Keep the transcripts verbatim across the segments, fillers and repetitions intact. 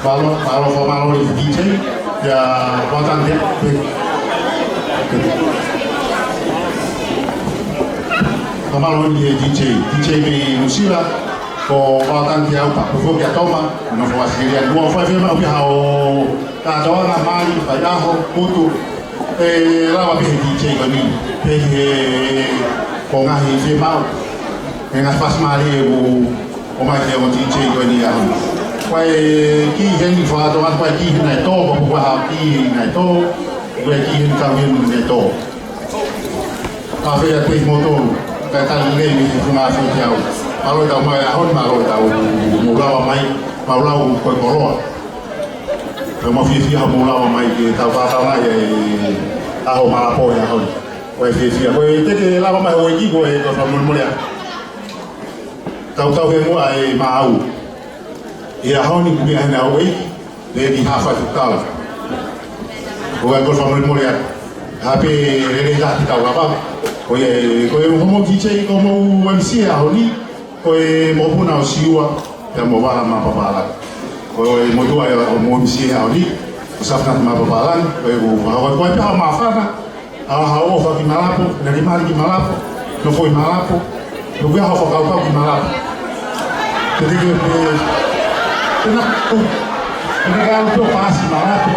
Mālō, mālō, fakamālō ki he D J, ia, Vatangia, fakamālō ki he D J mei Nuʻusila, ko Vatangia au pa, ko kia Toma, no fo Australia, no fo fema, pea hao, kātoanga, mali, faiʻaho, putu, ʻe lava pē he D J ko eni, pehē ko e ngaahi fiemaʻu, ʻe ngaahi fasi mali ʻe u, ʻomai ki he D J ko eni ʻaho ni. Ko e kiʻi heni fakato, ko e kiʻi heni naʻe tō, ko e kiʻi heni naʻe tō, ko e kiʻi heni kau heni naʻe tō. Ka fea pē mo tō, ka tali lelei mei he funga afi ki au. Mālō e tau mai ʻaho ni, mālō e tau mou lava mai, mau lau ko e koloa. Pea mau fiefia hoʻomou lava mai ke tau kātau mai e ʻaho Malapo he ʻaho ni. Ko e fiefia. Ko e teke lava mai houʻeiki ko e kau fakamolemole atu. Tau tau he mua e maau. ʻI he ʻaho ni kuo meʻa hena houʻeiki. Lady Hafa Tukau. Ko e kau fakamolemole atu. Hape lele ia ki tau lava. Ko e, ko e homo D J ko mo M C he ʻaho ni. Ko e mokopuna ʻo Siua, pea mo Vala Mapapalani. Ko e motuʻa ia ʻo mo M C he ʻaho ni, ʻo Safina Mapapalani, ko e ʻū, ko e, ko e pea māfana, ʻa ha ʻofa ki Malapo, na ki mali ki Malapo, nofo ʻi Malapo, no kuia ha fakakaukau ki Malapo. Te te ke pe, te na ku, te na ka uto pasi Malapo,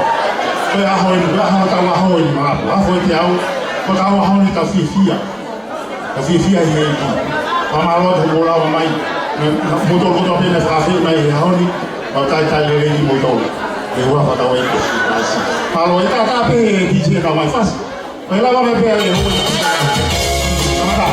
ko e ʻaho eni, ko e ʻaho tau ʻaho eni Malapo, ʻaho ʻe te au, ko tau ʻaho ni tau fiefia. Ka fiefia ʻi he ʻEiki. Fakamālō atu hoʻomou lava mai. Mo, mo tō, mo tō pē naʻe fakafeʻao mai he ʻaho ni. Mau talitali lelei kimoutolu. ʻI he huafa ʻo hotau ʻEiki ko Sīsū Kalaisi. Mālō e taha pē he D J ka mai fasi. Mai lava mai pē ʻa e ʻEiki. Kamata.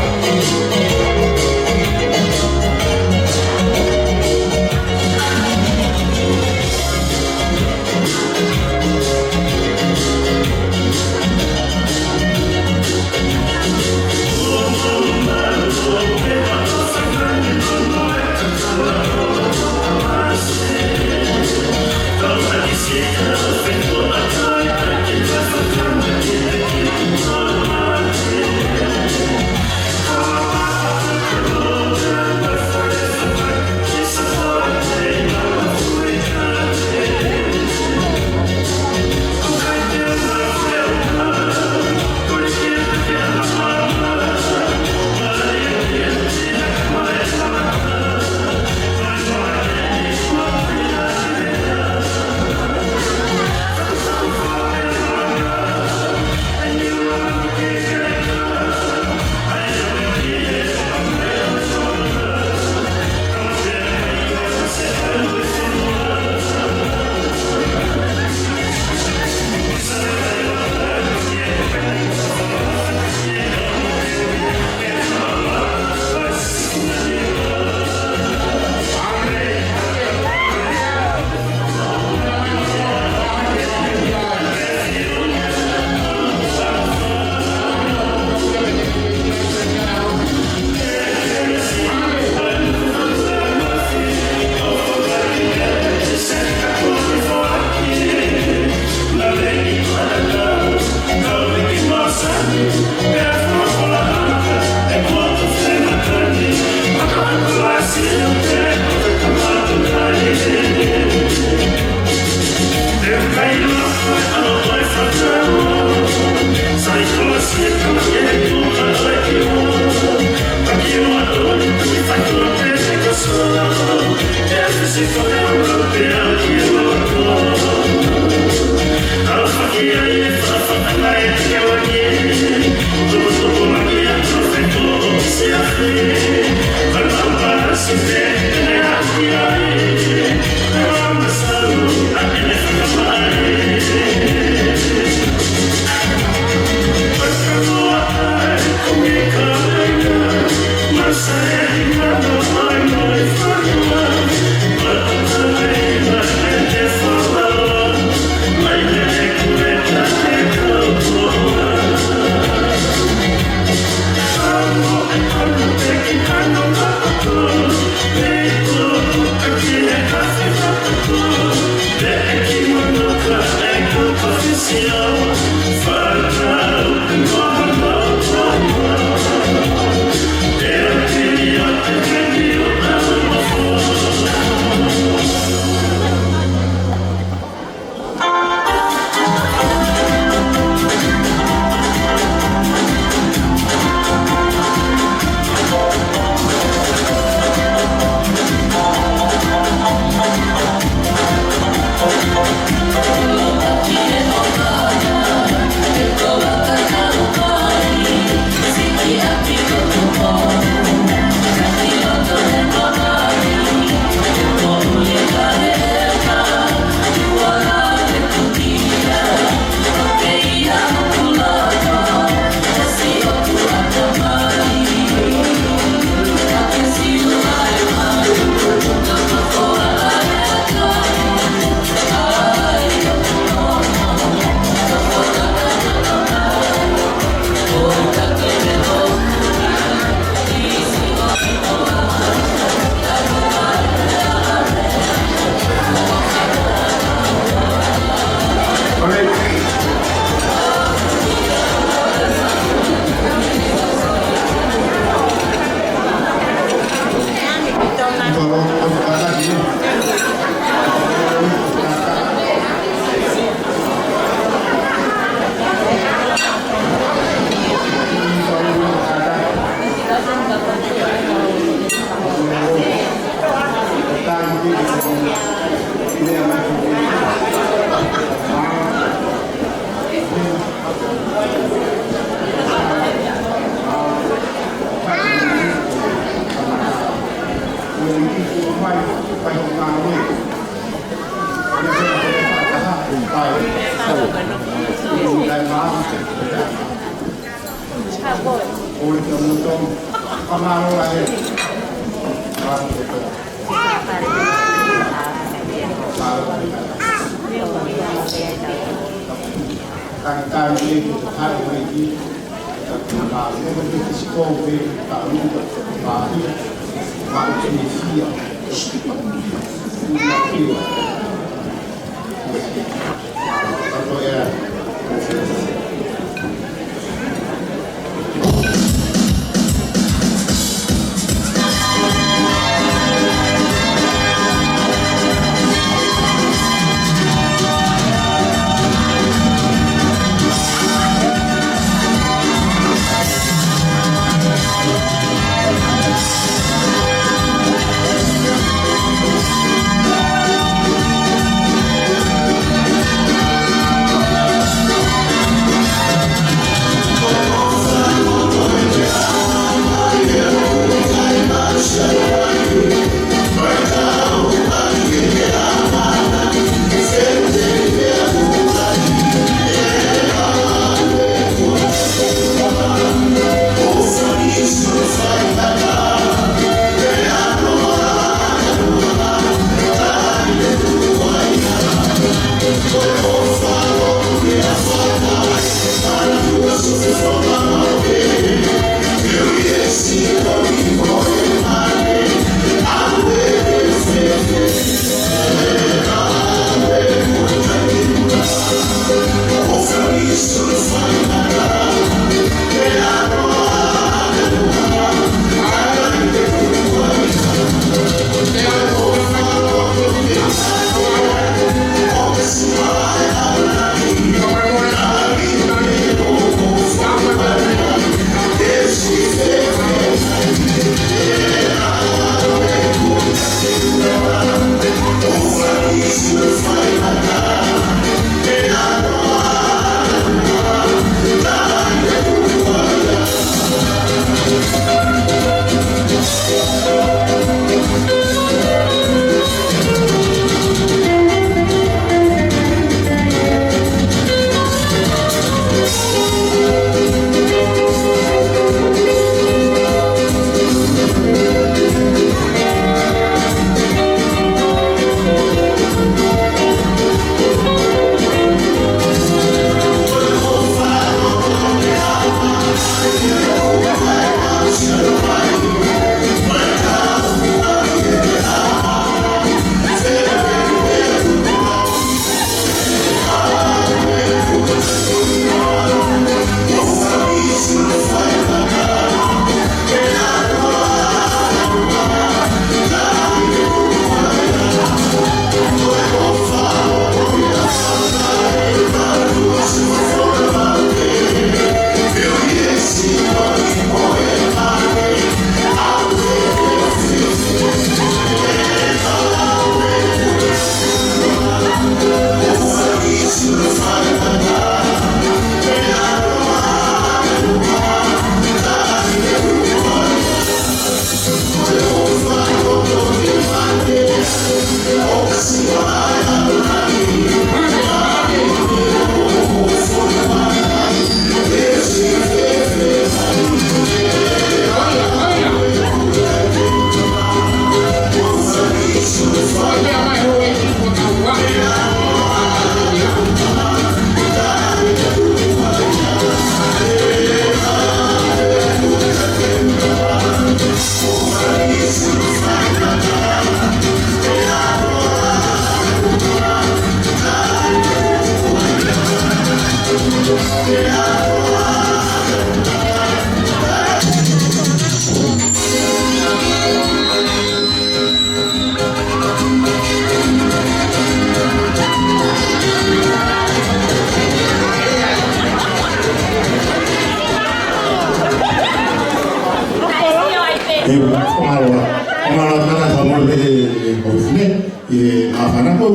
Mole e, e, ko fine, e, a fana ko,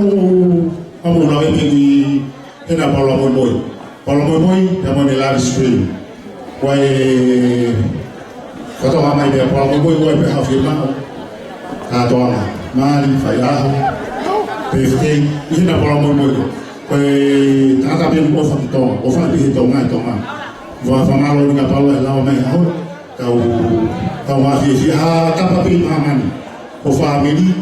a mo la e ki, e na pala mo mo. Pala mo mo, e mo ne live stream. Ko e, ko toka mai pē pala mo mo, ko e pē hafi ma. Ka toka mai. Mali, fai aho. Birthday, e na pala mo mo. Ko e, tangata pē mo fa ki Tonga, ʻo fa pē he Tonga, he Tonga. Ua fa malo ni ka pala e lau mai aho. Kau, kau mafiefia ha tapa pē māmani. Ko fāmili,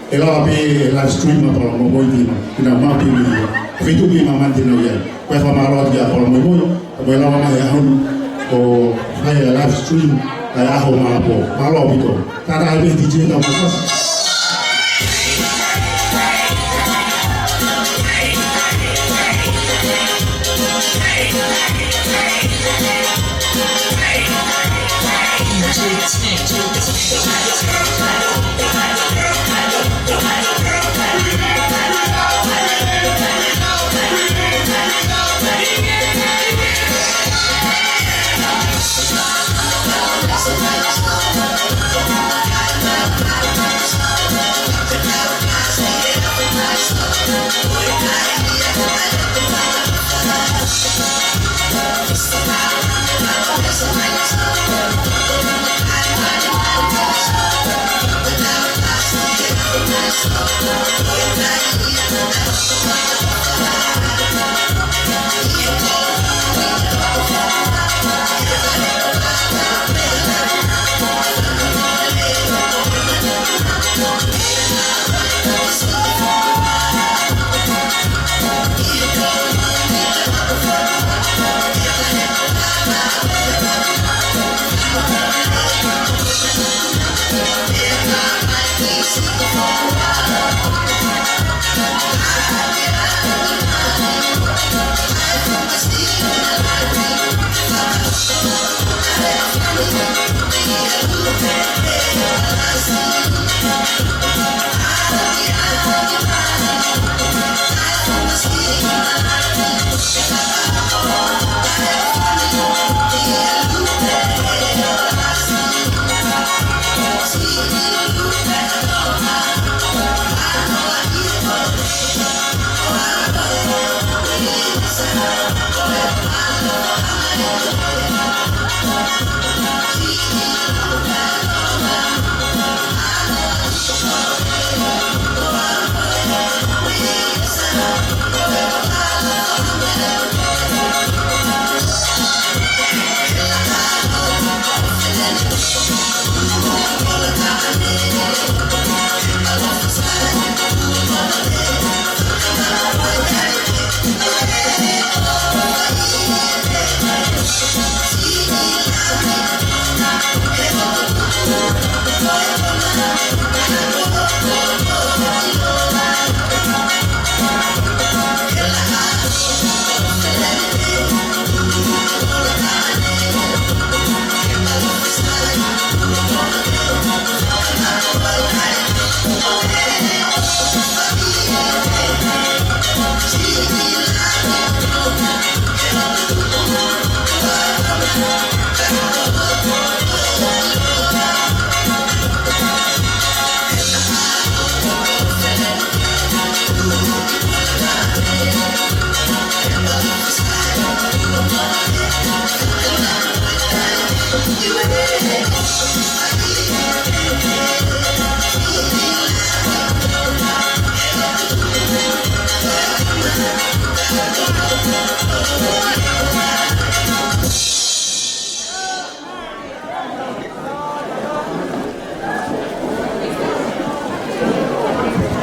ʻe lava pē live stream ʻa Palamomoʻi ki, ki nau mafiefia. Feituʻu pē māmani te nau ʻi ai. Ko e fakamālō atu kia Palamomoʻi, ko e lava mai e ʻaho ni, ko e fai e live stream, ʻa e ʻaho mālō pē. Mālō ʻaupito. Tātā e pē D J ka makasi.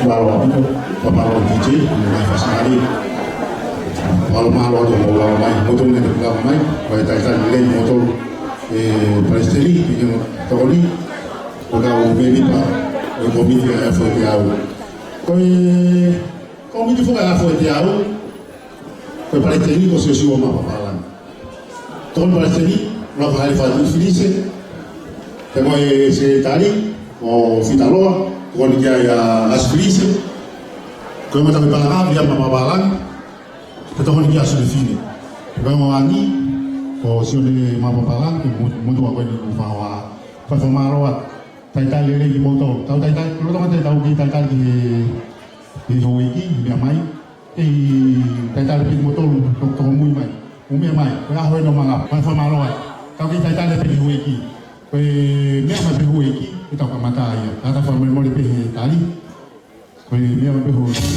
Mālō ʻaupito, mālō D J, mālō fasingali. Mālō, mālō atu hoʻomou lava mai, mou tonu ke lava mai, ʻo e talitali lelei moutolu, ʻe palesiteni, ʻe tokoni, ʻo kau mēmipa, ʻo e kōmiti ʻa e Aho Foʻi Teau. Ko e kōmiti foki ʻa e Aho Foʻi Teau, ko e palesiteni ko Siosiua Mapapalani. Tokoni palesiteni, Lafahaile Fatu Filise. Pea mo e sekelitali, ko Fitaloa, tokoni ki ai ʻa Asi Filise. Ko e ngaahi tangata palakava ia Mapapalani. Pea tokoni ki ai ʻa Suli Fine. Pea mo e angi, ko Sione Mapapalani, ke mo, mo tua ko eni mo faoa. Fakamālō atu. Talitali lelei kimoutolu. Tau talitali, lolotonga ʻetau kiʻi talitali ki he, ki he houʻeiki, he meʻa mai. Kei talitali pē kimoutolu, to-, toko mui mai. Mou meʻa mai, ko e ʻaho eni ʻo Mangapa, ko e fakamālō ai. Tau kiʻi talitali pē ki he houʻeiki. Ko e meʻa mai pē houʻeiki, ke tau kamata ia. Tau fakamolemole pē he tali. Ko e meʻa mai pē houʻeiki.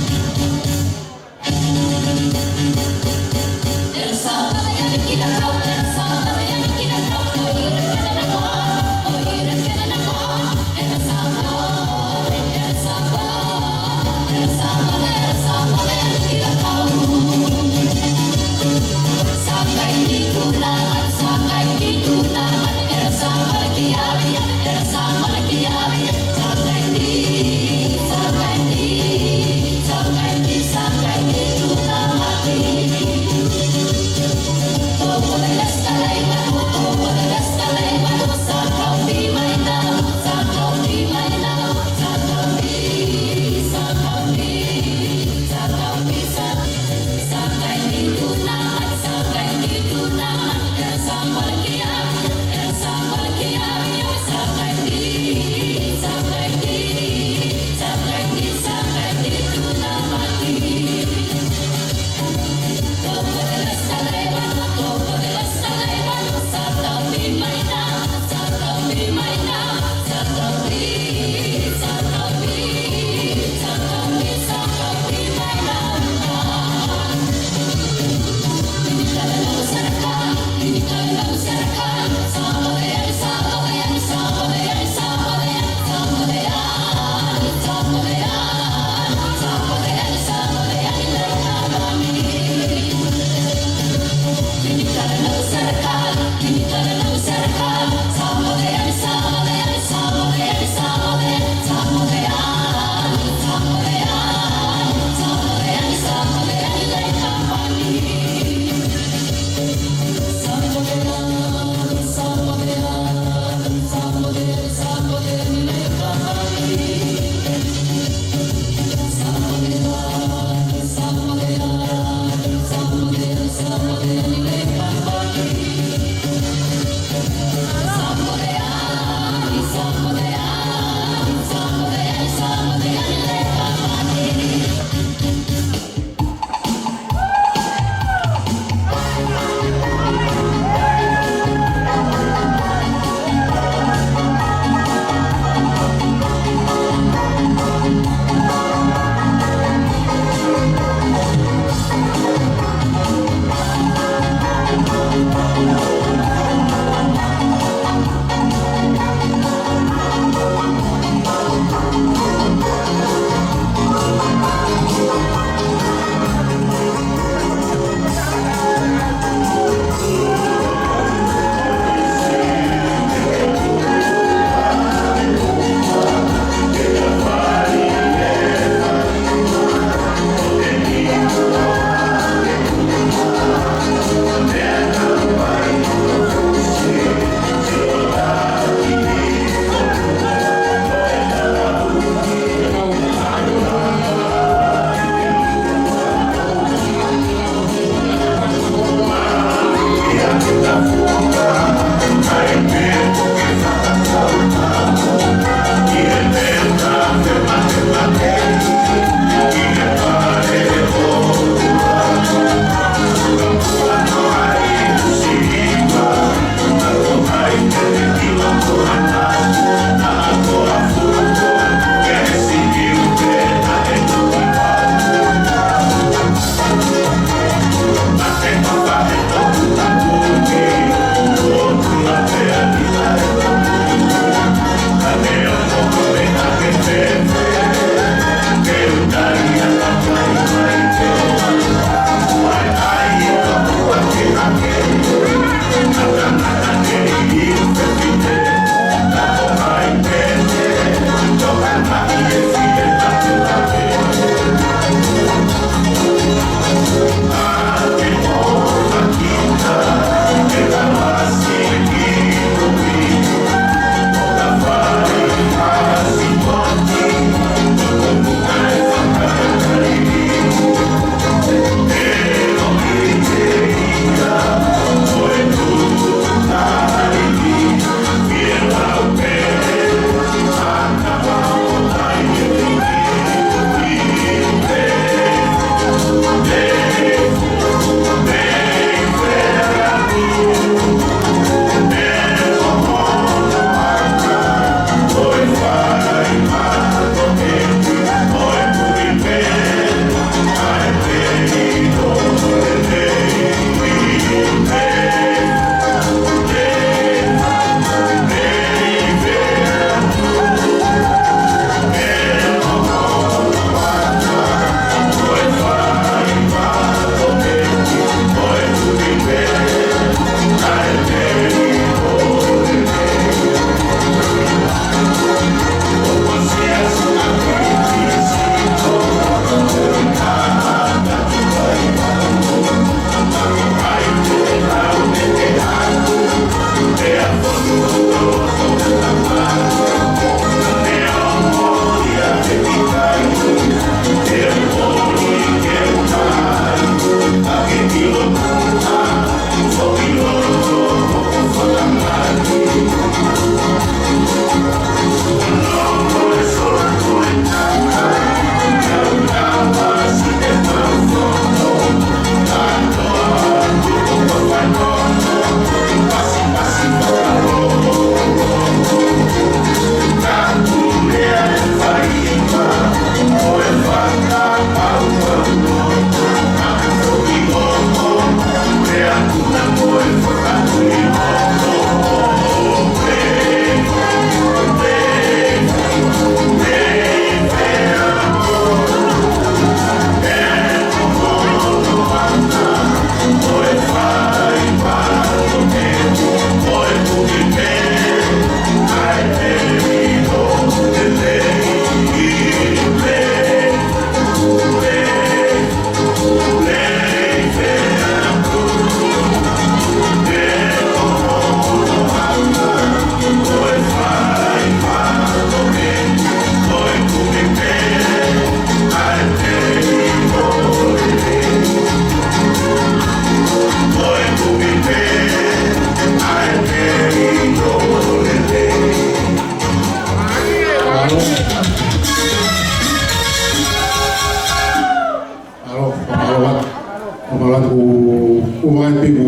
Pea mo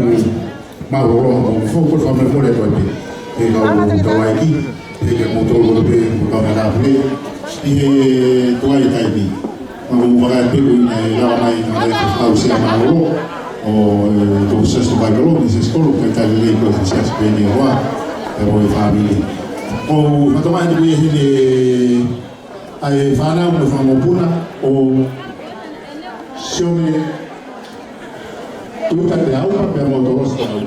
mālōlō mo fou ko fakamolemole atu pē. Pea kau tau ai ki, pea kimoutolu kotoa pē, mo kau mata pē. ʻI he tuai taimi. Mau mou vakai pē ko e ʻuhinga e lava mai ʻa e kau sea mālōlō. ʻO, e, ko Siaosi Paikolo, Misesi Kolo, kae talitali lelei ko Siaosi Peni Hoa, pea mo e fāmili. ʻOku ou fatongia atu ko e hili ʻa e fānau mo e fanga mokopuna, ʻo Sione Tuta Teau, pea mo Tolosi Teau.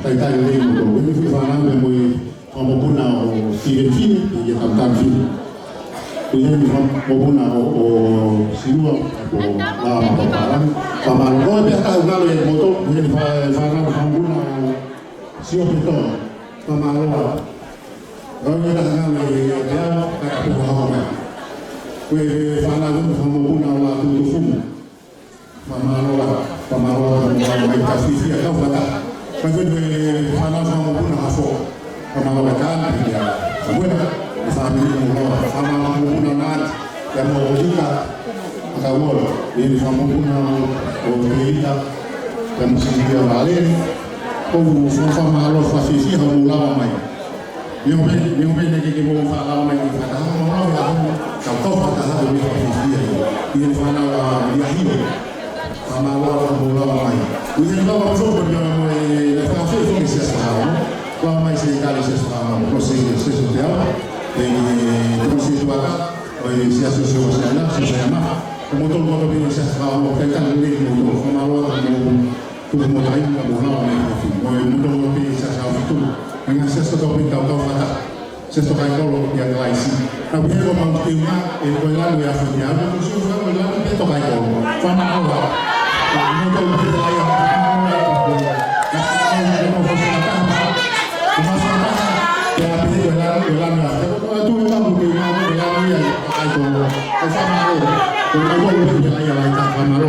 Talitali lelei mo tau. Ko e fānau pea mo e fanga mokopuna ʻo Steven Fini, pea mo Tanu Fini. Ko e fanga mokopuna ʻo, ʻo Silua, pea mo Lama Papalani. Fakamālō. Ko e pea tau ngalo e moto, ko e fā-, fānau fanga mokopuna ʻo Sio Pito. Fakamālō. Ko e pea tau ngalo e, e, e, e, e, e, ko e fānau fanga mokopuna ʻo Lātūtufumu. Fakamālō, fakamālō, fakamālō, mai ka fiefia kau fata. Ka fai e fānau fanga mokopuna Hafo. Fakamālō ka kāne, ia, ka wena, e fāmili mo loa, fakamālō mokopuna Nati, ia mo Lika, Makauola, e fanga mokopuna ʻo, ʻo Teita, ia mo Silikia Vale, ʻoku ou fakamālō fakafiefia hoʻomou lava mai. Mio pe, mio pe ne ke ke mo fa la mai ke fa ta mo la ya. Ka ko fa ta ha me fa fi fi. Ia fa na la ya hi. Fa ma la mo la mai. Ia na la so pe na mo e la fa fi fi se sa. La mai se ka se sa. Ko se se so te ala. E ko se tu ala. O e se so so se la se se ma. Mo to mo to pe se sa. Mo ke ka le mo to. Fa ma la mo. Tuku mo taimi ka mo lava mai ka fi. Mo e mo tau pe sa sa fitu. Mai ngā siasi tau pe tau kau fata. Siasi tau kai kolo ia ka laisi. Ka pehē ko mau te ma e ko e lanu ia fo ia. Ko su fa ko lanu pe tau kai kolo. Fa ma awa. Mo tau pe ai a. Ko ma sa ta. Ko ma sa ta. Ko a pe ko lanu ko lanu ia. Ko tu ma mo te ma ko lanu ia. Ai ko. Ko fa ma awa. Ko ma ko pe ai a lai ta fa ma lo.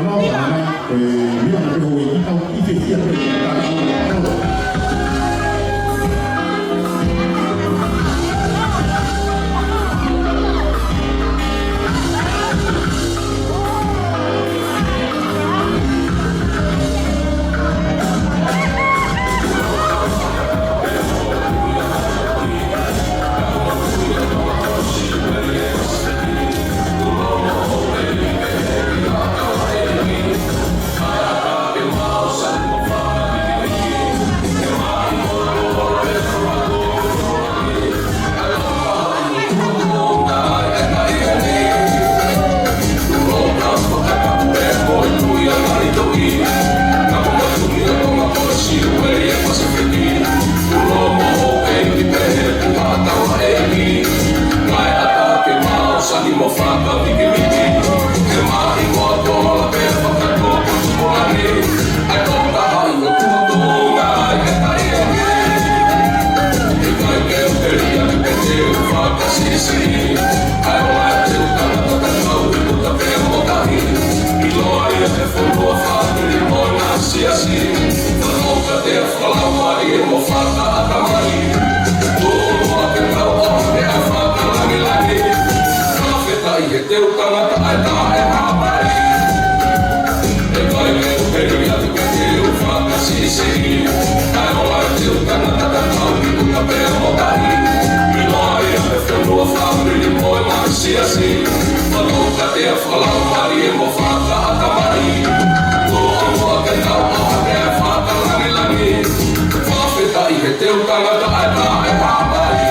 Mālō, mālō, mālō. Ko e meʻa naʻe pehē ʻe he ʻEiki, ʻoku fiefia pē ʻa e ʻOtua. He teu tangata ʻa e taʻehāmai. ʻE kai ke u pehē atu ke teu fakasiʻisiʻi. ʻA e ola e teu tangata tatau ki ʻuta pea mo tahi. ʻIloa ia he fonua fāmili mo e maʻu siasi. Fanongo ka te fakalaumālie mo fakaʻatamai. Tuʻu ʻo muʻa ke tau ʻohake ʻa e fakalāngilangi. Fakafetaʻi he teu tangata ʻa e taʻehāmai.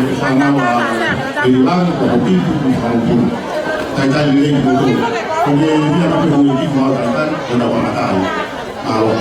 e fānau ʻa Iulani, ko Pitu, ko Fakamotu. Talitali lelei kimoutolu. Ko e meʻa naʻe pehē ʻe he kiʻi mau talitali, ko ʻenau kamata ai. Mālō.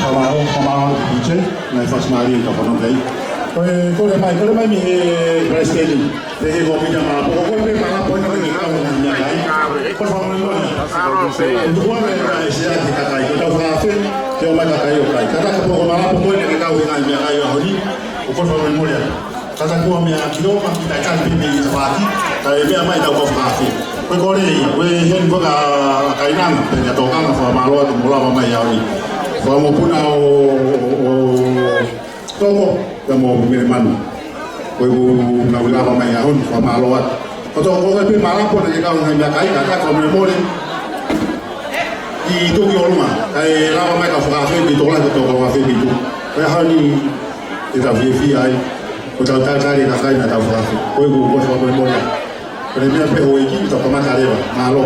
Fakamālō, fakamālō, D J, ngaahi fasimālie ka pono kei. Ko e, kole mai, kole mai mei he Palesiteni. Te ke ko pita mālō, ko e pē mālō, ko e kau ngaahi meʻakai. Ko e fakamolemole. Tuku ame ka e sea te kakai, ko tau fakafe, ke ʻomai kakai ʻo kai. Kata ka poko mālō, ko e ke kau ngaahi meʻakai ʻo honi. Ko e fakamolemole. Ka ta kua mea ki Loma, ki tai kali pē mei Savati, ka e meʻa mai tau kau fakaafe. Ko e kole ia, ko e heni ko e ka kainanga, pea ne tokanga fakamālō atu mo lava mai au ni. Fakamopuna ʻo, ʻo, ʻo Toko, pea mo Mele Manu. Ko e ku nau lava mai au ni, fakamālō atu. Ko Toko ko e pē malapo na ke kau ngai mea kai, ka ka ko mea mole. ʻI tuki ʻolunga, kae lava mai ka fakaafe, ki tola ko tau kau afe ki tu. Ko e hau ni, ke tau fiefia ai, ko tau talitali ka kai na tau fakaafe. Ko e ku, ko e fakamolemole. Ko e meʻa pē ʻoku ʻi ai ki tau kamata leva, mālō.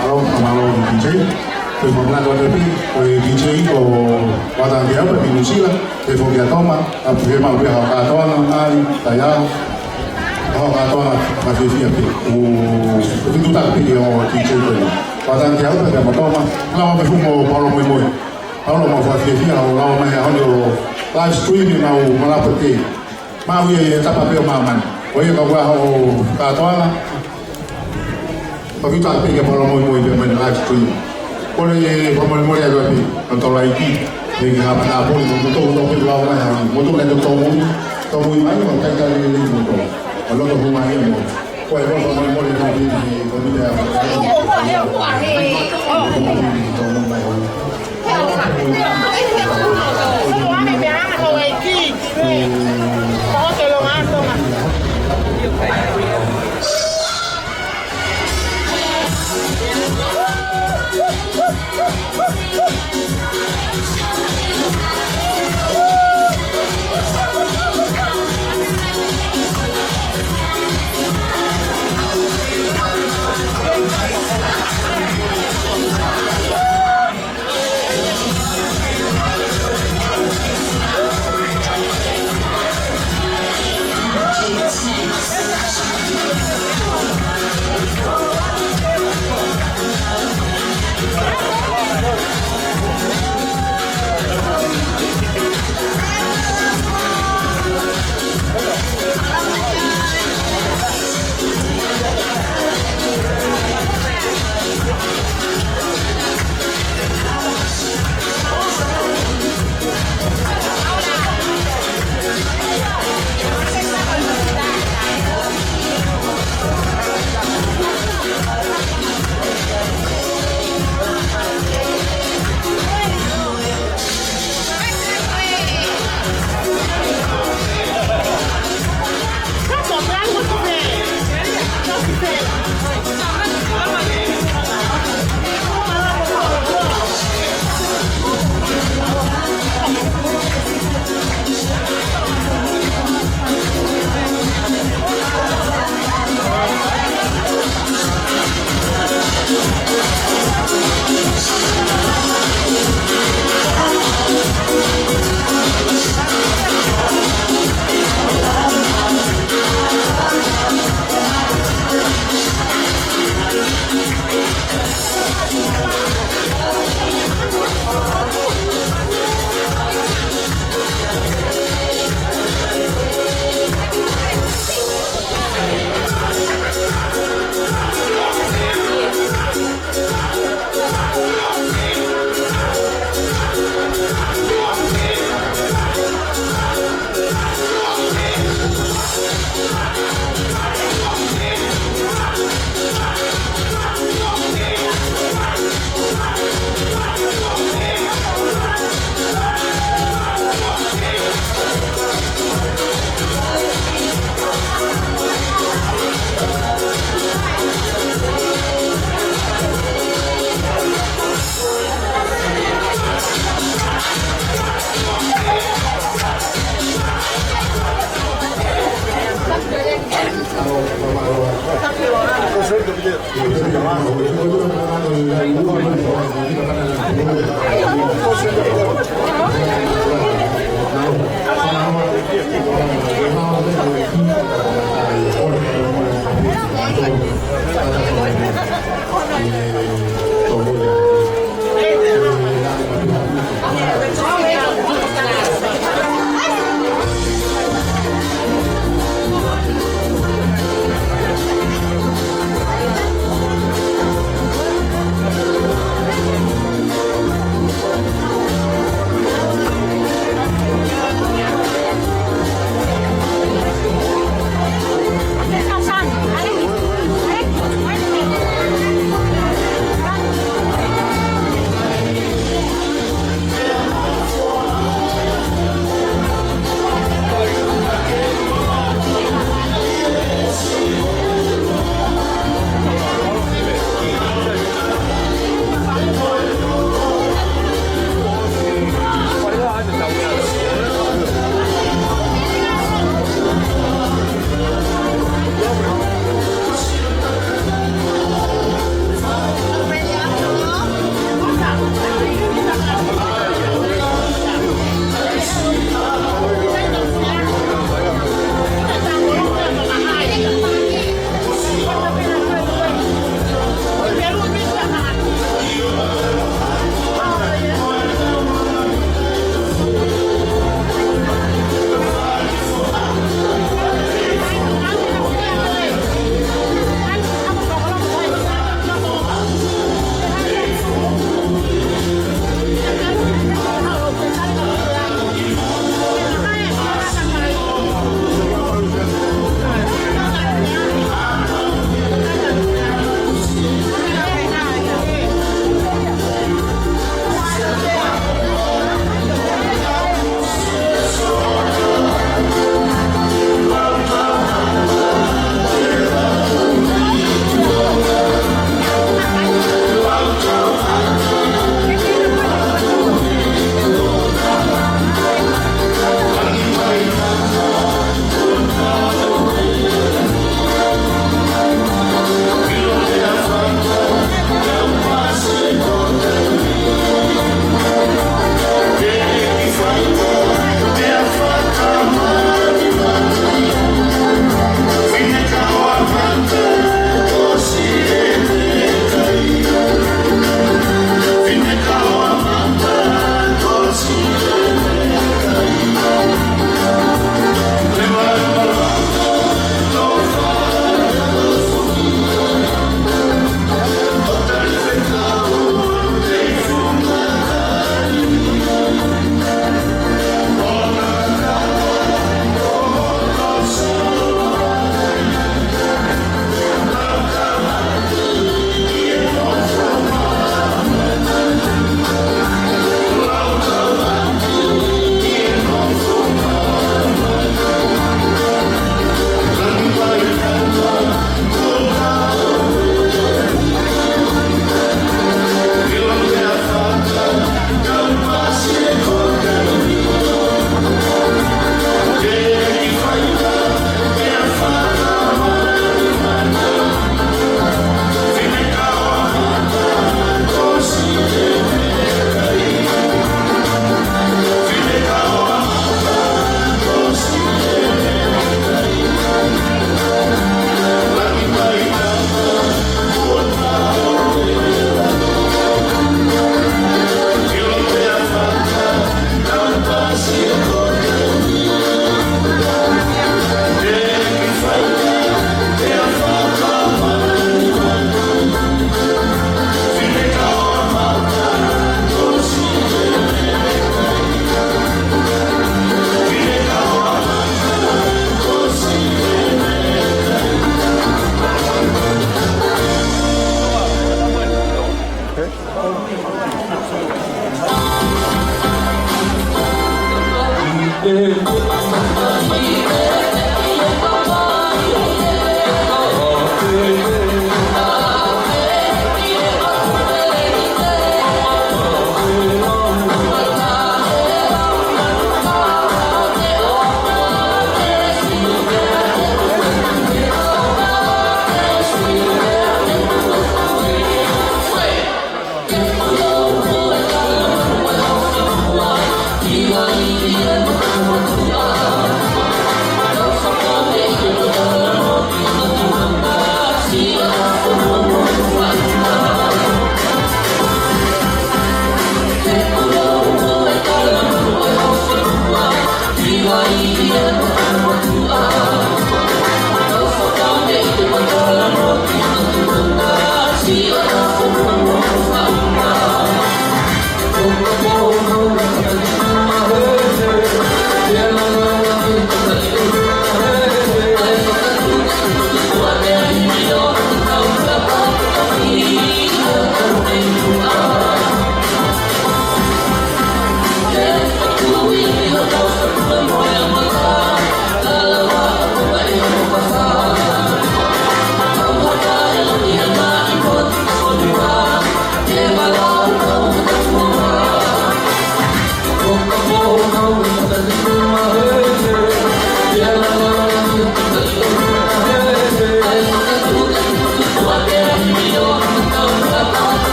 Mālō, mālō, D J. Ko e fakamālō atu pē, ko e D J ko Vata Angeau pē mei Nuʻu Sila, pea foki ʻa Toma, ʻa pē mau pē hao kātoanga, ngaahi, tai ao, hao kātoanga, fakafiefia pē. ʻOku, ʻoku fitu taki pē ʻo D J ko eni. Vata Angeau pē mo Toma, lava pē fuʻu mo Paolo Moimoi. Paolo mo fakafiefia, ʻo lava mai ʻa hono live stream ʻi mau malapa te. Mau ia ʻi he tapa pē ʻo māmani. Ko ia ka ua hao kātoanga. Fakafetaʻi pē kia Paolo Moimoi pē mai live stream. Kole ʻe Paolo Moimoi ʻa loa pē, ʻo tau laiki. Pea ki ha mana poli, mo tau tau pē lau mai ha, mo tau le tau tau mui, tau mui mai, mo kai kai le le mo tau. ʻA loto hu mai mo. Ko e Paolo Moimoi ʻa loa pē, ko e mita.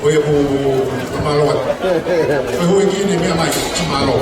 Ko ia ko mālō atu. Ko e houʻeiki ni, meʻa mai, mālō.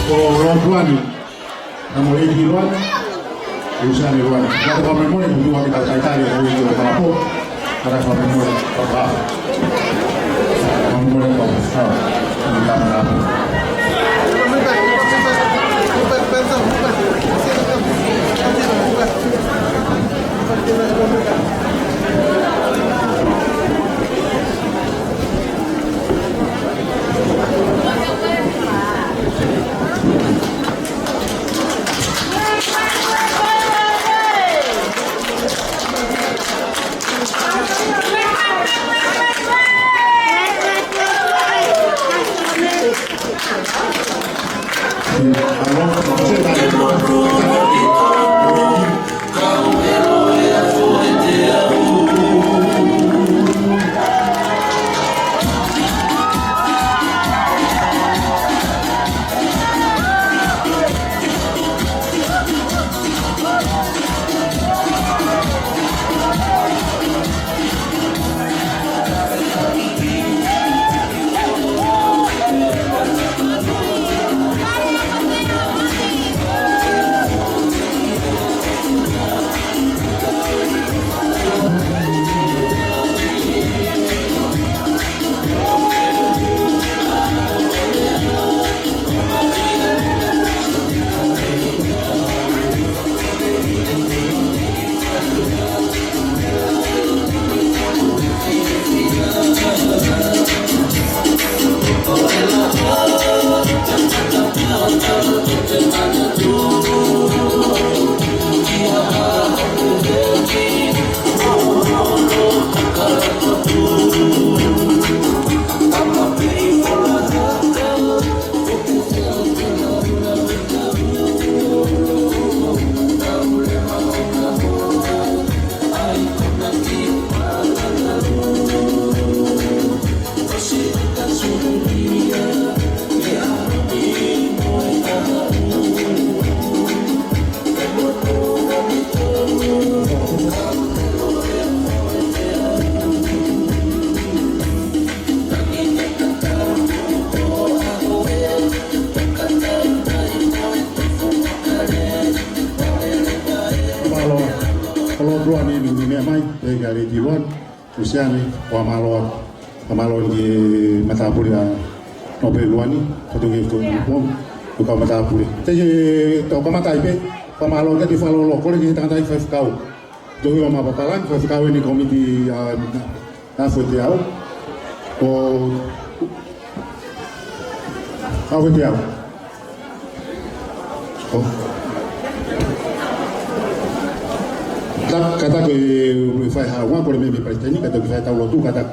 Ko Lord Luani, na mo Lady Luani, Luseane Luani. Ka ko me mole, mo ke tau talitali, ko Lady Luani. Ka ko me mole, papa. Ko me mole, papa. Ka ko me mole, papa. Mālō, ko Lord Luani ni, ni meʻa mai, pea kia Lady Luani, Luseane, ʻoku mālō, ʻoku mālō ni matāpule ʻa Nōpele Luani, ko tō ke tō pom, ko kau matāpule. Te ke tō kamata ai pē, Fakamālō ki he fakalōloa, kole ki he tangataʻeiki faifekau. Tohi o Mapapalani, faifekau ʻeni komiti ʻa, ʻa Fueteau. Ko, ʻa Fueteau. Ko. Ka, ka ta ko e, e fai haʻu, kole mei he palesiteni, ka ta ko e fai tau lotu, ka ta.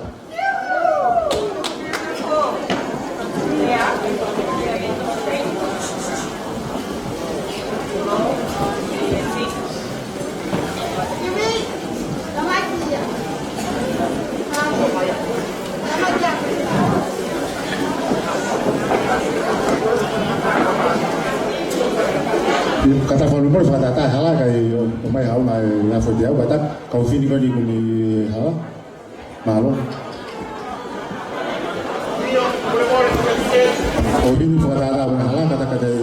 Ka ta fakamālō mo e fakatātā hala kae ʻomai haʻu ʻa e, ʻa Fueteau, ka ta kau fini ko eni ko eni hala. Mālō. ʻOku ʻi ai e fakatātā mo e hala, ka ta, ka ta e.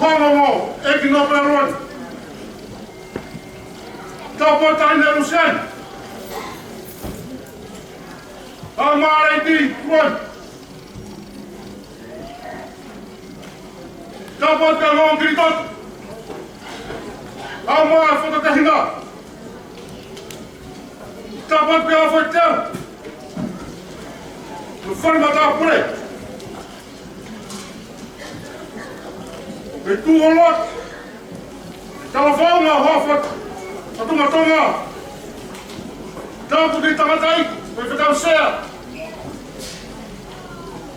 Hono mo, ʻEiki Nōpele Loeni. Taupotu Taʻahine Luseane. ʻA Māleti Loeni. Taupotu Kalaongo Kilitoto. ʻA Māleti Fakatehinga. Taupotu ʻa Fueteau. Mo e fale matāpule. Mo e tuʻu ʻo lotu. Talafaunga hofa. Fatunga Tonga. Taupotu ki he tangataʻeiki, mo e faifekau sea.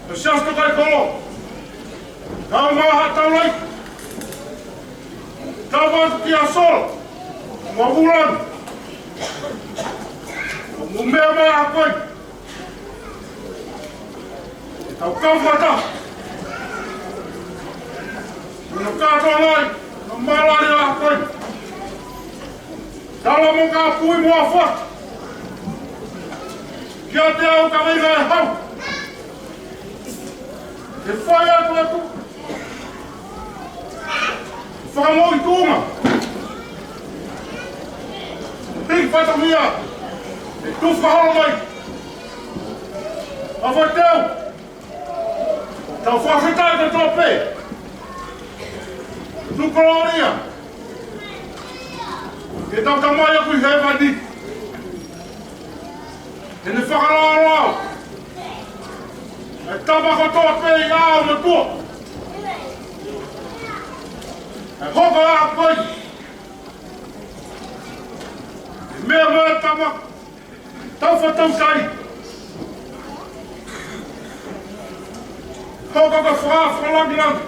Mo e siasi tokolahi kolo. Tau maha taulai. Taupotu kia Solo. Mo Vulani. Mo e meʻa mai ʻa ko ē. Tau kau fakataha. Mo e kātoa mai, mo e mālōlō ʻa ko ē. Tala mo ka pui mo afa. Kiate au ka veinga e hau. Ke fai atu atu. Fakamoʻui tuʻunga. Piki fatongia. ʻE tufa holo mai. ʻA Fueteau. Tau fakafetaʻi kotoa pē. Tuku kolōlia. Ke tau tamai ʻoku ʻi hēvani. Ke ne fakalaolao. ʻE tama kotoa pē ʻi ʻao mo tuʻa. ʻE hoko ʻa ko ē. ʻE meʻa mo e tama. Tau fakatautai. Hoko ko e fakafakalāngilangi.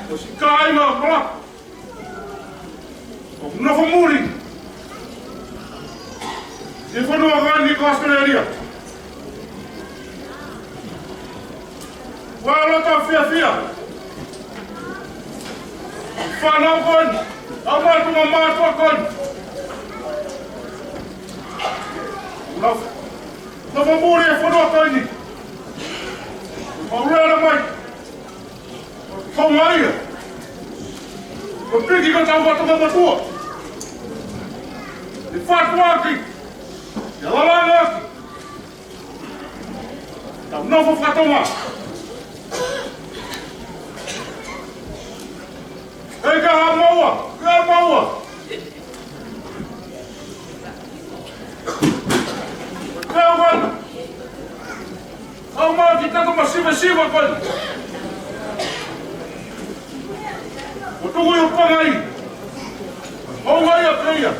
ʻO siʻi kāinga ʻo Malaʻe. ʻOku nofo muli. ʻI he fonua ko eni ko ʻAositelēlia. Ua loto fiefia. Fānau ko eni, ʻa mātuʻa, mātuʻa ko eni. Nofo, nofo muli he fonua ko eni. Mau lele mai. Ko mai ia. Ko e piki ko tau fatongia motuʻa. ʻE fatuaki. ʻE lalanga. Tau nofo fakatonga. ʻE ka ha maua, ka ha maua. Teu ana. ʻAu mai ki tato masivesiva ko ē. ʻO tuku ʻi ʻapi pangai. ʻO mai ʻa pē ia.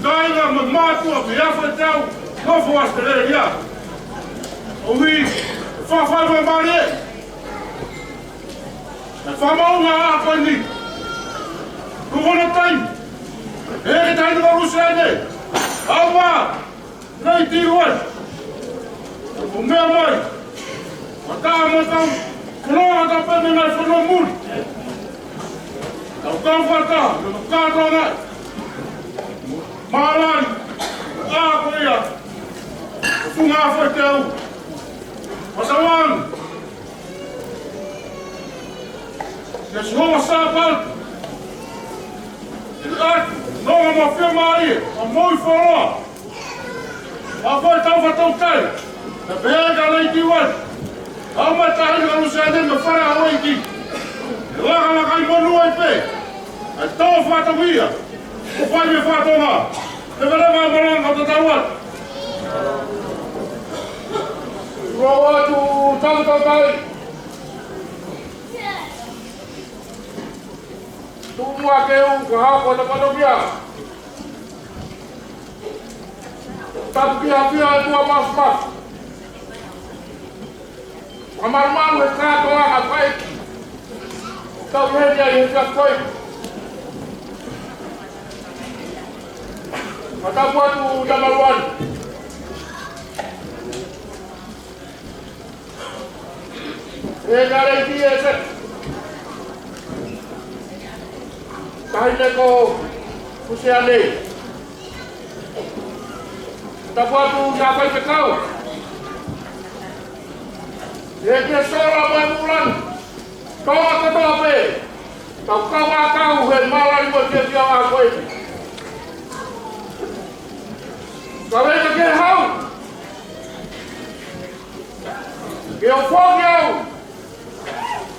Kāinga mo mātuʻa mei ʻAfio Teau, nofo ʻAositelēlia. ʻOku ʻi fafai mo mālie. ʻE fakamaʻunga ʻa ko eni. Ko hono taimi. ʻE ke taimi ko Luseane. ʻAu mai. Nei tilu ai. ʻO meʻa mai, ʻo tā mo tau, koloa ta pē mei he fonua muli. Tau kau fakataha, mo tau kātoa mai. Mālō, ʻa ko ia, ʻo funga foʻi te au. ʻO sa wang. Ke si hoa sāpau. Ke atu, nonga mo fiemālie, ʻa moʻui foloa. ʻA ko e tau fakatau kai. Na pehē ka lei ki wai. ʻA ma tahi ka lusa ane ma fara a wai ki. E laka laka i monu ai pē. ʻA tau fakatau ia. ʻO fai me fakatonga. Te vele ma malanga ka tatau atu. Rau atu, tau tau kai. Tuʻu muʻa ke u ka hau ko te patokia. Tapu ki ha pia e tua mafumafu. Ka marumaru he kātoa ka faiki. Tau heni ai he fia koi. Ka tapu atu ta maluani. E kale ki e se. Tahi ne ko Kusiane. Tapu atu na kai ke kau. E kia sola mai mulan. Toa kotoa pē. Tau kau a kau he mālali mo ke kia a koe. Ka wena ke hau. Ke o foki au.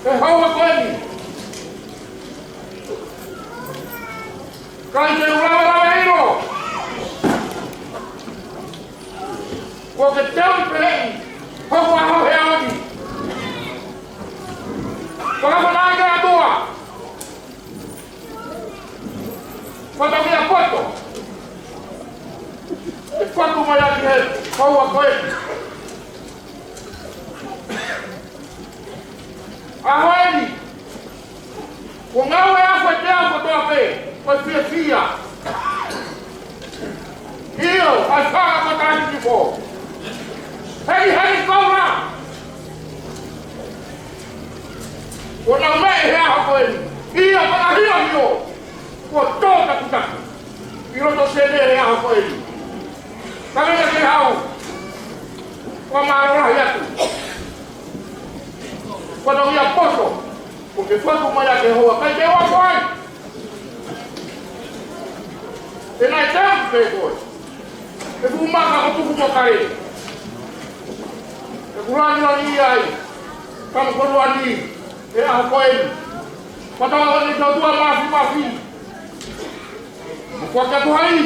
Ke hau a koe ni. Kai ke ulawa lawa ilo. Ko ke teu pehei. Hoko a hau he aoni. Ko ka whanai ke atua. Ko ta kia poto. E fotu mai aki he. Hau a koe ni. ʻAho eni, ko ngāue a fai te au kotoa pē, ko e fiefia. ʻIo, ʻa e fanga ko tahi ki fō. Hei, hei, kaula. Ko nau meʻe he ʻaho ko eni. ʻIo, ko na hio hio. Ko tō takutaku. ʻI loto sene he ʻaho ko eni. Ka mena ke hau. Ko mālō lahi atu. Ko tau ia poto. Ko ke fotu mai a ke hoa. Kai ke hoa ko ai. E nai tau pe koe. E fuʻu maka ko tuku mo kai. E kulani lani ai. Kama ko luani. E ʻaho ko eni. Ko tau ni tau tua mafi mafi. Mo kua kia kuhai.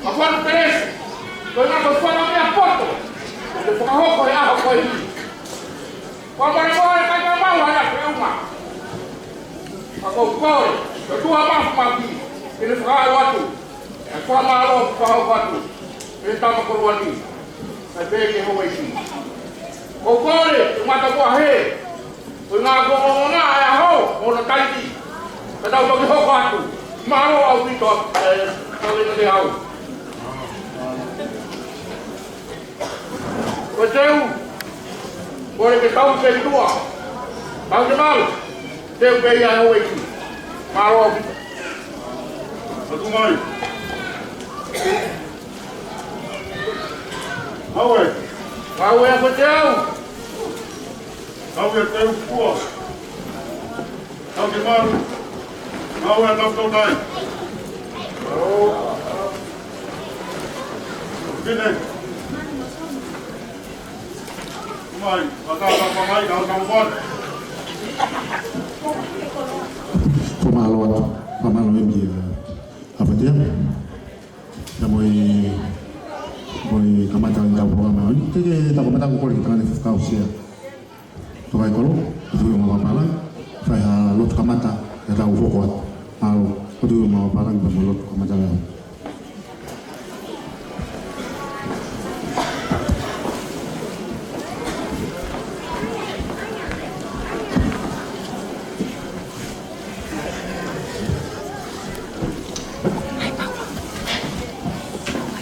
Ma kua nu peresi. Ko ina ko fana mea poto. Ko te fakahoko he ʻaho ko eni. Kua mare mare kai ka mau hana ke uma. Ma ko kore. Ko tua mafi mafi. Ke ne fakahau atu. E kua mālō fakahau atu. E tama ko luani. Kai pē ke hou e ki. Ko kore. Ko mata kua he. Ko e ngā konga e aho, mo na taiki. Ka tau toki hoko atu. Mālō ʻaupito, ē, tau lena te au. Ko teu, ko le ke tau ke tua. Tau ke mau, teu ke ia e houʻeiki. Mālō ʻaupito. Atu mai. Aue. Aue, ko teu. Tau ia teu kua. Tau ke maru. Tau ia tau tau tai. Pine. Mai, ata ata pa mai, tau tau mai. Ko mālō atu, ko mālō ʻEmi, ē, ʻa Patea. Ia mo e, mo e kamata ʻo e tau polokalama. Te ke tau kamata ko kole ki tangane fukau sia. Toka e kolo, ko tui o mama pala, fai ha lotu kamata, ia tau hoko atu. Alo, ko tui o mama pala, ia mo lotu kamata leo.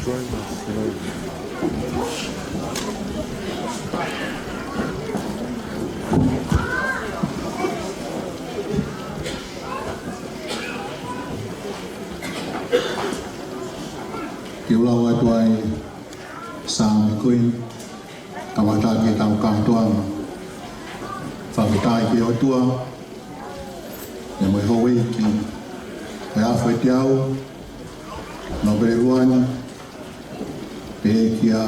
Join us slowly. Ke u lau atu ai Saame ko eni, kamata ki heʻetau kātoanga. Fakafetaʻi ki he ʻOtua, ʻi he moʻui houʻeiki, ʻi he ʻaho ni, Nōpele Luani, pehē kia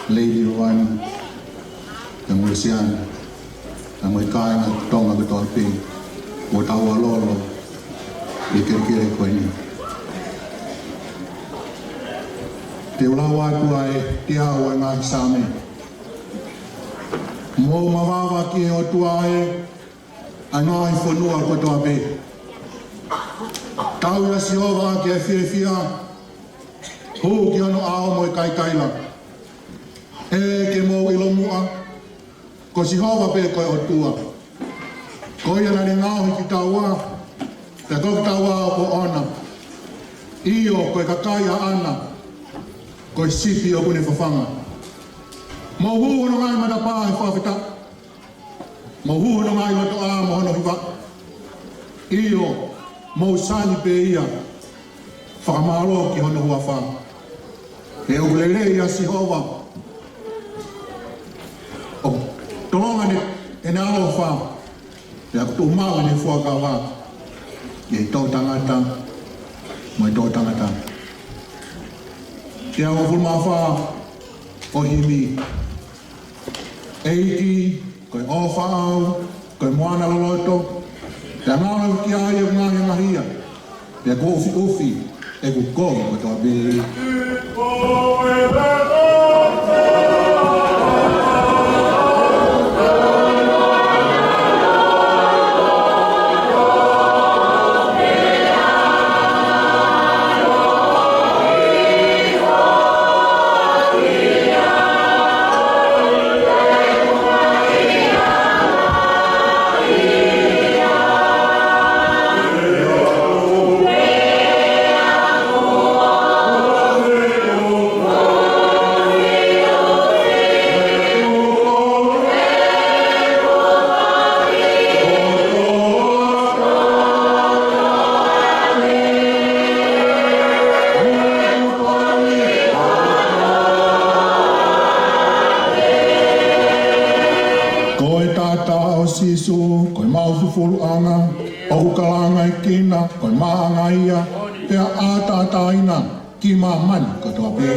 Lady Luani, ʻa e ngaahi siana, ʻa e ngaahi kāinga Tonga kotoa pē, ʻoku tau ʻalu ʻi he kelekele ko eni. Te u lau atu ʻa e teau ʻo e ngaahi Saame. Mou mavava ki he ʻOtua ē, ʻa e ngaahi fonua kotoa pē. Tauhi ʻa Sihova ʻaki ʻa e fiefia, hū ki hono ʻao mo e kaikaila. ʻE ke mou ʻilo muʻa, ko Sihova pē ko e ʻOtua. Ko ia naʻa ne ngaohi kitaua, pea ko kitaua ʻoku ʻona. ʻIo, ko e kakai ʻaʻana, ko e sipi ʻoku ne fafanga. Mou hū hono ngaahi matapā he fakafetaʻi. Mou hū hono ngaahi lotoʻā mo hono hiva. ʻIo, mou sani pē ia, fakamālō ki hono huafa. He ʻoku lelei ʻa Sihova, ʻoku tolonga ʻene, ʻene ʻaloʻofa, pea ʻoku tuʻumaʻu ʻene fuakava ʻi he toʻutangata mo e toʻutangata. Teau hongofulu mā fā ʻo e himi. ʻEiki, ko e ʻofa au, ko e moana loloto, pea ngalo ki ai ʻeku ngaahi angahia, pea kuo ʻufiʻufi ʻeku kovi kotoa pē. Ko e taʻataʻa ʻo Sīsū, ko e maʻufufuluʻanga, ʻoku kalangaʻi kina, ko e maʻanga ia, pea ʻataʻatā ʻi māmani kotoa pē.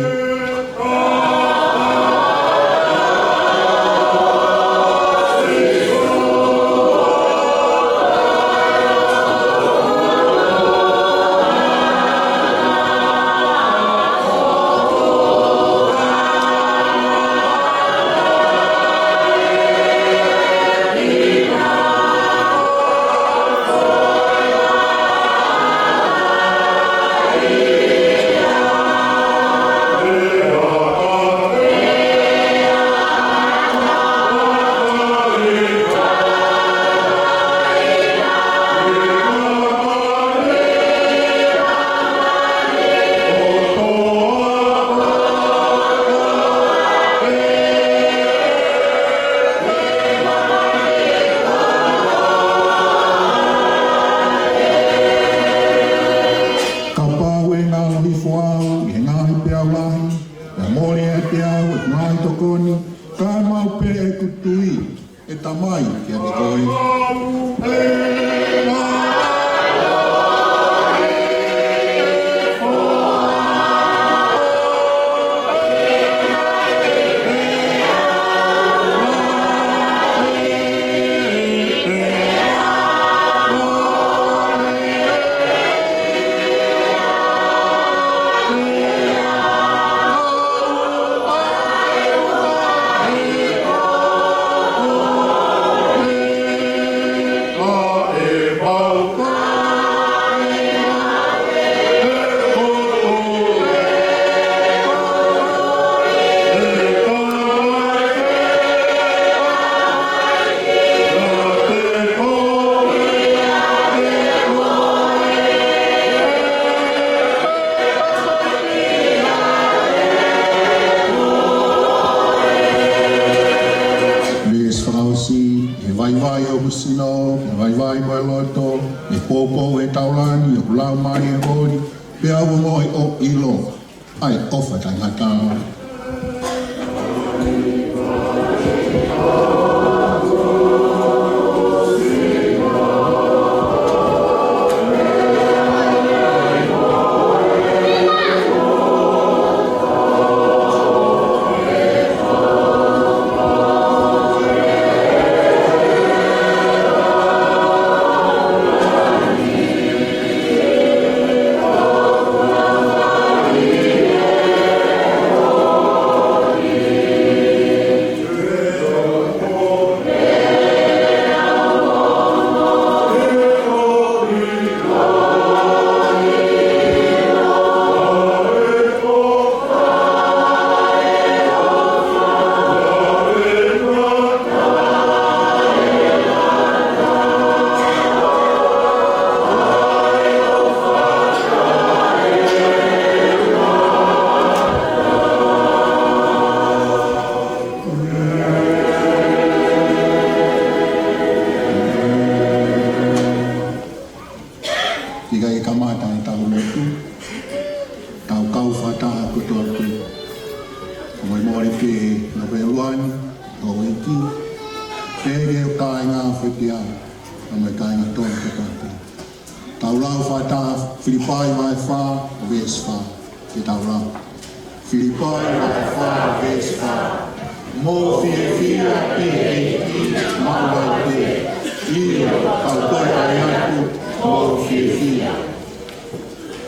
Kapau ʻe ngalo hifo au ʻi he ngaahi peau lahi, pea mole ʻiate au ʻeku ngaahi tokoni, kae maʻu pē ʻeku tui, ʻe Tamai, kiate koe. Ai mo e loto, ʻe poupou ʻetau langi ʻoku lau mai e holi, pea ʻoku ongoʻi ʻo ʻilo ʻa e ʻofa taʻengata. ʻIkai ke kamata ʻetau lotu, tau kau fakataha kotoa pē. Ko e moʻoni pē ʻa Pelu Luani, ʻa e ʻEiki, pea ki he kāinga Fetiau, pea mo e kāinga Tonga kotoa pē. Tau lau fakataha Filipai vahe fā, veesi fā. Ke tau lau. Filipai vahe fā, veesi fā. Mou fiefia ʻi he ʻEiki maʻu ai pē. ʻIo, kau toe ʻai atu, mou fiefia.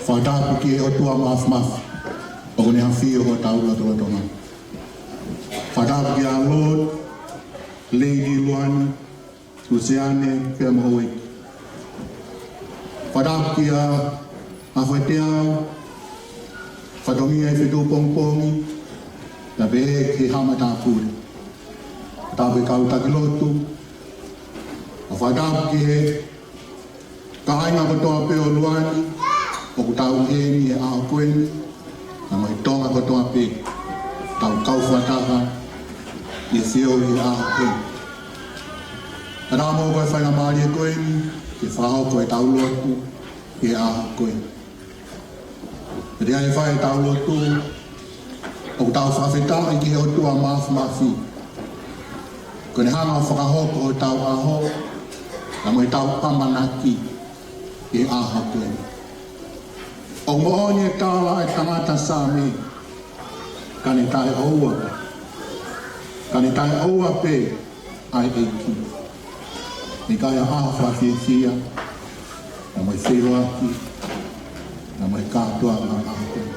Fakatapu ki he ʻOtua Māfimafi, ʻoku ne ʻafio ʻi hotau lotolotonga. Fakatapu kia Lord, Lady Luani, Luseane pea mo houʻeiki. Fakatapu kia Afeteau, fatongia ʻi he feituʻu pongipongi, pea pehē ki he Haʻa Matāpule. Fakatapu ki he kau taki lotu. Fakatapu ki he kāinga kotoa pē ʻo Luani, ʻoku tau ʻi heni he ʻaho ko eni, pea mo e Tonga kotoa pē, tau kau fakataha ʻi he feohi he ʻaho ko eni. Fakatapu mo e faingamālie ko eni, ke fakahoko ʻetau lotu he ʻaho ko eni. Pea ʻi he fai ʻetau lotu, ʻoku tau fakafetaʻi ki he ʻOtua Māfimafi, ko ʻene hanga ʻo fakahoko hotau ʻaho, pea mo ʻetau ʻamanaki he ʻaho ko eni. ʻOku moʻoni e tala ʻa e tangata Saame, ka ne taʻeʻoua, ka ne taʻeʻoua pē ʻa e ʻEiki. ʻIkai ha ʻaho fakafiefia, pea mo e feʻiloaki, pea mo e kātoanga ʻa e ʻaho ko eni.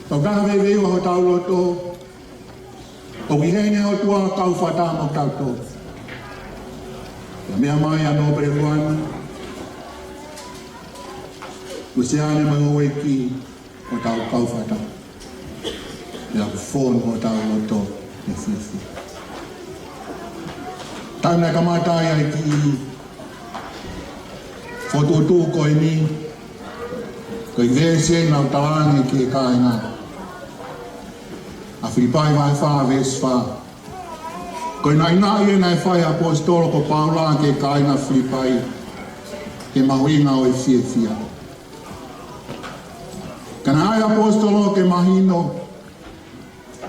Tau taha veiveiua hotau loto, ʻoku ʻi heni ʻa e ʻOtua kau fakataha mo kitautolu. Pea meʻa mai ʻa Nōpele Luani, Luseane mo e houʻeiki, ʻo tau kau fakataha. Pea ʻoku fonu hotau loto he fiefia. Taimi naʻe kamata ai ʻa e kiʻi fokotuʻutuʻu ko eni, ko e veesi eni naʻa ku talaange ki he kāinga. ʻA Filipai vahe fā veesi fā. Ko e naʻinaʻi ē naʻe fai ʻe he ʻaposetolo ko Paula ki he kāinga Filipai, ki he mahuʻinga ʻo e fiefia. Ka naʻe ʻai ʻe he ʻaposetolo ke mahino,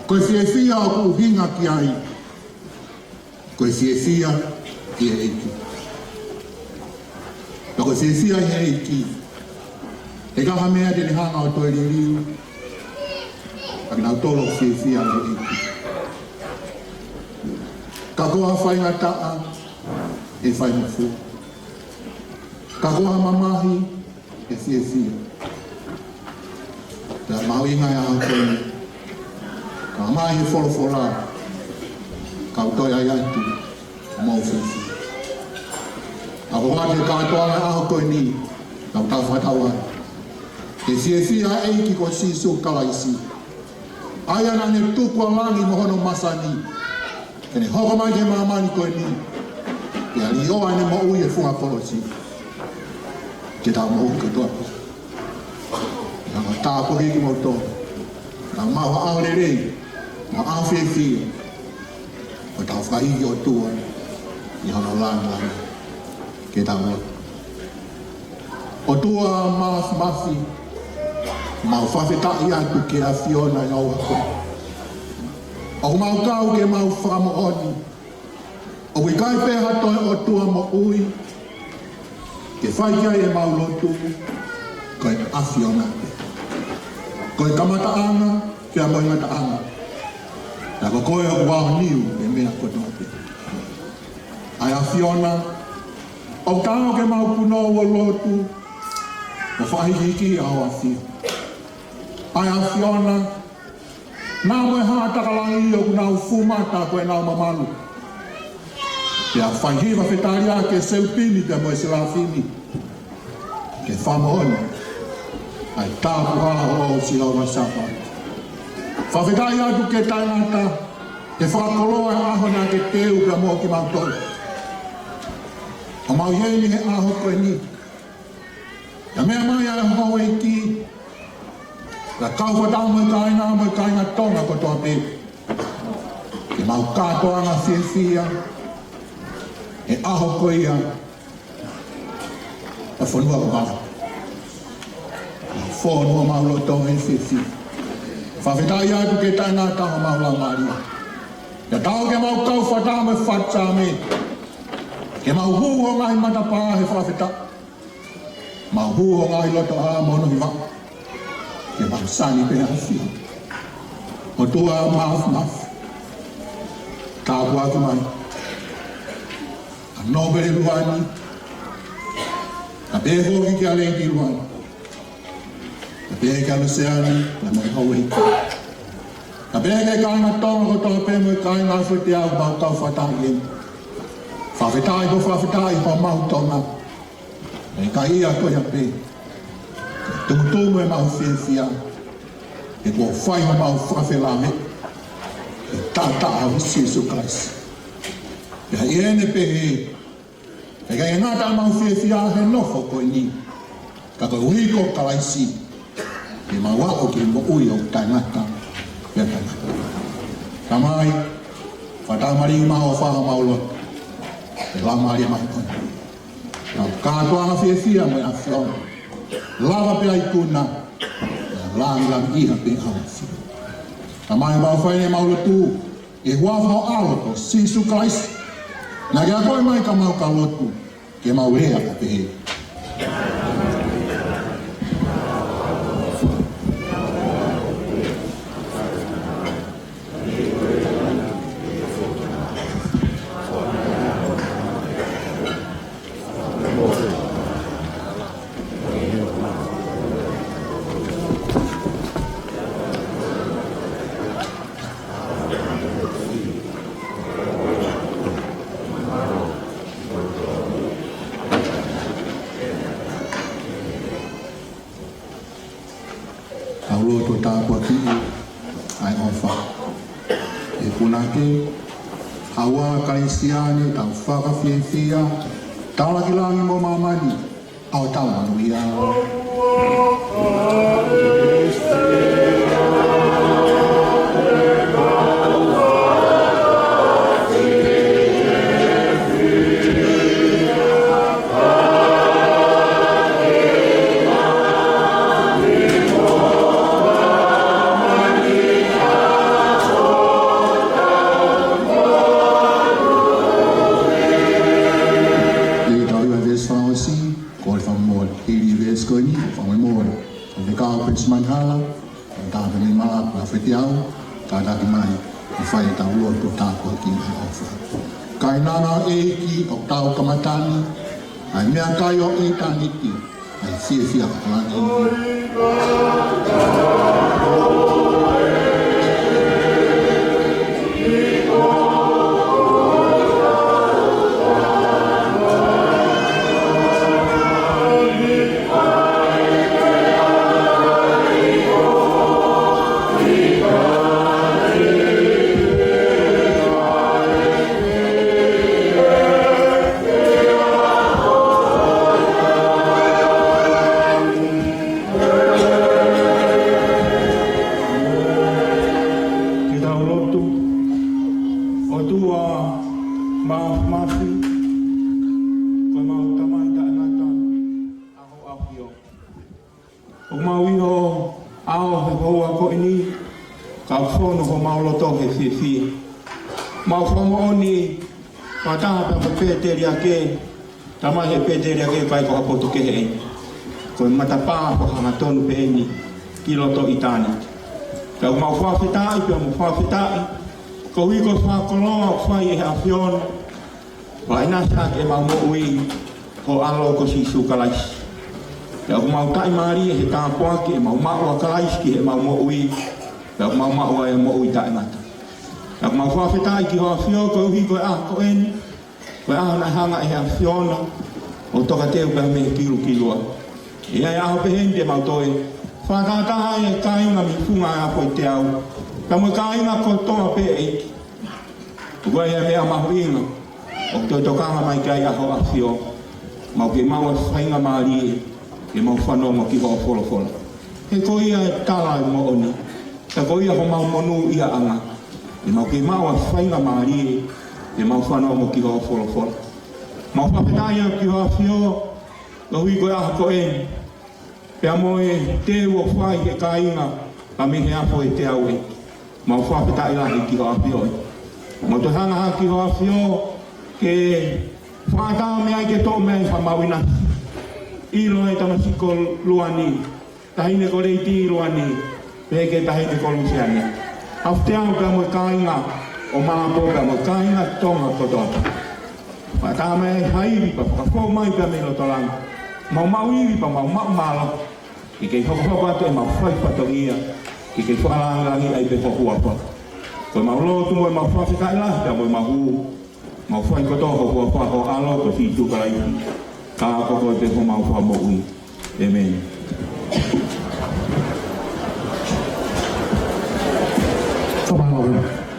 ko e fiefia ʻoku ʻuhinga ki ai, ko e fiefia ʻi he ʻEiki. Pea ko e fiefia ʻi he ʻEiki, ʻikai ha meʻa te ne hanga ʻo toe liliu ʻa kinautolu ʻoku fiefia ʻi he ʻEiki. Ka ko ha faingataʻa, ʻe faingofua. Ka ko ha mamahi, ʻe fiefia. Pea mahuʻinga ʻa e ʻaho ko eni, ka mai he folofola, kau toe ʻai atu, mou fiefia. ʻA ko e kātoanga ʻo e ʻaho ko eni, kau tau fakatauange, ʻe fiefia ʻa e ʻEiki ko Sīsū Kalaisi. ʻA ia naʻa ne tuku ʻa langi mo hono masani, ke ne hoko mai ki he māmani ko eni, pea lioa ʻene moʻui he funga kolosi, ke tau moʻui kotoa pē. Pea ʻoku ou tāpuakiʻi kimoutolu, ke tau maʻu ha ʻaho lelei, maʻu ha ʻaho fiefia, ʻo tau fakahiki ʻOtua ʻi hono lāngilangi. Ke tau lotu. ʻOtua Māfimafi, mau fakafetaʻi atu ki he ʻAfiona ʻi he ʻaho ko eni. ʻOku mau kau ke mau fakamoʻoni ʻoku ʻikai pē ha toe ʻOtua moʻui ke fai ki ai ʻemau lotu, ko e ʻAfiona pē. Ko e kamataʻanga pea mo e ngataʻanga, pea ko koe ʻoku aoniu ʻi he meʻa kotoa pē. ʻA e ʻAfiona, ʻoku taau ke mau punou ʻo lotu, ʻo fakahikihiki ʻa hoʻo ʻAfio. ʻA e ʻAfiona, naʻa mo e haʻa takalangi ʻoku nau fumata ko ʻenau mamalu, pea fai hiva fetaliaki ʻa e selupimi pea mo e selafimi ke fakamoʻoni ʻa e tāpuhā ʻo Sihova Sāpaoti. Fakafetaʻi atu ke taʻengata, ke fakakoloa e ʻaho naʻa ke teu pea mo kimautolu ʻo mau ʻi heni he ʻaho ko eni. Pea meʻa mai ʻa e houʻeiki, pea kau fakataha mo e kāinga, mo e kāinga Tonga kotoa pē, ke mau kātoanga fiefia he ʻaho ko ia ʻa e fonua ko Tonga. Fonua mau loto he fiefia. Fakafetaʻi atu ke taʻengata homau laumālie. Pea taau ke mau kau fakataha mo e fatu Saame, ke mau hū ho ngaahi matapā he fakafetaʻi, mau hū ho ngaahi lotoʻā mo hono hiva, ke mau sani pē ʻa e ʻAfio. ʻOtua Māfimafi, tāpuaki mai ʻa Nōpele Luani, kae pehē foki kia Lady Luani, kae pehē kia Luseane, kae mo e houʻeiki, kae pehē ki he kāinga Tonga kotoa pē mo e kāinga ʻAfio Teau ʻoku mau kau fakataha ʻi heni. Fakafetaʻi, ko e fakafetaʻi homau Tonga, ʻe kai ia ko ia pē, tumutumu ʻemau fiefia, he kuo fai homau fakafelaveʻi he taʻataʻa ʻo Sīsū Kalaisi. Pea ʻi heʻene pehē, ʻe ʻikai ngata ʻemau fiefia he nofo ko eni, ka koeʻuhi ko Kalaisi, ke mau aʻu ki he moʻui ʻoku taʻengata pea taʻengata. Tamai, fakatamaʻi mai ʻa e ʻofa ʻo homau lotu, ʻe Laumālie Māʻoniʻoni. Mau kātoanga fiefia mo e ʻAfiona. Lava pē ʻa e ikuna, lāngilangiʻia pē ʻa e ʻAfiona. Tamai, mau fai ʻemau lotu ʻi he huafa ho ʻAlo ko Sīsū Kalaisi, naʻa ke akoʻi mai ka mau ka lotu, ke mau lea ʻo pehē: Tau lotu ʻo tāpuakiʻi ʻa e ʻofa. ʻE punake, ʻa e Kalisitiane, tau fakafiefia, tau lāngilangi mo māmani ʻa hotau monūʻia. ʻI he tau ʻi he veesi fakaʻosi, kole fakamolemole, hili veesi ko eni, fakamolemole. Ko e kau Petimani Hala, ʻo tāpuni mai ʻa Fetiau, kātaki mai, ʻo fai ʻetau lotu tāpuakiʻi ʻa e ʻofa. Kainanga ʻo e ʻEiki, ʻoku tau kamata ni ʻa e meʻakai ʻo ʻitāniti, ʻa e fiefia ʻo e langi. ʻeni, ka fonu homau loto he fiefia. Mau fakamoʻoni, fakataha pea mo Pēteliake, tamai he Pēteliake kai ko ha poto kehe ʻeni. Ko e matapā fakahangatonu pē ʻeni ki loto ʻitāniti. Ka mau fakafetaʻi pea mo fakafetaʻi, koeʻuhi ko e fakakoloa ʻoku fai ʻe he ʻAfiona, ʻo ʻinasi ʻaki ʻemau moʻui ho ʻAlo ko Sīsū Kalaisi. Pea ʻoku mau taʻimālie he tāpuaki ʻemau maʻu ʻa Kalaisi ki heʻemau moʻui, pea ʻoku mau maʻu ai ʻa e moʻui taʻengata. Pea ʻoku mau fakafetaʻi ki ho ʻAfio koeʻuhi ko e ʻaho ko ʻeni, ko e ʻaho naʻe hanga ʻe he ʻAfiona ʻo tokateu pea mei he kilukilua. ʻI he ʻaho pehē ni te mau toe fakatahataha ai e kāinga mei he funga ʻo e ʻAfo ʻi Teau, pea mo e kāinga kotoa pē ʻEiki. Ko e meʻa mahuʻinga ʻoku toe tokanga mai ki ai ʻa ho ʻAfio, mau kei maʻu ʻa e faingamālie ke mau fanongo ki hoʻo folofola. He ko ia e tala ʻo e moʻoni, ka ko ia homau monūʻiaʻanga, ke mau kei maʻu ʻa e faingamālie ke mau fanongo ki hoʻo folofola. Mau fakafetaʻi atu ki ho ʻAfio, koeʻuhi ko e ʻaho ko ʻeni, pea mo e teu ʻoku fai ʻe he kāinga ka mei he ʻAfo ʻi Teau ē. Mau fakafetaʻi lahi ki ho ʻAfio. Mau toe hanga hake ki ho ʻAfio ke fakaʻatā mai ke toʻo mai ha maʻu ʻinasi. ʻIlo e tamasiʻi ko Luani, taʻahine ko Leiti Luani, pehē ki he taʻahine ko Lusiane. ʻAfio Teau pea mo e kāinga ʻo Malapō pea mo e kāinga Tonga kotoa. Fakaʻatā mai ha ivi pea fakafou mai pea mei loto langi. Mau maʻu ivi pea mau maʻu mālohi. Ke kei hokohoko atu ʻemau fai fatongia, ke kei fakalāngilangiʻi ai pē ho huafa. Ko ʻemau lotu mo ʻemau fakafetaʻi lahi pea mo ʻemau hū, mau fai kotoa ho huafa ho ʻAlo ko Sīsū Kalaisi, ka ko koe pē homau Fakamoʻui. ʻĒmeni.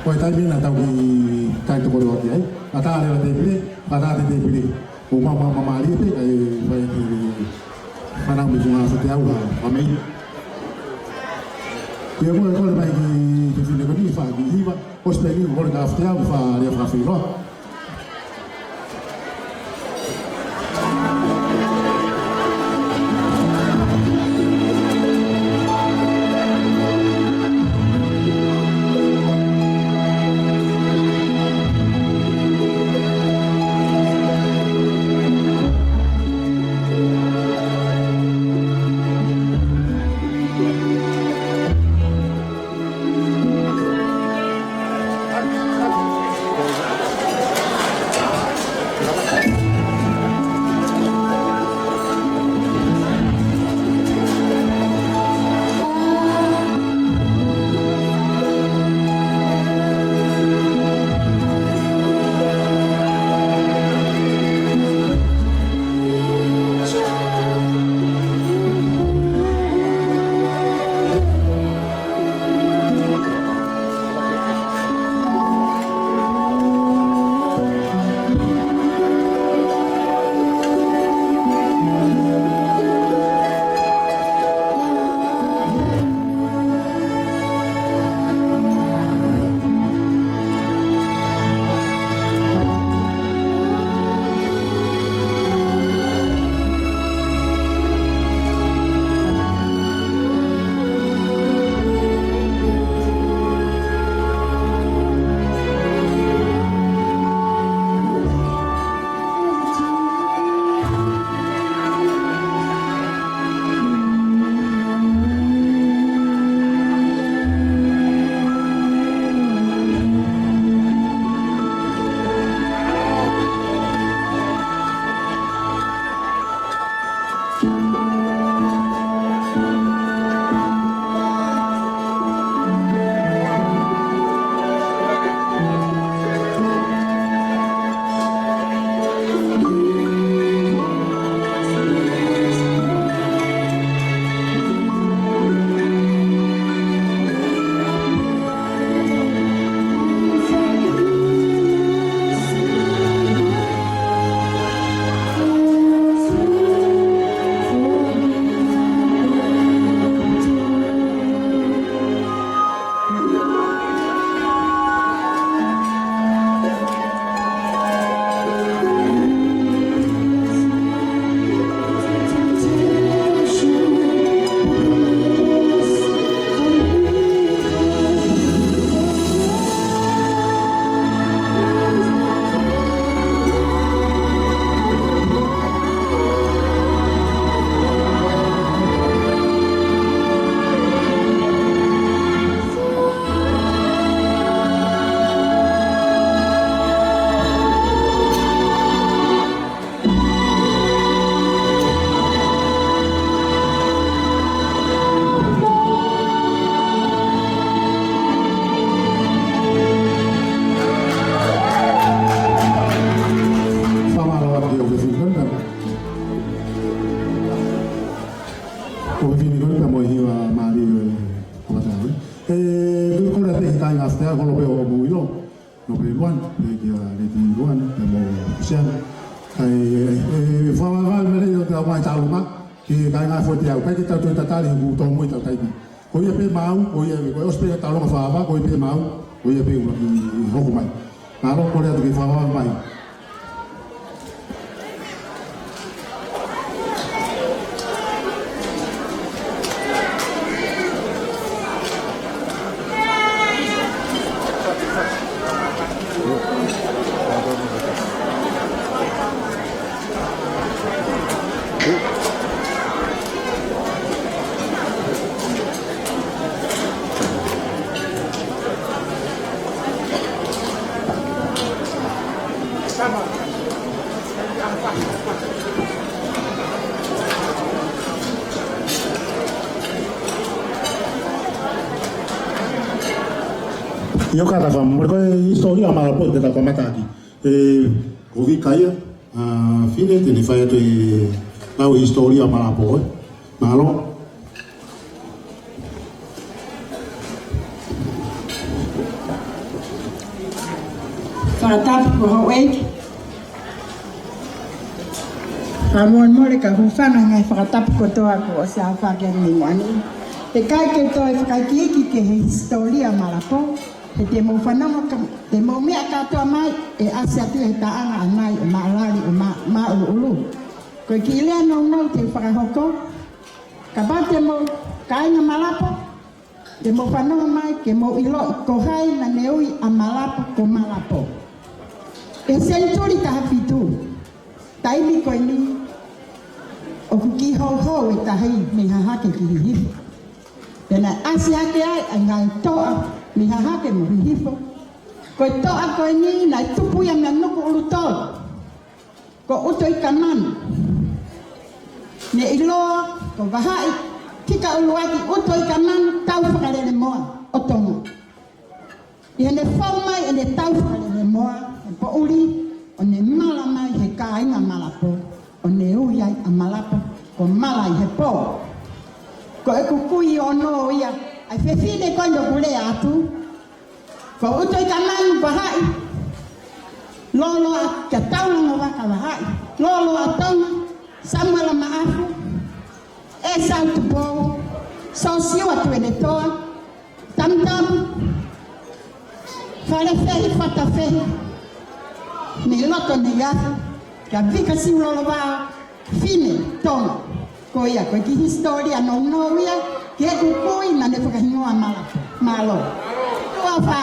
Ko e taimi eni naʻa tau kiʻi kai tokoni atu ai. Ka tā leva tēpile, ka tā te tēpile. ʻOku mau, mau, mau mālie pē, kae fai ki he fānau mei he funga ʻAfo Teau, ha, ha meʻa. Pea ko e kole mai ki he fefine ko eni, fai ki he hiva, ʻosi pē eni, kole ki he ʻAfo Teau, fai lea fakafeʻiloaki. Ko e kole pē ki he kāinga ʻAfitea, kole pē ʻo mou ʻilo. Nō pē Luan, pē kia Leti Luan, pea mo Siana. Kae, ʻe, ʻe, fakavaivai mai lelei ʻo te au mai talonga, ki he kāinga Fuaʻiʻaho, ʻikai ke tau toe tatali he kuo tōmui ʻetau taimi. Ko ia pē maʻau, ko ia, ko e ʻosi pē talonga fakavaivai, ko ia pē maʻau, ko ia pē ʻuluaki hoko mai. Mālō, kole atu ke fakavaivai mai. ʻIo, ka ta fam, mo ko e hisitōlia Malapo te ta kamata ʻaki. ʻE, ko Vika ia, ʻa Fine, te ne fai atu e lau hisitōlia Malapo, ē. Mālō. Fakatapu ki he houʻeiki. Fakamolemole ka hūfanga he ngaahi fakatapu kotoa kuo ʻosi ʻafaki ange ni moʻoni. He ʻikai ke toe fakaikiiki ki he hisitōlia Malapo. He te mou fanongo ka, te mou meʻa kātoa mai, ʻe ʻasi atu he taʻanga ʻa Nai ʻo Maʻalali ʻo Ma-, Māʻuluʻulu. Ko e kiʻi lea nounou te u fakahoko. Kapau te mou kāinga Malapo, te mou fanongo mai ke mou ʻiloʻi ko hai naʻa ne ui ʻa Malapo ko Malapo. ʻI he senituli taha fitu, taimi ko eni, ʻoku kiʻi houhou e tahi mei Hahake ki Hihifo. Pea naʻe ʻasi hake ai ʻa e ngaahi toʻa mei Hahake mo Hihifo. Ko e toʻa ko eni naʻe tupu ia mei Nukuʻulutolu. Ko ʻUtoikamanu. Ne ʻiloa ko Vahaʻi Fika ʻUluaki ʻUtoikamanu Taufakalelemoa ʻo Tonga. ʻI heʻene fou mai ʻene taufakalelemoa, he poʻuli, ʻo ne mala mai he kāinga Malapo, ʻo ne ui ai ʻa Malapo ko Mala ʻi he Pō. Ko ʻeku kui ʻo Noa ia, ʻa e fefine ko eni ʻoku lea atu, ko ʻUtoikamanu Vahaʻi, Loloa kia Taulongovaka Vahaʻi, Loloa Tonga, Samuela Maʻafu, ʻEsau Tupou, Sosiua Tuʻiʻonetoa, Tamutamu, Falefehi Fatafehi, mei loto Neiafu, kia Vika Siulolo Vao, Fine Tonga. Ko ia, ko e kiʻi hisitōlia nounou ia, ki heʻeku kui naʻa ne fakahingoa Malapo. Mālō. Tuʻa ʻofa.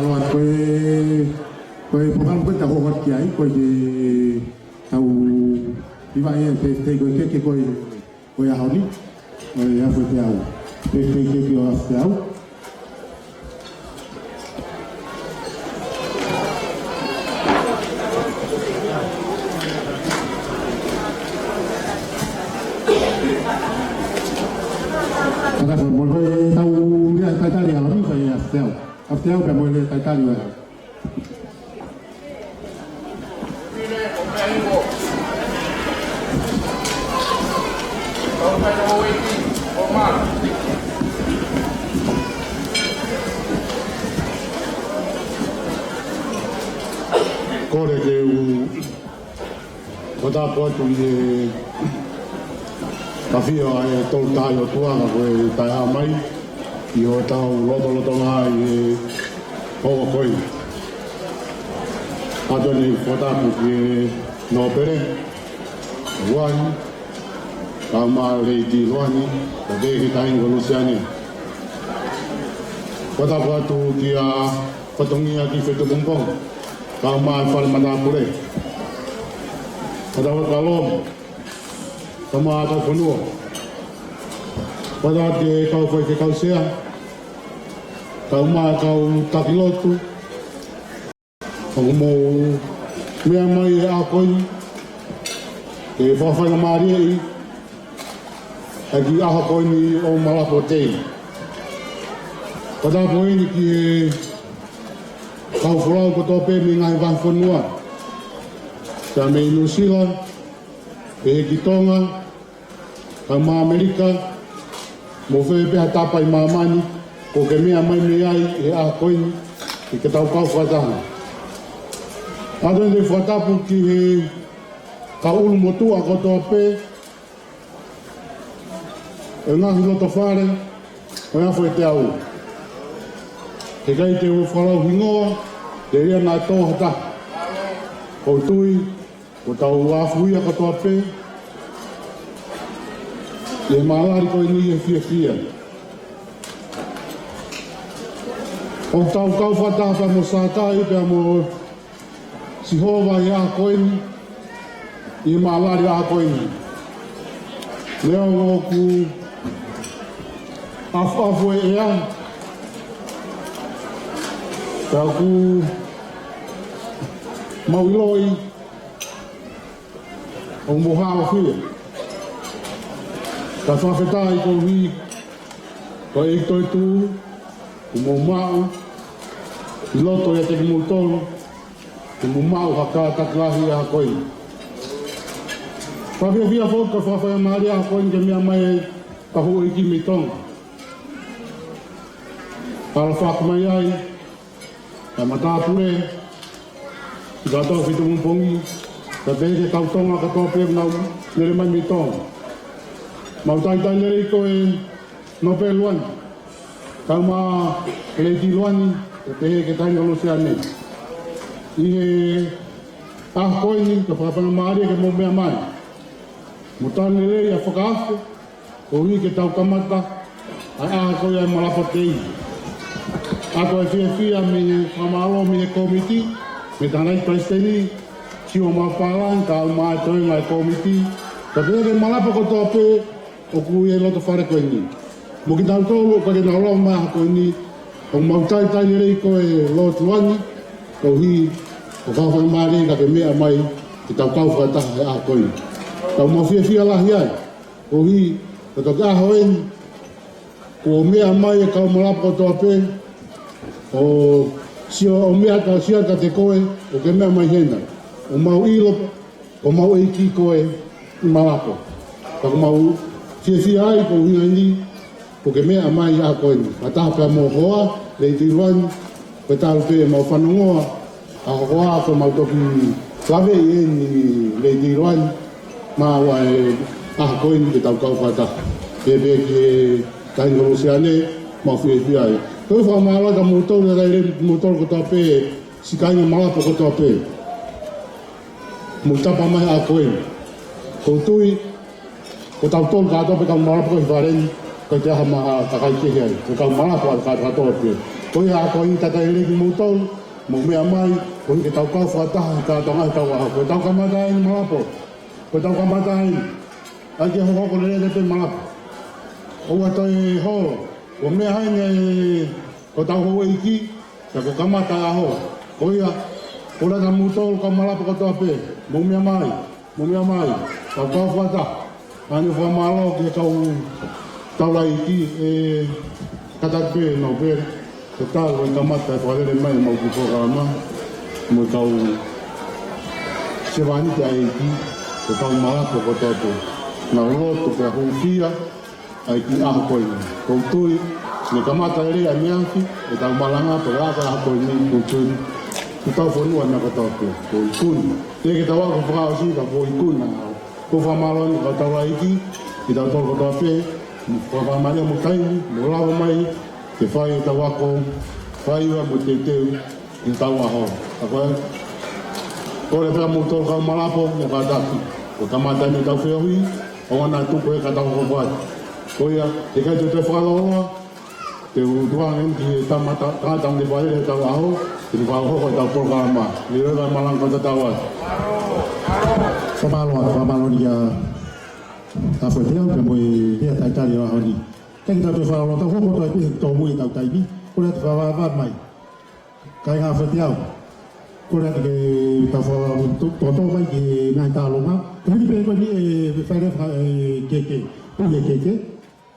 Ko e, ko e polokalama ko ē ʻoku tau hoko atu ki ai, ko e tau hivaʻi e birthday ko ē, ke, ke ko e, ko e ʻaho ni, ko e ʻaho ko ē ʻa e birthday ko ē ʻa e ʻaho. Ka ko e mo e tau ia talitali ʻaho ni, ko e ʻaho. ʻAho pea mo e talitali ʻo e ʻaho. Kole ke u fakatapu atu ʻi he ʻafio ʻa e Tolu Tahaʻi ʻOtua, ka ko e taʻeʻaho mai ʻi hotau lotolotonga ʻi he ʻaho ko ē. ʻOatu eni e fakatapu ki he Nōpele Luani, kae ʻumaʻā Lady Luani, kae pehē ki he Taʻahine ko Lusiane. Fakatapu atu kia Fatongia ki Fetuʻupongipongi, kae ʻumaʻā e fale matāpule. Fakatapu kia Lomi, kae ʻumaʻā e kau fonua. Fakatapu ki he kau faifekau sea, kae ʻumaʻā e kau taki lotu, ʻoku mou meʻa mai he ʻaho ko eni ke fakafaingamālieʻi e kiʻi ʻaho ko eni ʻo Malapo Day. Fakatapu eni ki he kau folau kotoa pē mei he ngaahi vahefonua, pea mei Nuʻu Sila, pehē ki Tonga, kae ʻumaʻā ʻAmelika, mo fē pē ha tapa ʻi māmani ʻoku ke meʻa mai mei ai he ʻaho ko eni, ke tau kau fakataha. ʻOatu eni e fakatapu ki he kau ʻulumotuʻa kotoa pē ʻo e ngaahi lotofale ʻo e Afuete Aua. Heʻikai te u fakalauhingoa, telia naʻa tō ha taha. ʻOku ou tui ʻoku tau afuia kotoa pē ʻi he mālali ko eni ʻi he fiefia. ʻOku tau kau fakataha pea mo Sātai pea mo Sihova he ʻaho ko eni, ʻi he mālali ʻaho ko eni. Leo ʻoku ʻafuʻafu e ʻea, pea ʻoku mau ʻiloʻi ʻoku mou haʻofia. Ka fakafetaʻi koeʻuhi ko e toetuʻu kuo mou maʻu ʻi loto ʻiate kimoutolu, kuo mou maʻu ha kātaki lahi he ʻaho ko eni. Fakafiefia foki ka fakafaingamālie ʻaho ko eni ke meʻa mai e kau houʻeiki mei Tonga. Ala faka mai ai ʻa e matāpule, ʻi he kātoa Fetuʻupongipongi, kae pehē ki he kau Tonga kātoa pē ʻoku nau lele mai mei Tonga. Mau talitali lelei koe Nōpele Luani, kae ʻumaʻā Lady Luani, kae pehē ki he Taʻahine ko Lusiane. ʻI he ʻaho ko eni, ka fakafaingamālie ke mou meʻa mai. Mou talitali lelei ʻa e fakaafe, koeʻuhi ke tau kamata ʻa e ʻaho ko ia ʻo e Malapo Day. ʻOatu e fiefia mei he fakamālō mei he kōmiti, mei he tangataʻeiki palesiteni, Siua Mafalani, kae ʻumaʻā e toenga e kōmiti, kae pehē ki he Malapo kotoa pē ʻoku ʻi he lotofale ko eni. Mo kinautolu ʻoku ʻikai ke nau lava mai he ʻaho ko eni, ʻoku mau talitali lelei koe Lord Luani, koeʻuhi ko e fakafaingamālie ka ke meʻa mai ke tau kau fakataha he ʻaho ko eni. Ka ʻoku mau fiefia lahi ai, koeʻuhi ko e toki ʻaho eni, kuo meʻa mai e kau Malapo kotoa pē, ʻo sio, ʻo meʻa atu, sio atu kiate koe, ʻoku ke meʻa mai hena. ʻOku mau ʻilo ko homau ʻeiki koe ʻi Malapo. Ka ʻoku mau fiefia ai koeʻuhi ni, ʻoku ke meʻa mai he ʻaho ko eni. Fakataha pea mo ho hoa, Lady Luani, ko e talu pē ʻemau fanongoa ʻa ho hoa, ko ʻemau toki laveʻi eni Lady Luani, maʻu ʻa e ʻaho ko eni ke tau kau fakataha. Pehē pē ki he Taʻahine ko Lusiane, mau fiefia ai. Ko e fakamālō atu kiate kimoutolu, ʻa e lelei kimoutolu kotoa pē, siʻi kāinga Malapo kotoa pē. Mou tapa mai he ʻaho ko eni. ʻOku ou tui, ko tautolu kātoa pē kau Malapo ko e fale ni, ʻikai toe ʻi ai ha kakai kehe ai, ko e kau Malapo ʻa kātoa pē. Ko ia, ko e tataʻi lelei kimoutolu, mou meʻa mai, koeʻuhi ke tau kau fakataha, ka tau ngaahi tau ʻaho. Ko ʻetau kamata eni Malapo. Ko ʻetau kamata eni. ʻAi ke hokohoko lelei pē Malapo. ʻOua toe holo. Ko e meʻa eni ʻa hotau houʻeiki, ka ko e kamata ʻaho. Ko ia, kole atu kimoutolu kau Malapo kotoa pē. Mou meʻa mai. Mou meʻa mai, tau kau fakataha. ʻAi ke fakamālō ki he kau taulaʻeiki, ʻe kātaki pē, nau pē, ko e talu e kamata e fakalele mai ʻemau kiʻi polokalama, mo e kau sevāniti ʻa e ʻEiki, ko e kau Malapo kotoa pē. Nau lotu pea hūfia ʻa e kiʻi ʻaho ko eni. ʻOku ou tui, ne kamata lelei ʻa e meʻa ni, ʻetau malanga, pea laka ʻaho ko eni, ʻoku ou tui, ʻoku tau fonua meʻa kotoa pē, ʻoku ou tui. Teʻeki ke tau ako fakaʻosi ka ʻoku ou ikuna. ʻOku ou fakamālō eni ki he kau taulaʻeiki, kitautolu kotoa pē, mo fakamālō mo e taimi, mo lava mai, ke fai ʻetau ako, fai ua mo teuteu, ʻi heʻetau ʻaho. Ka ko e, kole pē kimoutolu kau Malapo, mo kātaki. Ko e kamata eni ʻetau feohi, ʻoua naʻa tuku e ka tau hoko atu. Ko ia, ʻe ʻikai te u toe fakalōloa, te u tuku ange ki he tangata, tangata ʻoku ne fai ʻetau ʻaho, ke ne fakahoko ʻetau polokalama. Leveleva e malanga kae tatau ai. Fakamālō, fakamālō eni kia Tāfueteau, pea mo e lea talitali ʻo e ʻaho ni. Teʻeki ke tau toe fakalōloa, tau hoko atu ai pē he tōmui ʻetau taimi, kole atu fakavā mai. Kāinga Tāfueteau. Kole atu ke tau faka-, to-, toto mai ki he ngaahi tālonga. Ko eni pē ko eni ʻe fai leva ʻe Keke. Puhi ʻe Keke.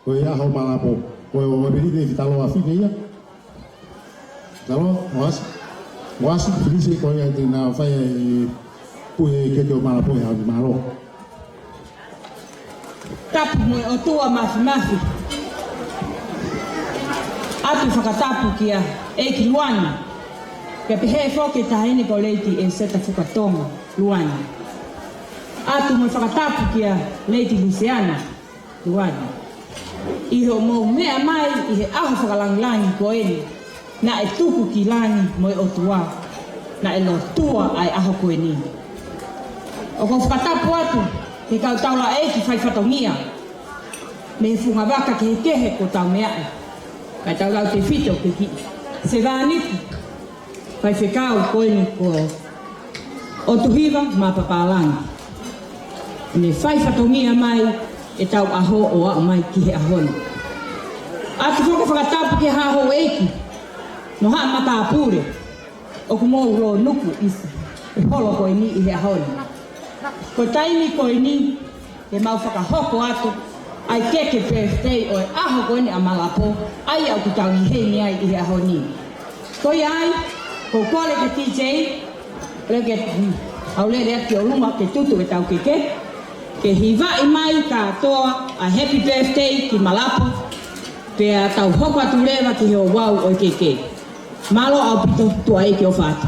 Ko e ʻaho Malapo. Ko e ʻo Evelina Fitaloa Fine ia. Fitaloa, ʻoasi. ʻOasi, Filipe ko ia te na fai e puhi ʻe Keke ʻo Malapo he ʻaho ni, mālō. Tapu mo e ʻOtua Māfimafi. ʻOatu fakatapu kia ʻEiki Luana. Pea pehē foki ki he taʻahine ko Lady ʻEseta Fukatonga Luana. ʻOatu mo e fakatapu kia Lady Luseana Luana. ʻI hoʻomou meʻa mai ʻi he ʻaho fakalāngilangi ko eni. Naʻe tuku ki langi mo e ʻOtua, naʻe lotua ʻa e ʻaho ko eni. ʻOku ou fakatapu atu ki he kau taulaʻeiki faifatongia mei he funga vaka kehekehe kuo tau meʻa ai. Kae tautautefito ki he kiʻi sevāniti faifekau ko eni ko ʻOtuhiva Mapapālangi. Ne faifatongia mai ʻetau ʻaho ʻo aʻu mai ki he ʻaho ni. ʻOatu foki e fakatapu ki he houʻeiki mo e haʻa matāpule ʻoku mou lōnuku ʻi he holo ko eni ʻi he ʻaho ni. Ko e taimi ko eni ke mau fakahoko atu ʻa e keke birthday ʻo e ʻaho ko eni ʻa Malapo, ʻa ia ʻoku tau ʻi heni ai ʻi he ʻaho ni. Ko ia ai, ʻoku ou kole ki he D J, lele, ʻalu lele atu ki ʻolunga ke tutu ʻetau keke, ke hivaʻi mai kātoa ʻa e happy birthday ki Malapo, pea tau hoko atu leva ki he ouau ʻo e keke. Mālō ʻaupito, tuʻa ʻeiki ʻofa atu.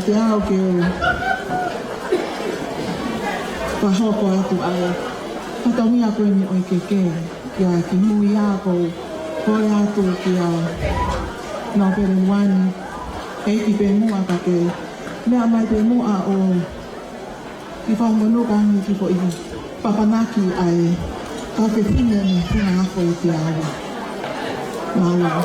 Ke u fakahoko atu ai ʻa e fatongia ko eni ʻo e keke, ʻa e kiʻi ʻuhinga ʻoku ou kole atu kia Nōpele Luani, ʻEiki pē muʻa ka ke meʻa mai pē muʻa ʻo kiʻi fakamonū ange ki he foʻi papanaki ʻa e kau fefine mei he Funga Foʻi Teau. Mālō.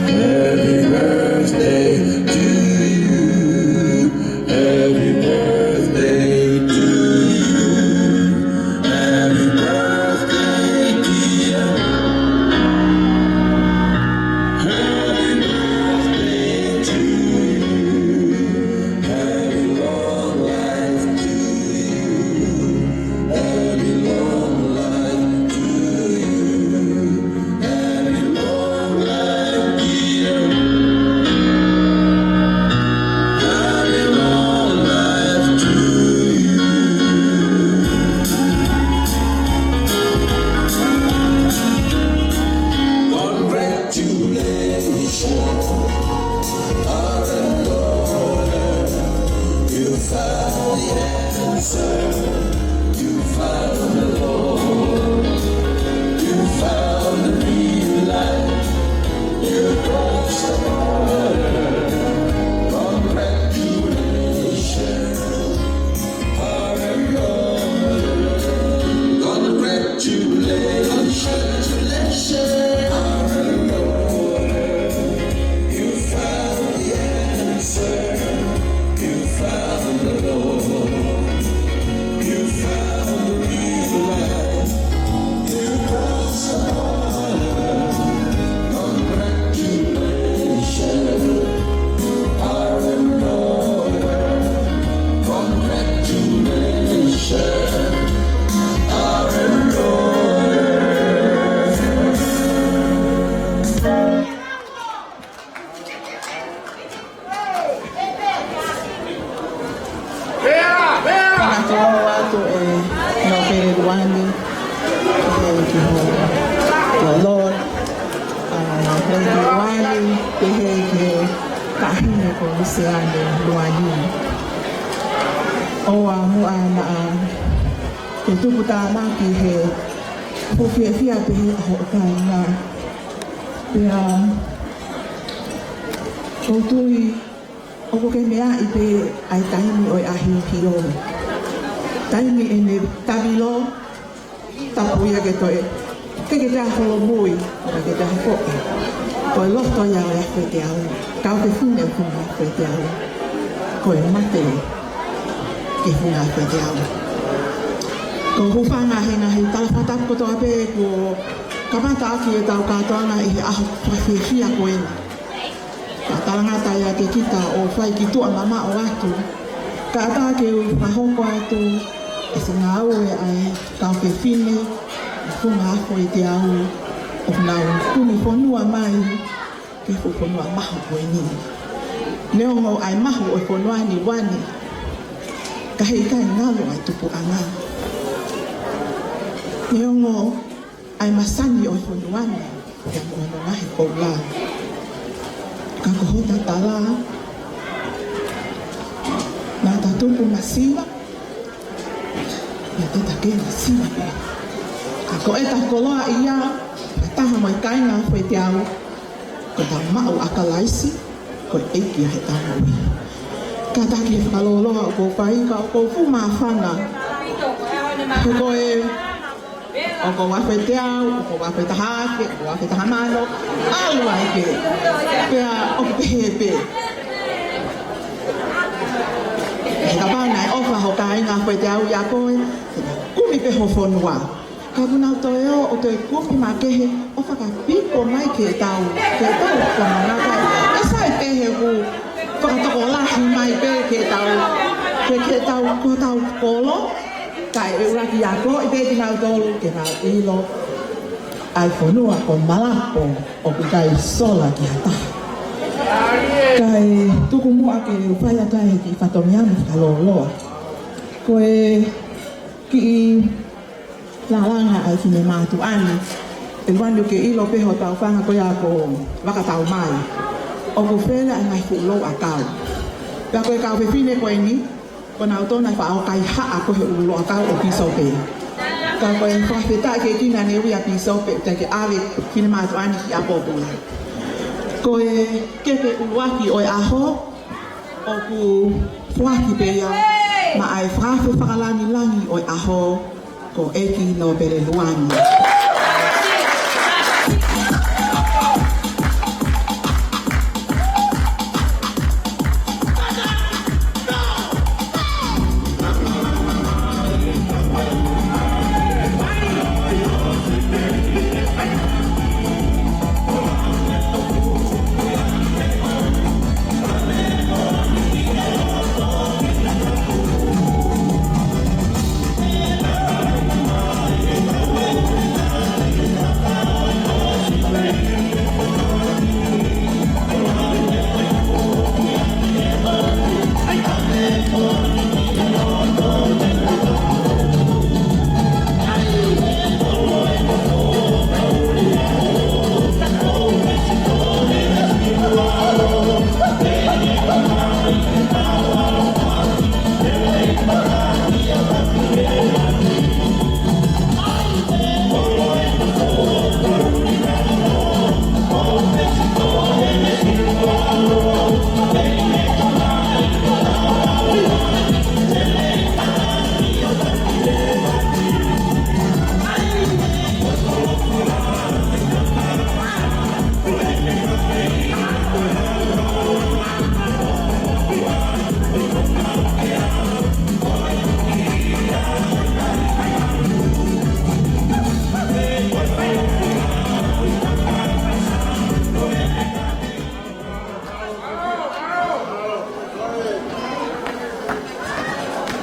Happy birthday to you. Happy birthday to you. Happy birthday, dear. Happy birthday to you. Happy long life to you. Happy long life to you. Happy long life, dear. Happy long life to you. Congratulations, our Lord. You found the answer. You found the Lord. You found the real life. You crossed the border. Congratulations, our Lord. Congratulations, our Lord. You found the answer. You found the Lord. You found the real life. You crossed the border. Congratulations, our Lord. Congratulations, our Lord. Fakatō atu ʻe Nōpele Luani, ʻe ki ho, your Lord, ʻa Lady Luani, pehē ki he Taʻahine ko Luseane Luani. ʻOua muʻa naʻa ke tupu tāmaki he fuʻu fiefia pehē ʻa hoʻo kāinga. Pea ʻoku ou tui ʻoku ke meaʻi pē ʻa e taimi ʻo e ʻahiohio. Taimi ʻene tavilo, tapu ia ke toe, ke ke taha holomui, ka ke taha foʻi. Ko e loto ia ʻo e Aho Foʻi Teau, kau fefine ʻo e Funga Foʻi Teau. Ko e mate ki he Funga Foʻi Teau. Ko e hūfanga he ngaahi tala fakatapu kotoa pē kuo kamata ʻaki ʻetau kātoanga ʻi he ʻaho fakafiefia ko eni. Ka talangata ia ke kita ʻo fai ki tuʻa mamaʻo atu. Kae ʻatā ke u fakahoko atu ʻa e ngāue ʻa e kau fefine ʻo e Funga Foʻi Teau ʻoku nau kumi fonua mai ki he fuʻu fonua mahu ko eni. Neongo ʻa e mahu ʻo e fonua ni Luani, ka heʻikai ngalo ʻa e tupuʻanga. Neongo ʻa e masani ʻo e fonua ni, pea mo hono ngaahi koula. Ka ko hota tala, naʻa ta tupu masiva, naʻa ta take masiva pē. Ka ko ʻeta koloaʻia, fakataha mo e kāinga Foʻi Teau, ko ʻetau maʻu ʻa Kalaisi, ko e ʻEiki ʻa ʻetau moʻui. Kātaki he fakalōloa ʻoku ou fai ka ʻoku ou fuʻu māfana. He ko e ʻOku ou afe teau, ʻoku ou afe taha afe, ʻoku ou afe taha mano, ʻalu ai pē. Pea ʻoku pehē pē. He Naʻe ʻofa ho kāinga Foeteau ʻia koe, kumi pē ho fonua. Ka kuo nau toe ō ʻo toe kumi makehe ʻo fakapiko mai ke tau, ke tau kamangaka. ʻE sai pē he ʻoku fakatokolahi mai pē ke tau, ke, ke tau, ko tau kolo. Kae ʻuluaki akoʻi pē kinautolu ke nau ʻilo ʻa e fonua ko Malapo ʻoku ʻikai sola ki ha taha. Kae tuku muʻa ke u fai atu ai e kiʻi fatongia mo fakalōloa. Ko e kiʻi lālanga ʻa e finemātuʻa ni, ʻe luani ke ʻilo pē hotau fanga ko ia ko Vakataumai. ʻOku fele ʻa e ngaahi fuʻu louʻakau. Pea ko e kau fefine ko eni, ko nautolu naʻe faʻa ō kaihaʻa ko ē he ʻuluʻakau ʻo pīsope. Ka ko e fakafetaʻi ki he ʻEiki naʻa ne ui ʻa pīsope, teʻeki ke ʻave finemātuʻa ni ki ʻapi pōpula. Ko e keke ʻuluaki ʻo e ʻaho, ʻoku foaki pē ia maʻa e fakaafe fakalāngilangi ʻo e ʻaho, ko ʻEiki Nōpele Luani.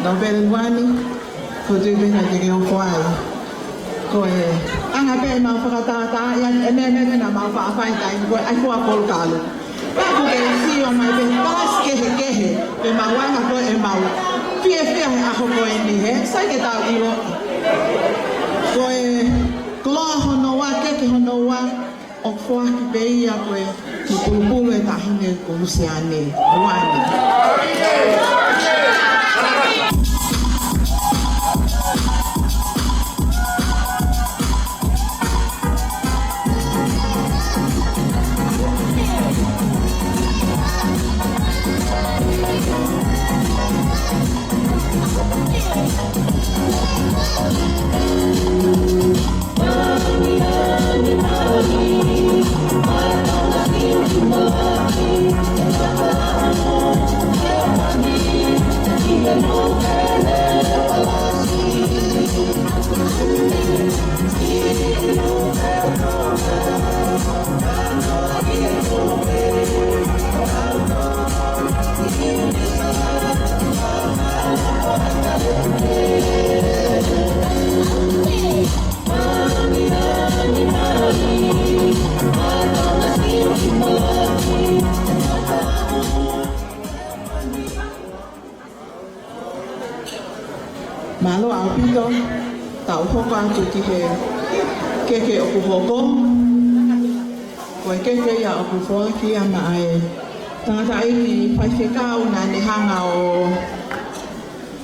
Nōpele Luani, ko e tui pē naʻe ke ofo ai. Ko e anga pē ʻemau fakatātā ia, ʻe meʻa, meʻa, meʻa naʻa mau faʻa fai taimi ko ē, ʻa e fua kolukalu. Pea ʻoku ke sio mai pē, kalasi kehekehe, ʻemau anga ko ē ʻemau fiefia he ʻaho ko eni he, sai ke tau ʻilo. Ko e koloa hono ua, keke hono ua, ʻoku foaki pē ia ko e kiʻi pulupulu ʻa e taʻahine ko Lusiane Luani. Mālō ʻaupito, tau hoko atu ki he keke ʻoku hoko. Ko e keke ia ʻoku foaki ia maʻa e tangataʻeiki faifekau naʻa ne hanga ʻo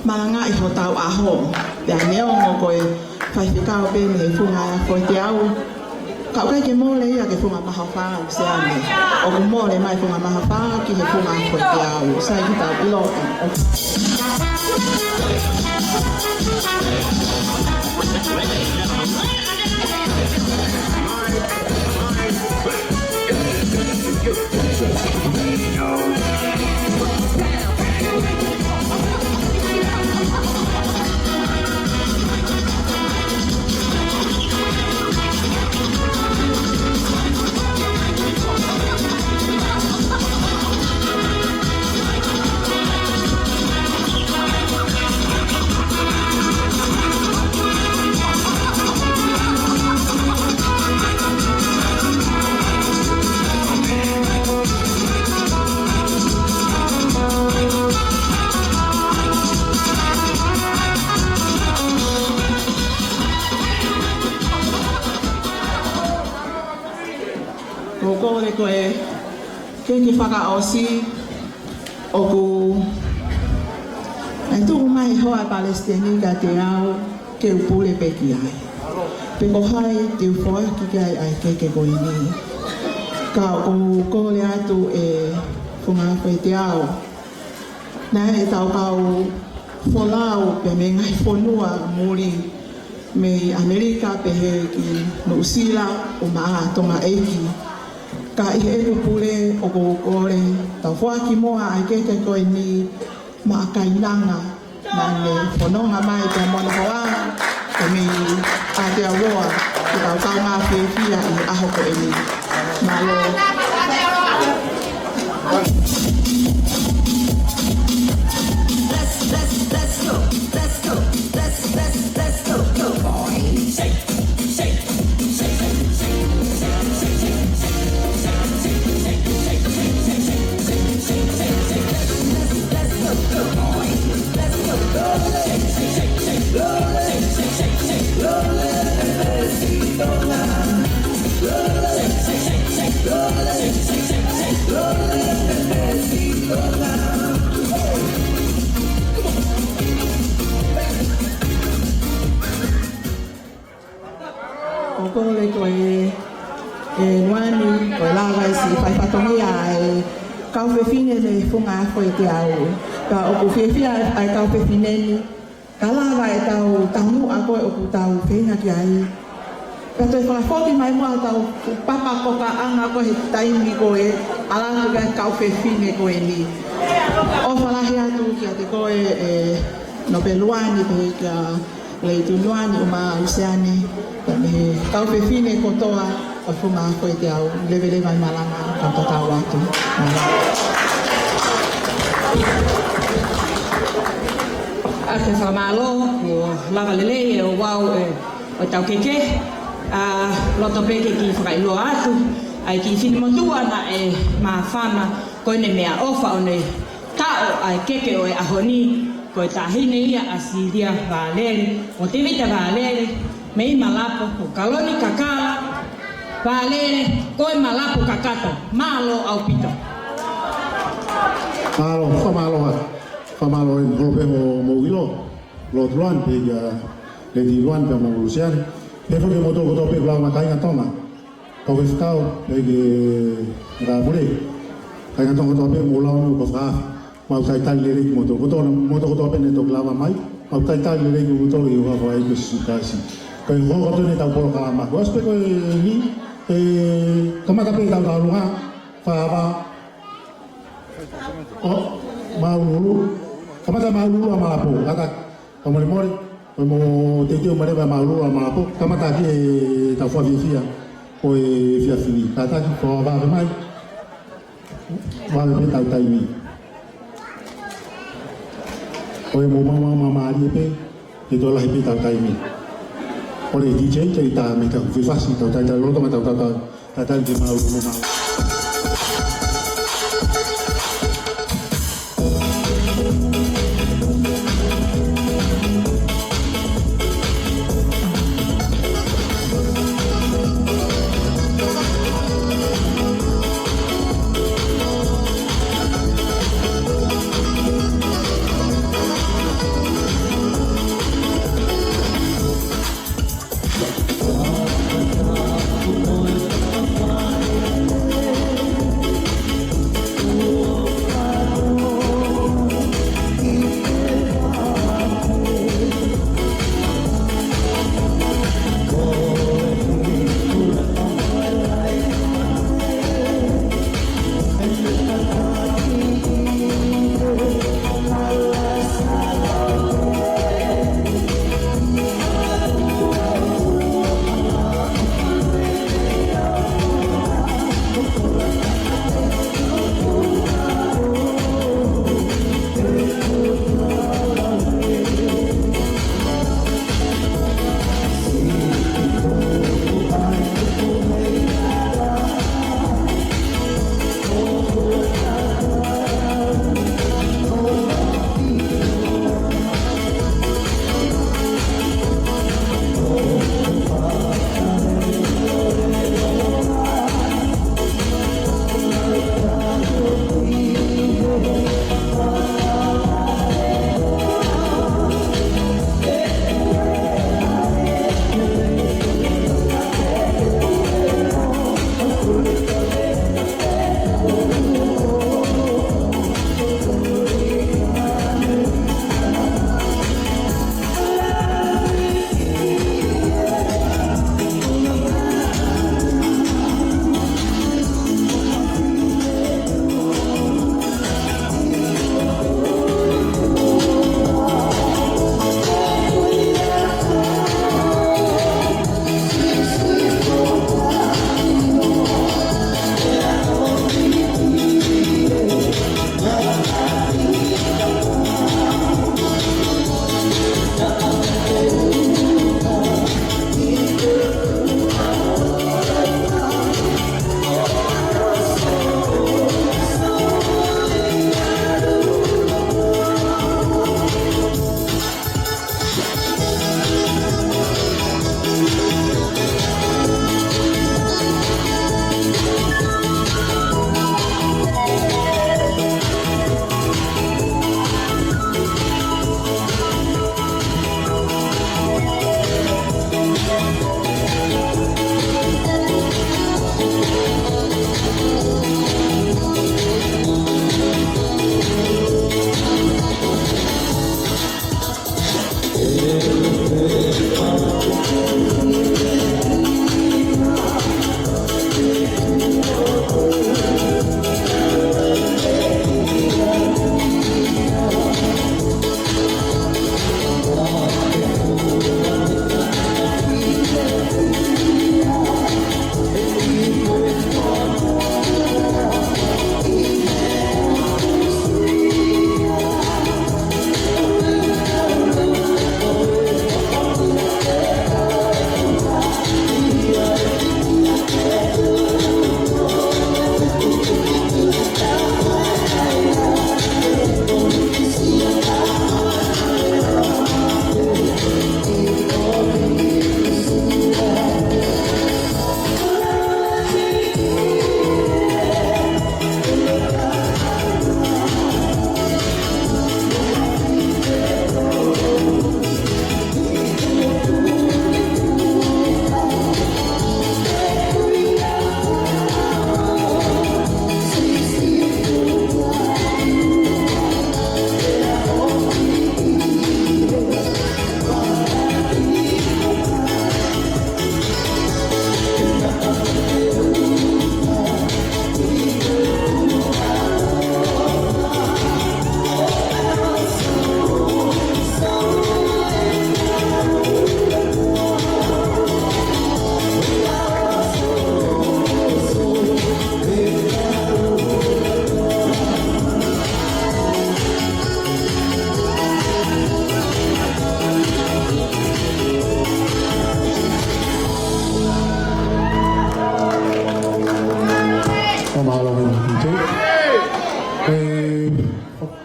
malangaʻi hotau ʻaho. Pea neongo ko e faifekau pē mei he funga ʻa Foeteau, ka ʻoku ʻikai ke mole ia ki he funga mahaofa ʻa Lusiane. ʻOku mole mai funga mahaofa ki he funga Foeteau. Sai ke tau ʻilo. Ko e kole ko ē ke ke fakaʻosi ʻoku ʻe tuku mai hoa palesiteni kiate au ke u pule pē ki ai. Pe ko hai te u foaki ki ai ʻa e keke ko eni. Ka ʻoku ou kole atu e Funga Foʻi Teau. Naʻe ʻi ai ʻetau kau folau pē mei he ngaahi fonua muli mei ʻAmelika pehē ki Nuʻusila, ʻumaʻā Tonga ʻEiki. Ka ʻi heʻeku pule ʻoku ou kole tau foaki muʻa ʻa e keke ko eni maʻa Kainanga naʻa ne fononga mai pea mo hono hoa ko mei Aotearoa, ke tau kaungā fiefia ʻi he ʻaho ko eni. Mālō. ʻOku ou kole ko e, e Luani, ko e lava e siʻi fai fatongia e kau fefine mei he Funga Foʻi Teau. Ka ʻoku fiefia ʻa e kau fefine ni, ka lava ʻetau taumuʻa ko ē ʻoku tau feinga ki ai. Pea toe fakafoki mai muʻa ʻetau papa kokaʻanga ko ē he taimi ko ē, ʻalu atu ki he kau fefine ko eni. ʻOfa lahi atu kiate koe, e Nōpele Luani, pehē kia Lady Luani, ʻumaʻā Luseane, pea mei he kau fefine kotoa ʻo e Funga Foʻi Teau, leveleva e malanga, kau tatau atu. Mālō. ʻOku ou fakamālō, kuo lava lelei e ouau e, ʻo ʻetau keke, ʻa, loto pē ke kiʻi fakailoa atu ʻa e kiʻi finemotuʻa naʻe māfana ko ʻene meʻaʻofa ʻo ne taʻo ʻa e keke ʻo e ʻaho ni, ko e taʻahine ia ʻa Silia Valele, mo Tevita Valele, mei Malapo, ko Kaloni Kakala Valele, ko e Malapo kakato. Mālō ʻaupito. Mālō, fakamālō atu. Fakamālō e holo pē mo, mo ʻilo, Lord Luani, pea kia Lady Luani, pea mo Luseane. Pea foki mo toko toko pē lau ma kāinga Tonga. Kau faifekau, pea ki he kāpule. Kāinga Tonga kotoa pē mou lau ʻo fakaafe. Mau talitali lelei kimoutolu kotoa, mo toko kotoa pē ne toki lava mai. Mau talitali lelei kimoutolu ʻi he huafa ʻo Sīsū Kalaisi. Ko e hoko atu eni ʻetau polokalama. Ko e ʻosi pē ko eni, e, kamata pē ʻetau taulunga, fava. ʻO, mālōlō. Kamata mālōlō ʻa Malapo, kātaki. Fakamolemole, ko e mo teuteu mai leva mālōlō ʻa Malapo, kamata ki heʻetau fakafiefia ʻo e efiafi ni. Kātaki, fakaʻosi mai. Vave pē ʻetau taimi. Ko e mo māmā māmālie pē, ke toe lahi pē ʻetau taimi. Kole D J ke ʻita mei tau fefasi, tau talitali lolotonga ʻetau tautau. Talitali ke mālōlō, mālōlō.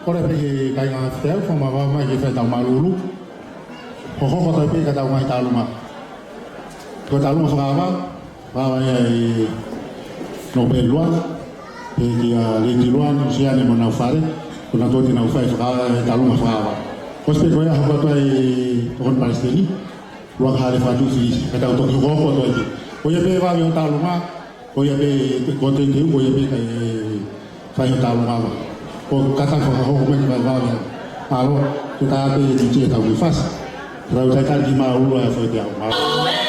Kole pē ki he kāinga ʻo Fitehau, fakamālō mai ki he faitau mālūlū. Hohoko atu pē ki heʻetau ngaahi tālunga. Ko e tālunga fakaava, fakaava ia ʻe Nōpeli Luana, pehē kia Lady Luana, Siane mo honau fale, ko kinautolu te nau fai fakaava e tālunga fakaava. ʻOsi pē ko ia hoko atu ai e tokoni palesiteni, Luana Hale Fatu Fisi, ka tau toki hokohoko atu ai pē. Ko ia pē vave hoʻo tālunga, ko ia pē, ko e teuteu, ko ia pē kae fai hoʻo tālunga ava. Ko e kātaki fakahoko mai ke vave. Mālō, ke tā pē ni te tau ki fasi. Tau talitali ki mālūlū ʻa e foʻi teau. Mālō.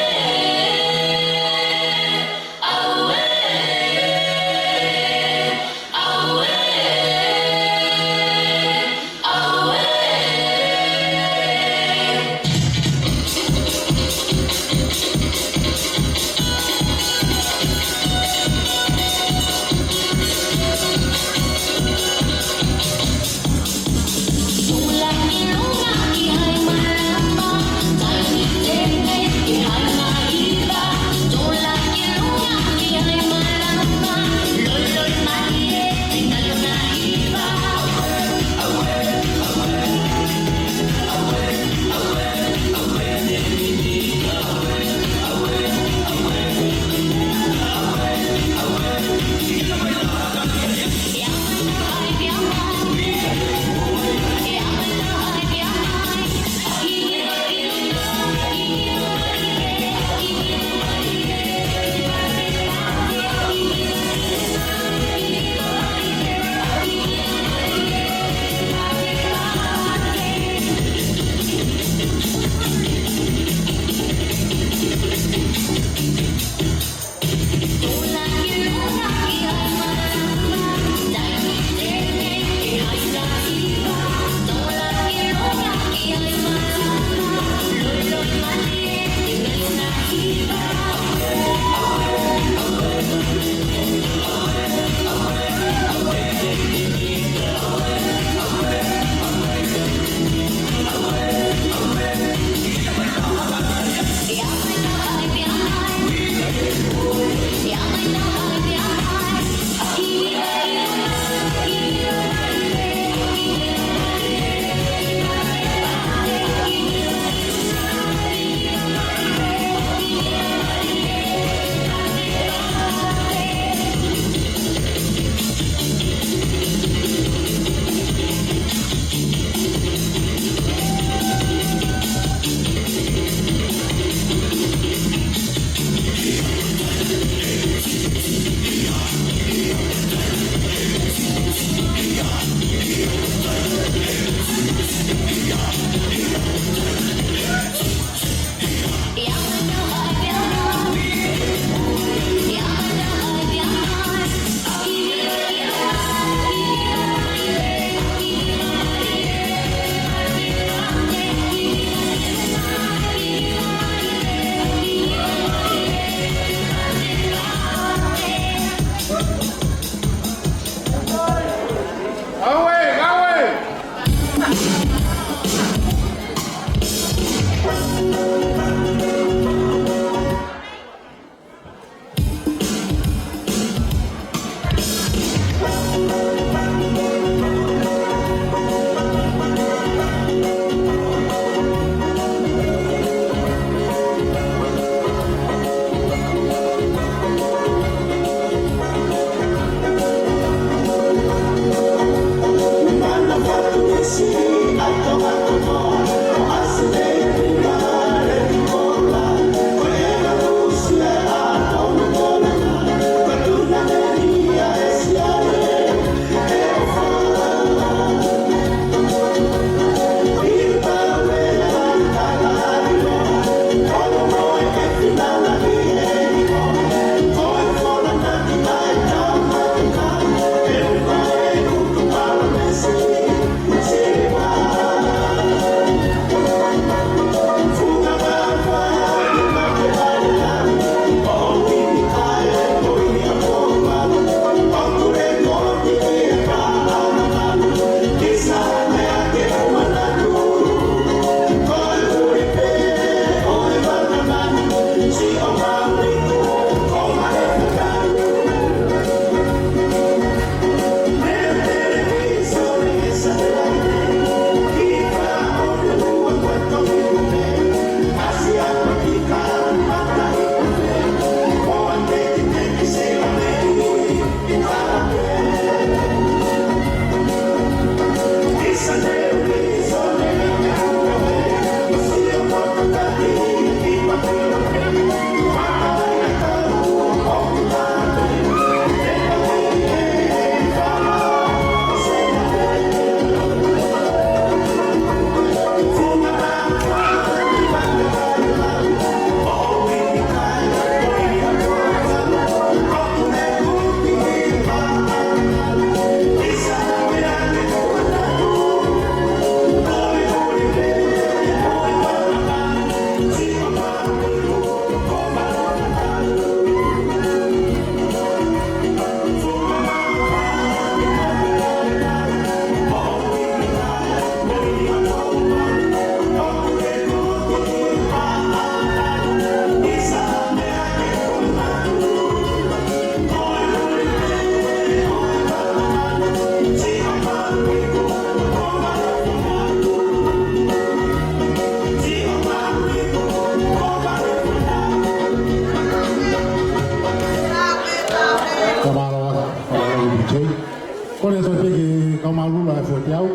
Au,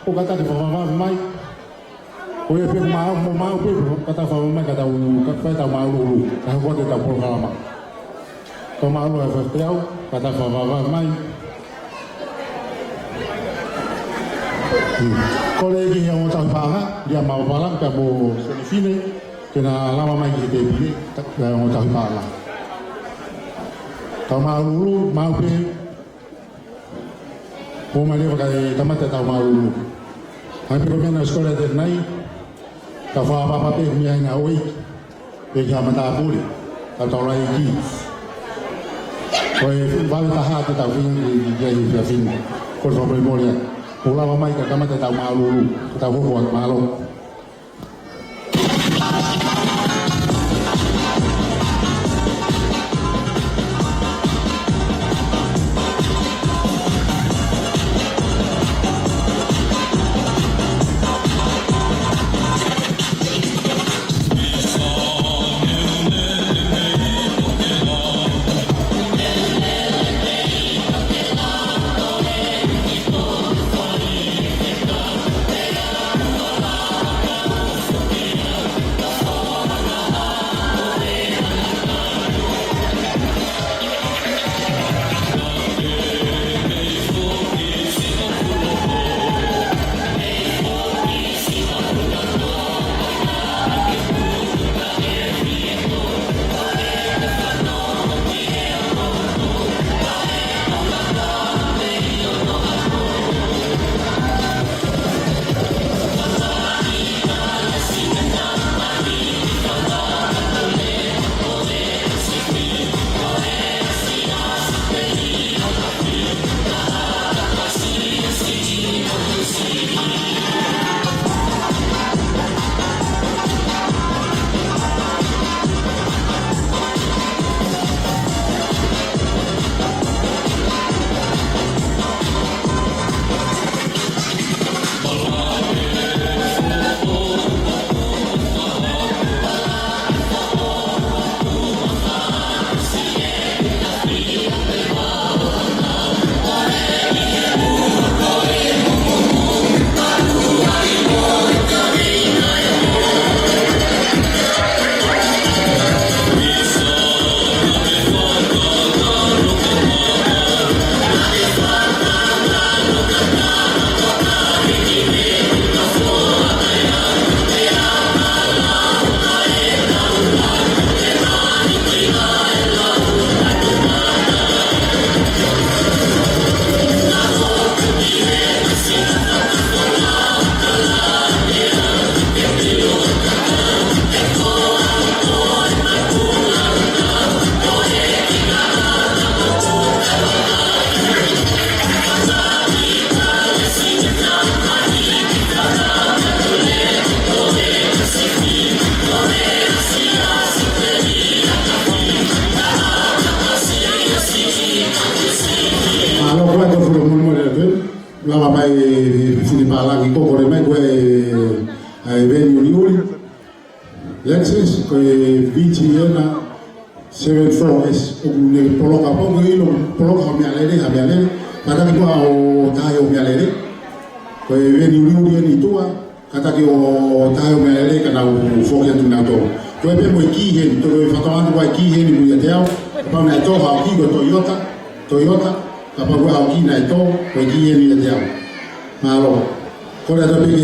ʻo kātaki fakavavevave mai. Ko ia pē maʻu, mo maʻu pē, kātaki fakavavevave mai, ka tau, ka fai ʻetau māʻuluʻulu. Ka hoko atu ʻetau polokalama. Tau māʻulu ʻa e faifekau, kātaki fakavavevave mai. Hmm. Kole ki he ongo tauhi paʻanga, Lia Mavapalangi, pea mo Sione Fine, ke na lava mai ki he tēpile, ka, ka ongo tauhi paʻanga. Tau māʻuluʻulu, maʻu pē, ʻo mai leva kae kamata ʻetau māʻuluʻulu. Hangē pē ko e meʻa naʻe ʻosi kole atu ʻanenai, tau fakaʻapaʻapa pē meʻa ʻi he ʻaho ni, pea ki he matāpule, tau taulaʻeiki. Ko e vave taha te tau feinga ki, ki, ki he efiafi ni. Kole fakamolemole atu. Mou lava mai kae kamata ʻetau māʻuluʻulu, tau hoko atu, mālō. Mālō, ko e tau fakamolemole atu. Lava mai e fefine pālangi ko ē kole mai, ko e, ʻa e veni uliuli. Lexus, ko e V G N seven four S, ʻoku ne poloka, pau ke ʻilo, poloka ha meʻalele, ha meʻalele. Kātaki muʻa ʻo taha ʻo e meʻalele. Ko e veni uliuli eni ʻi tuʻa, kātaki ʻo taha ʻo e meʻalele ka nau foki atu nautolu. Ko e pē mo e kī heni, tolo e fatonga atu ko e kī heni mo ia te au. Kapau naʻe tō ha kī ko e Toyota, Toyota, kapau ko e kī naʻe tō, ko e kī heni ia te au. Mālō. Kole atu pē ke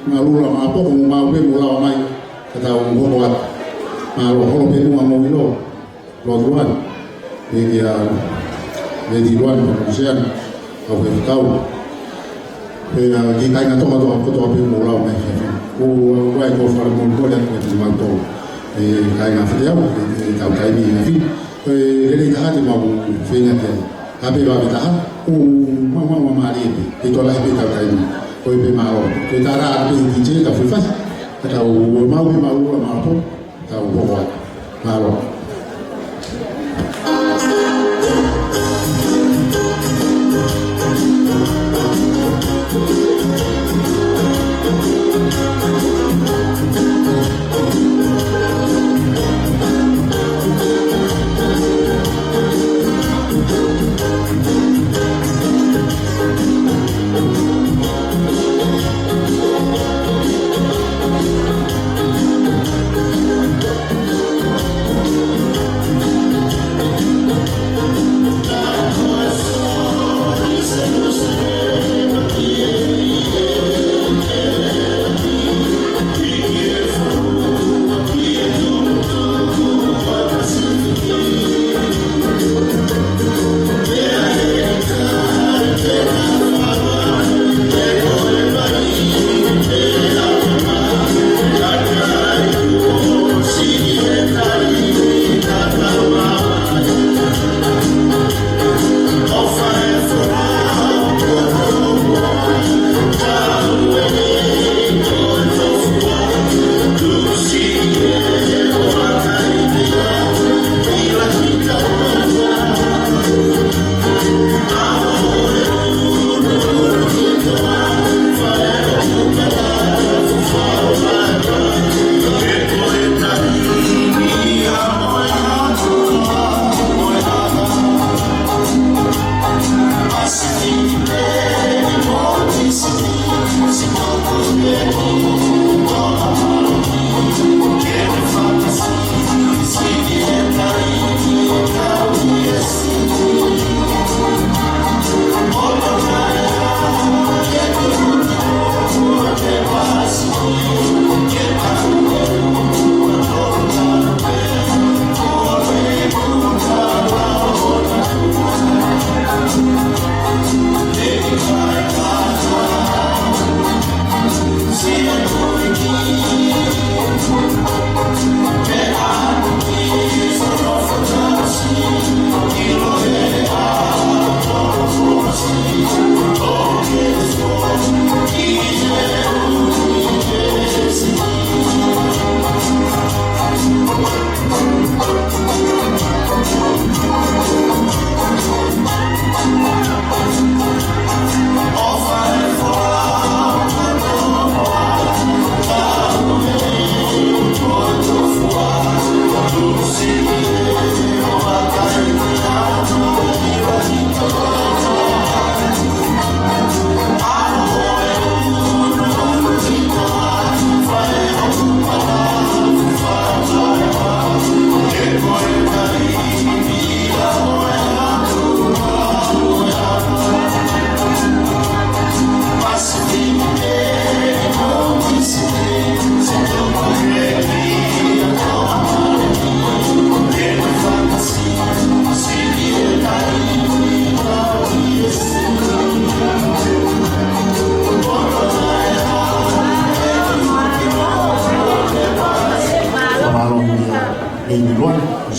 mālō ʻa e mālō pē mo maʻu pē mo lava mai, ka tau hoko atu. Mālō, holo pē muʻa mo ʻilo. Lotu atu. Pea kia Lady Luana, Lusiana, ʻa e faifekau. Pea ki he kāinga Tonga kotoa pē mo lava mai. ʻOku, ʻoku ʻai ko e fakamolemole atu kiate kimoutolu. ʻE kāinga Faleau, ʻe, ʻe tau taimi ʻi he ʻaho ni. Ko e lelei taha te mau feinga ke ʻai pē vave taha, ʻo mau, mau, mau mālie pē, ʻe tō lahi pē ʻetau taimi, ko e pē mālō. Ko e tala atu pē ki he D J, tau fai fasi, ka tau maʻu pē mālō, mālō pē, tau hoko atu. Mālō.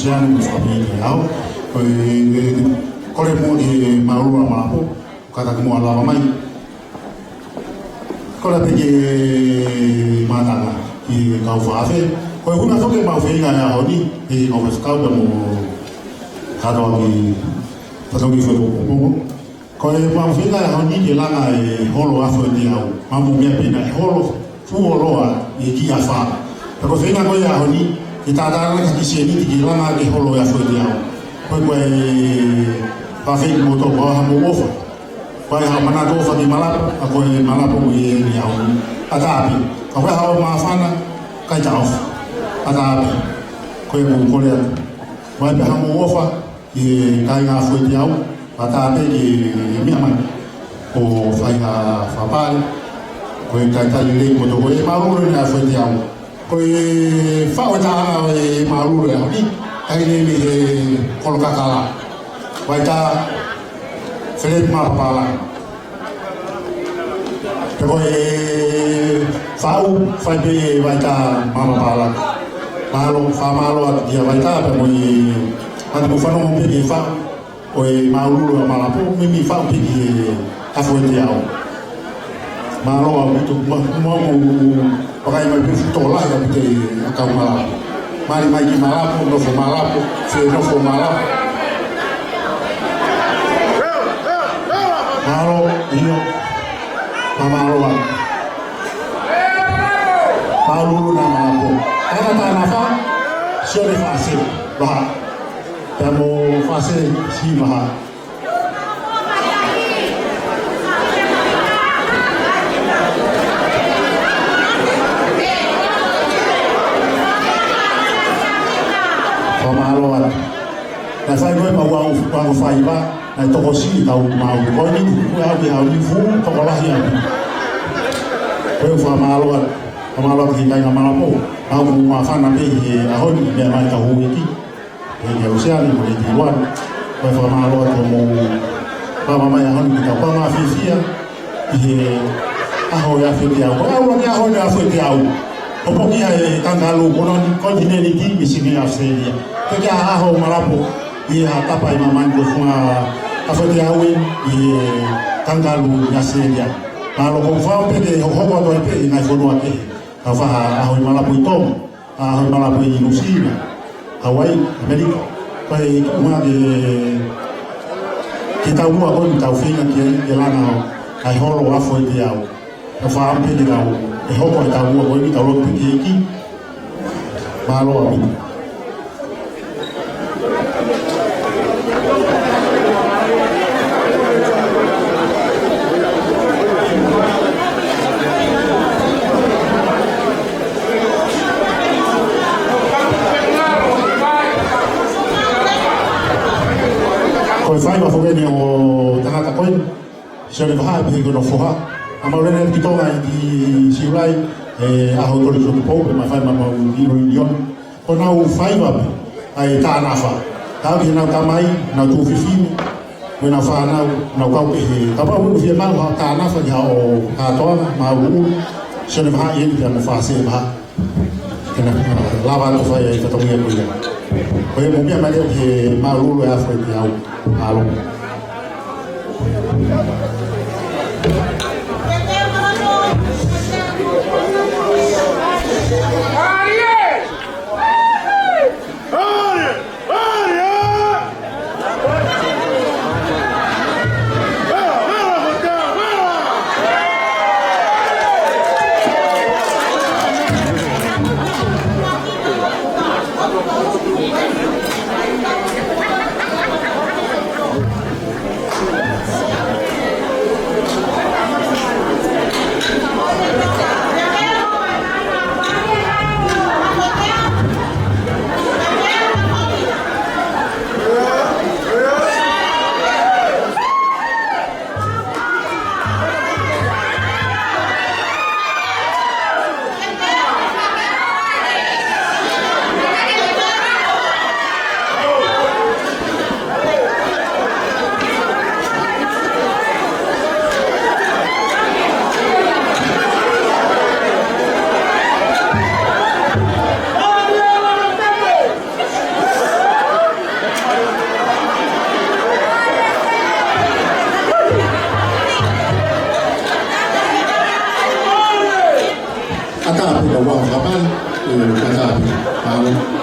Siani mo Fafine au. Ko e, e, kole mo e mālō ʻa Malapo, kātaki mo ʻa lava mai. Kole pē ke mātanga ki he kau fakafe. Ko e ʻuhinga foki ʻemau feinga he ʻaho ni, he kau faifekau pea mo kātoa ki, kātoa ki Fuetuʻupoʻupongo. Ko ʻemau feinga he ʻaho ni ke langa e holo ʻa Fueteau. Mau meʻa pē naʻe holo, fuoloa e kiʻi afā. Pea ko e feinga ko ia he ʻaho ni, ke tātānaki ha kiʻi sēniti ke langa ke holo ʻa Fueteau. Ko e, ko e, fafeki mo tō ko ha mou ʻofa. Ko e ha manatu ʻofa ki Malapo, ʻa ko e Malapo mo e ni au. ʻAtā pē. Ka ko e ha ʻo māfana, ʻikai taʻofi. ʻAtā pē. Ko e mou kole atu. Ko e pē ha mou ʻofa, ʻi he kāinga Fueteau, ʻatā pē ke meʻa mai. ʻO fai ha fakapale, ko e talitali lelei mo tō ko e mālōlō ʻa Fueteau. Ko e faʻu ʻe taha ʻo e mālōlō ʻa e ʻaho ni, ʻa ia ʻoku ʻi he kolo kakala. Vaitā Felepi Mapapala. Pea ko e faʻu, fai pē ʻe Vaitā Mapapala. Mālō, fakamālō atu kia Vaitā, pea mo e, ʻa ia ʻoku fanongo pē ki he faʻu ʻo e mālōlō ʻa Malapo, meimei faʻu pē ki he ʻa Fueteau. Mālō ʻaupito, mo, mo, mo, mo, vakai mai pē fuʻu tokolahi ʻaupito ʻa e kau Malapo. Mali mai ki Malapo, nofo Malapo, fenofo Malapo. Mālō, ʻio. Fakamālō atu. Mālōlō ʻa Malapo. Kāinga Tānafa, Sione Fase, vaha. Pea mo Fase, siʻi vaha. Fakamālō atu. Naʻe fai ko e mau au, au faiva, naʻe tokosiʻi kau mau. Ko eni, ko e au, au ni fuʻu tokolahi au. Ko e fakamālō atu, fakamālō atu ki he kāinga Malapo. Mau mo māfana pē he ʻaho ni, meʻa mai kau houʻeiki. ʻEiki ʻa Lusiani, mo e ʻEiki Luana. Ko e fakamālō atu mou lava mai ʻaho ni ki he kau fanga fiefia ʻi he ʻaho ʻo e Fueteau. Ko e ʻaho ni ʻaho ʻo e Fueteau. ʻO poki ʻa e kangalū ko eni, konitinēniti, Mīsini ʻAositelēlia. Pea ko e ʻaho ʻo Malapo, ʻi he tapa ʻi māmani ko e funga ʻa Fueteau ʻi he kangalū ʻi ʻAositelēlia. Mālō, ʻoku ou fakaʻamu pē ke hokohoko atu ai pē ʻi he ngaahi fonua kehe. Kau fai ha ʻaho ʻi Malapo ʻi Tonga. ʻAho ʻi Malapo ʻi Nuʻusila, Hawaii, ʻAmelika. Ko e ʻuhinga ke, ke tau ua ko eni tau feinga ke, ke langa ʻa e holo ʻa Fueteau. Ka fakaʻamu pē ke tau, ʻe hoko ʻetau ua ko eni tau lotu ki he ʻEiki. Mālō ʻaupito. Ko e faiva foki eni ʻo e tangata ko eni. Sione Vaha, pehē ki hono foha. ʻA mau lele ki Tonga ʻi Siulai, ʻi he ʻaho ʻo Toloi Tupou, pea mau fai ʻemau reunion. Ko ʻenau faiva pē, ʻa e Tānafa. Kau ki heʻenau tamai, ʻenau tuofefine, mo ʻenau fānau, ʻenau kau pehē. Kapau ʻoku fiemaʻu ha Tānafa ki ha ʻo kātoanga, mālōlō, Sione Vaha ʻi heni pea mo Fase Vaha. Ke na, ʻa, lava atu fai ʻa e fatongia ko ia. Ko ia mou meʻa mai ki he mālōlō ʻa Fueteau. Mālō. Kapal, eh, katapi. Alo.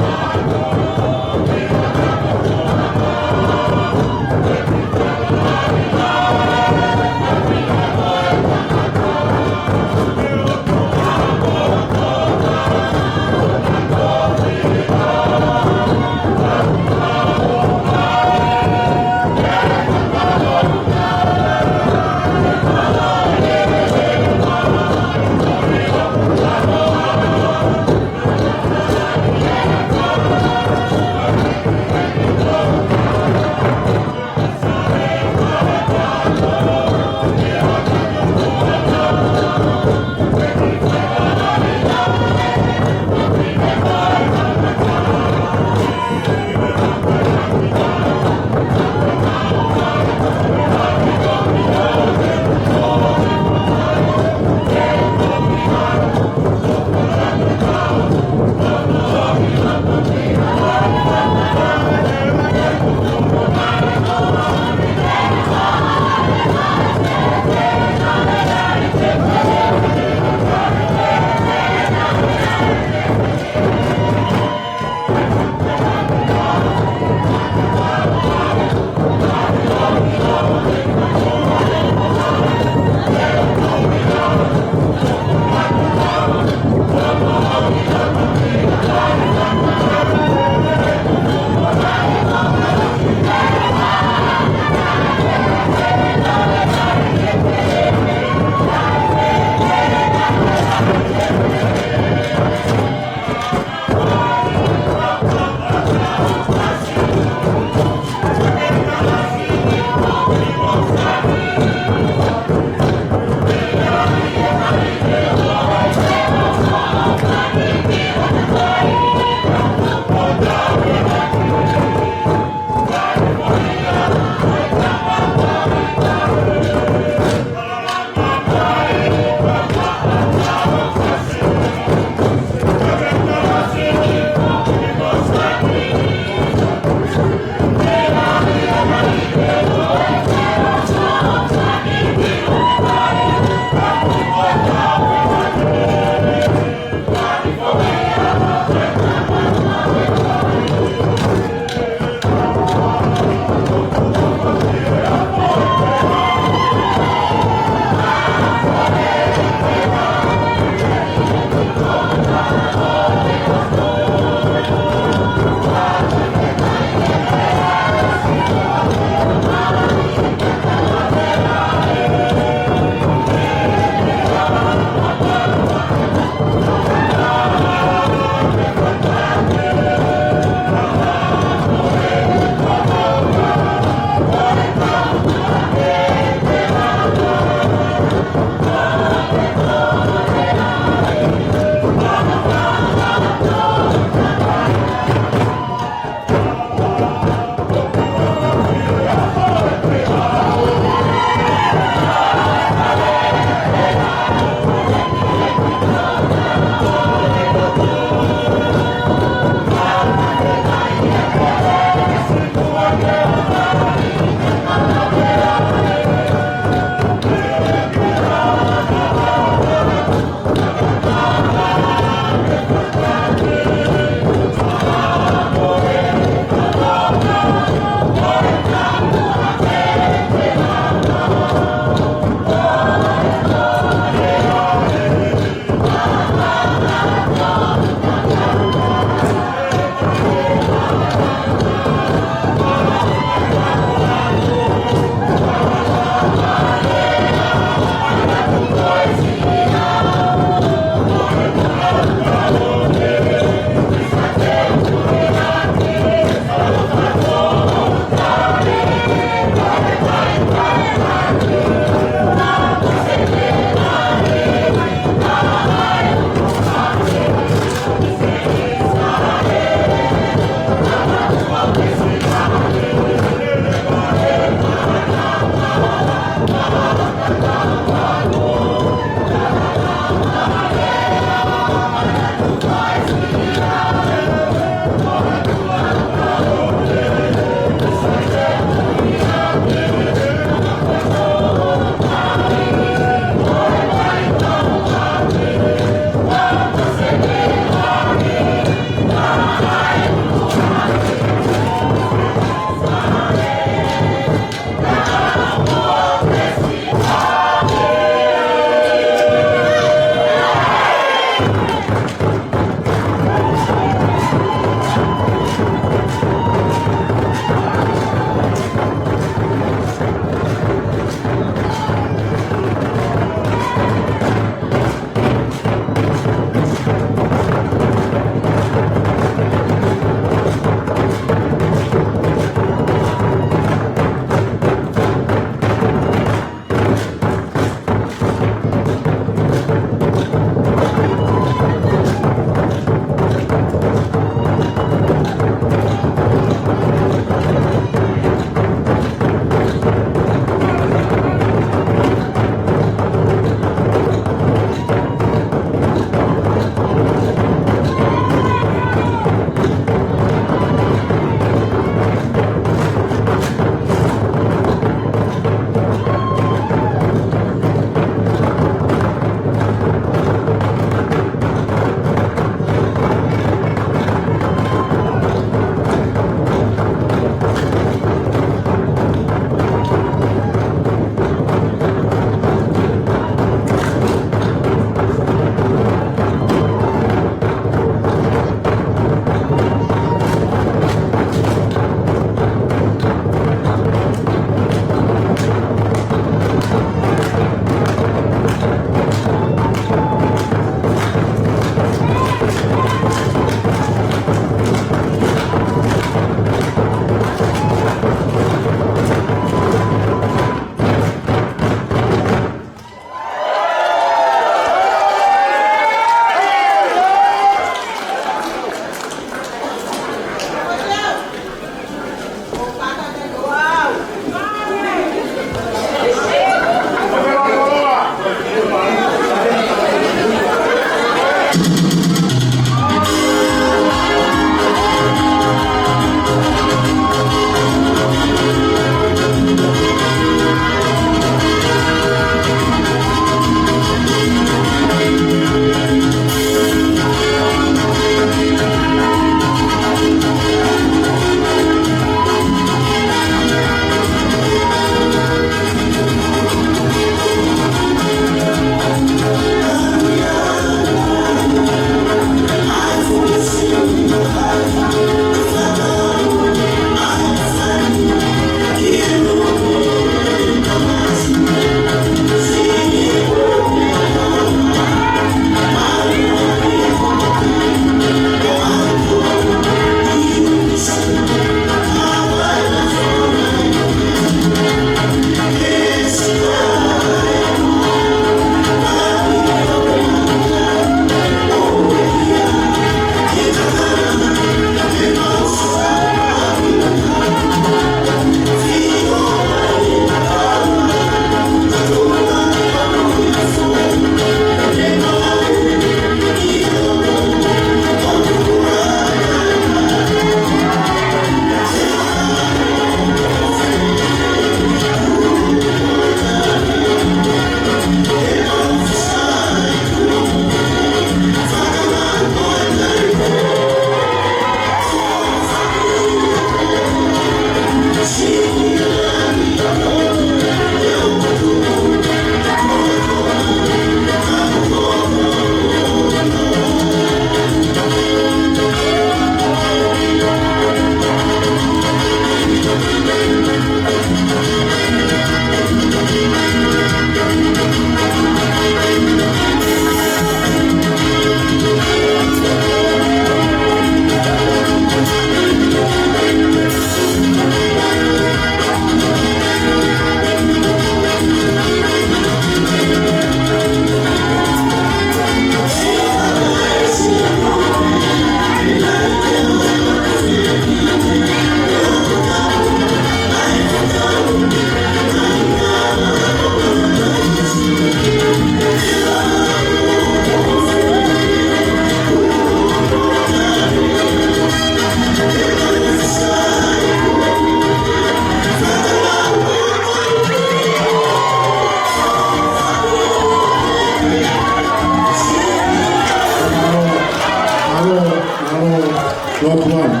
Lotu ʻana,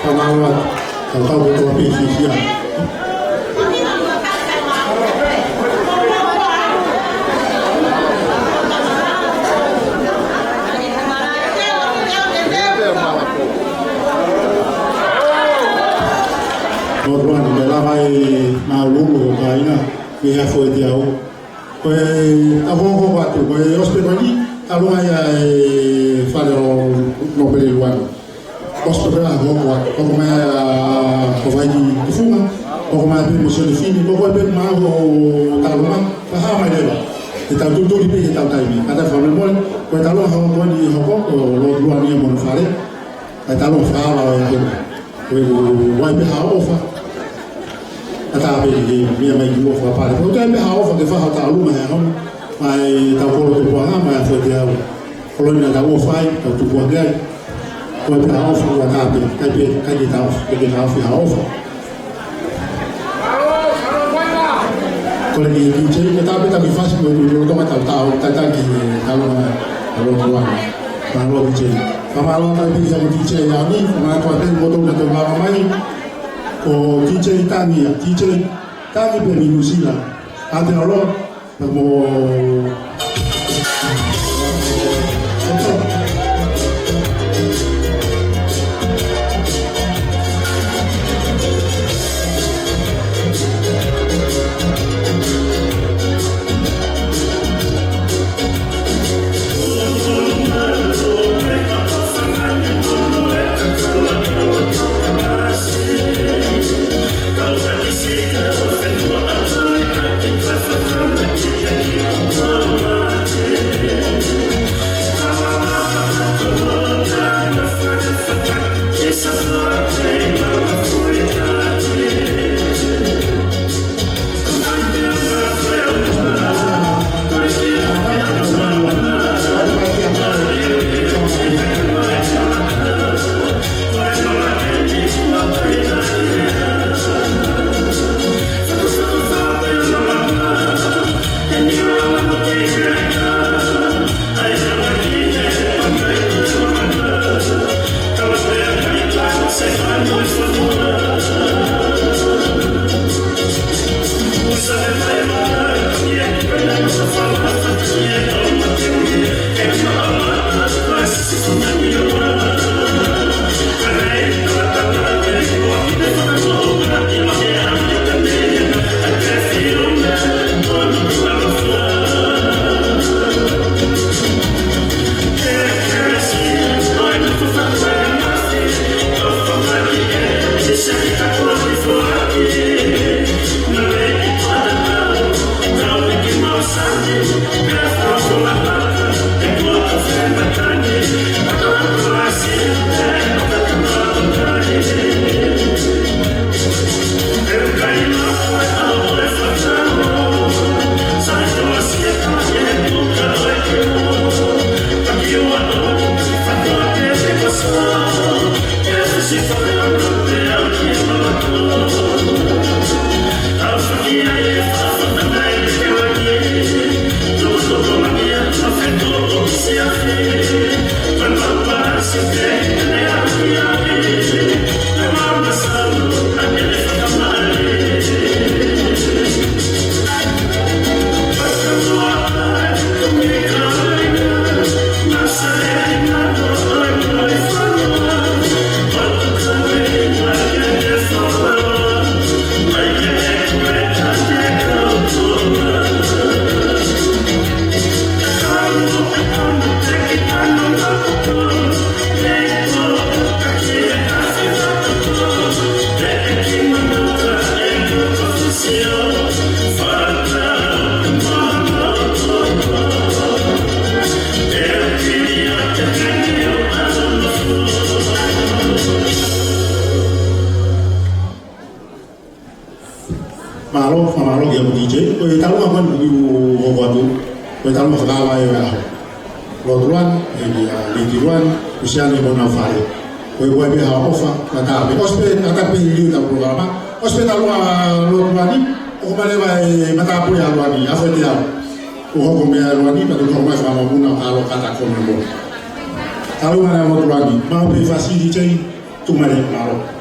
fakamālō atu, kau kau kotoa pē fiefia. Lotu ʻana, ke lava e mālōlō ʻo kāinga, ke hafo e te au. Ko e, ʻa hokohoko atu, ko e ʻosi pē ko eni, ʻalu ai ʻa e fale ʻo Nōpele Luana. ʻOsi pē ʻa hokohoko atu, hoko mai ʻa Kovaiki Tufunga, hoko mai pē mo Sione Fini, ko koe pē maʻu ʻo Taluma, ka hā mai leva. Ke tau tutuli pē ke tau taimi, ka tau fakamolemole, ko e Taluma hokohoko eni hoko, ko Lotu Luana ia mo hono fale, ka e Taluma fakaava ʻo e hoko. Ko e ʻoku ʻi ai pē ha ʻofa. ʻA tā pē ke meʻa mai ki ʻofa pale. Ko e ʻoku ʻi ai pē ha ʻofa ke fai ha Taluma he ʻaho ni. Mai tau kolo tupuʻanga, mai a fo te au. Kolo ni tau ʻofa ai, tau tupuʻanga ai. Ko e pē ha ʻofa, ʻa tā pē, kai pē, kai ke tau ʻofa, kai ke tau ʻofa ha ʻofa. Ko le ki DJ, ko tā pē tau ki fasi, ko e ʻoku tau tau, tau, tau, tau ki, tau, tau, tau, tau, tau, tau, DJ. Fakamālō atu pē ki he DJ ʻaho ni, fakamālō atu pē ki he motuʻa naʻe tau lava mai. Ko DJ Tangi ia, DJ Tangi pē mei Nuʻu Sila. ʻA te olo, mo Mālō, fakamālō ki he DJ. Ko e Taluma ko eni ʻoku hoko atu. Ko e Taluma fakaava ʻo e ʻaho. Lotu Luana, ʻe ia Lady Luana, Lusiane mo honau fale. Ko e ʻoku ʻi ai pē ha ʻofa, ka tā pē. ʻOsi pē, ka tā pē liu ʻetau polokalama. ʻOsi pē Taluma Lotu Luana ni, ʻoku hoko mai leva e matāpule ʻa Luana ni, ʻa fo te au. ʻOku hoko mai ʻa Luana ni, pea tau hoko mai fakamamuna, ka lo ka tā kono mo. Tau mana mo tulaki, mau pe facility, tumare, mālō.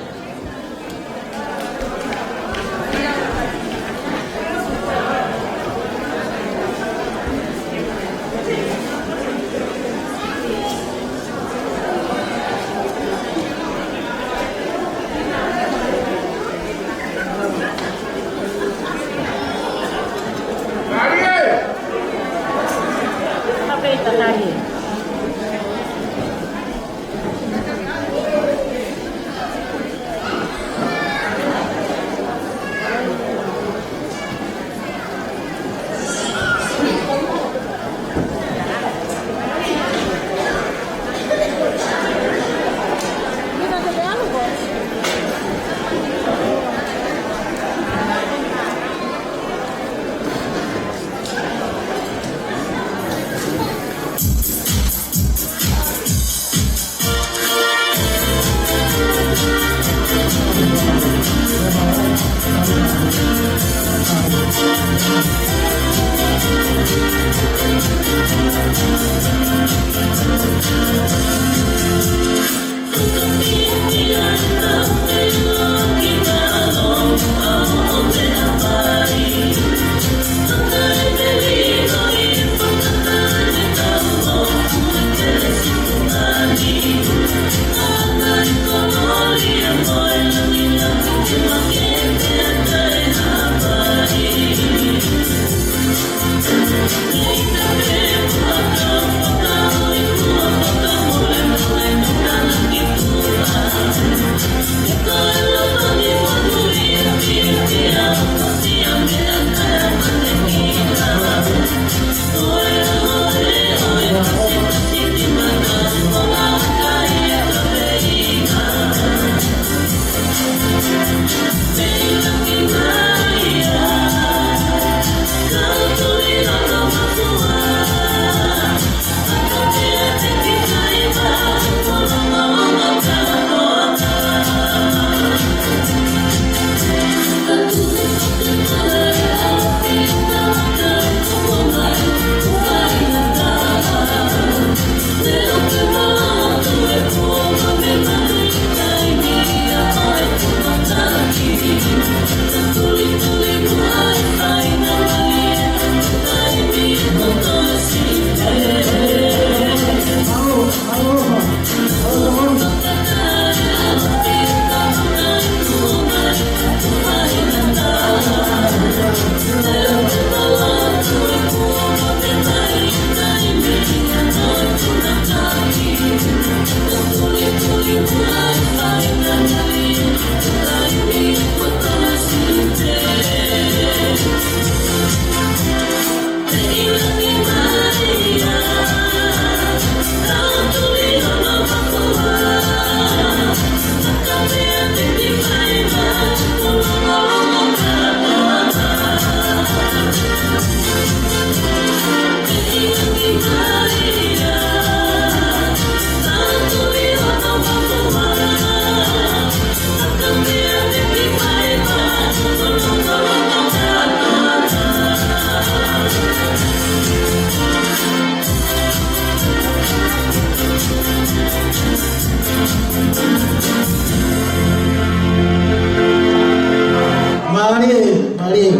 Mālie, mālie.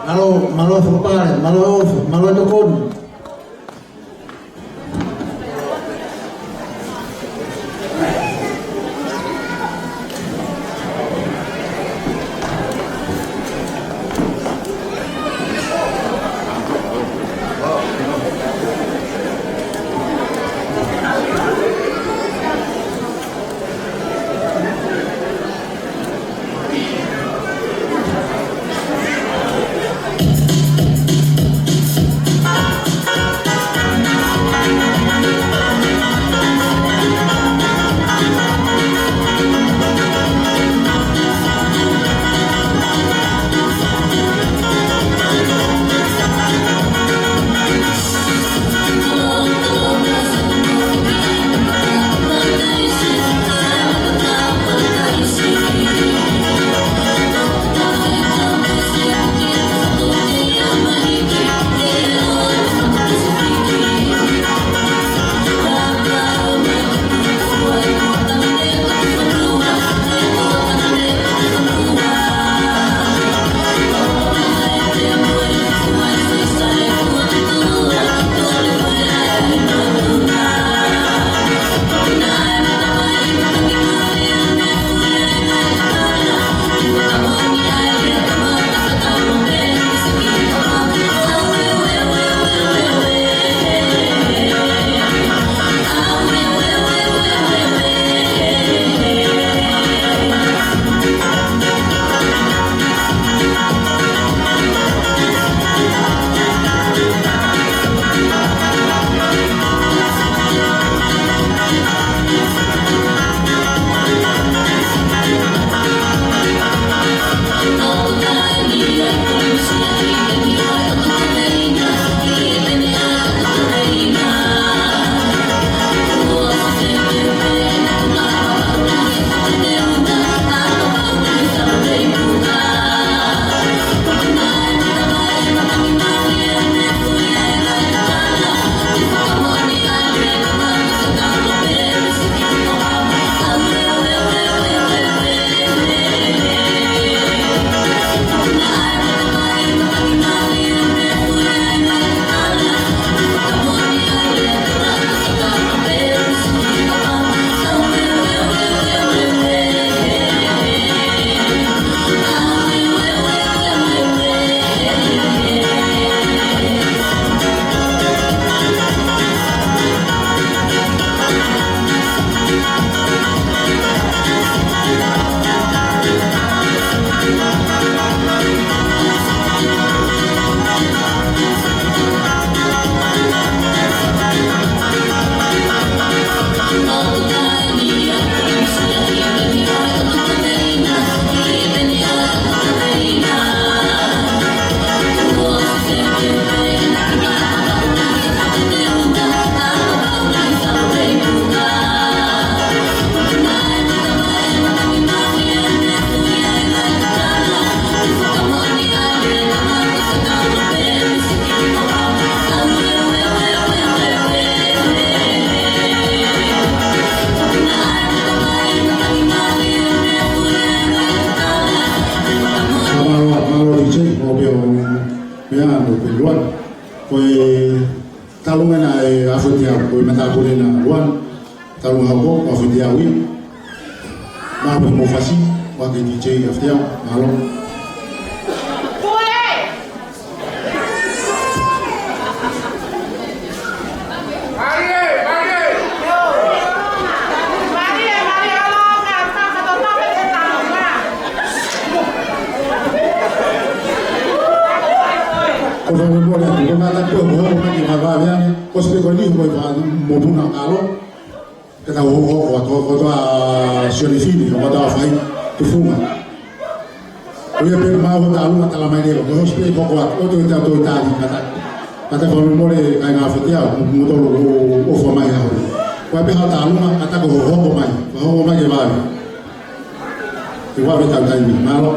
Mālō, mālō fakapale, mālō, mālō tokoni. Longena e Afoteau, ko e matāpule na luan, tau ngā hoko, Afoteau ia. Mālō mo e fasi, ʻoku ke D J Afoteau, mālō. Ko e fakamolemole atu, ko e kātaki ko e hoko mai ki he vave ange, ko e sipe ko eni ko e fā mo puna kalo. Ke tau hoko, hoko atu, hoko atu ʻa Sione Fini, hoko atu ʻa Fai, tufunga. Ko ia pē mau hota alunga tala mai leva, ko e sipe hoko atu, ʻoua te tau toe tali, kātaki. Kātaki fakamolemole kāinga Afoteau, mo, mo tolo o, o fa mai au. Ko ia pē hota alunga, kātaki hoko mai, hoko mai ki he vave. Ki he vave tau taimi, mālō.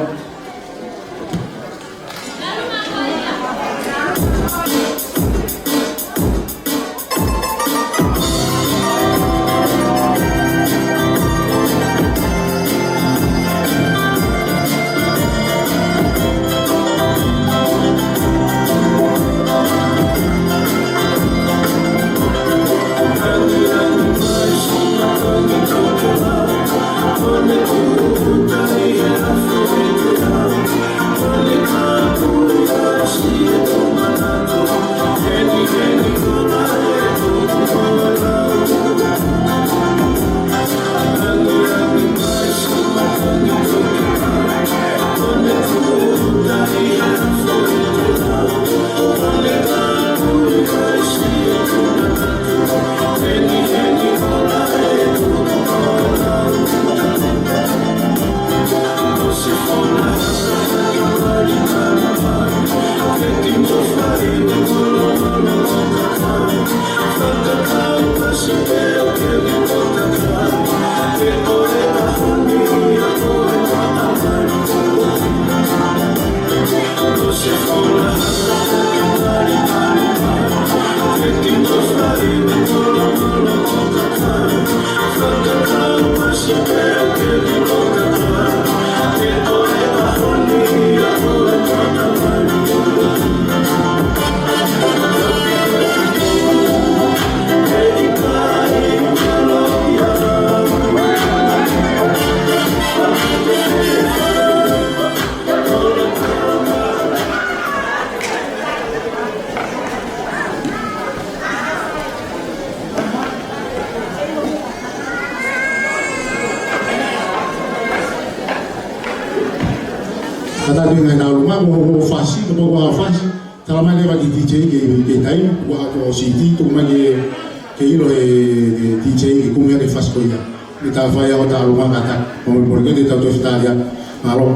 Kātaki ngaahi tau luma, mo, mo fasi, mo, mo fasi. Tala mai leva ki he D J ke, ke taimi, ua ko C D, tuku mai ke, ke ʻilo ʻe he D J ke kumi ʻaki e fasi ko ia. Mita fai ʻa hota alunga kātaki, mo, mo ke te tau toe fetalia. Mālō.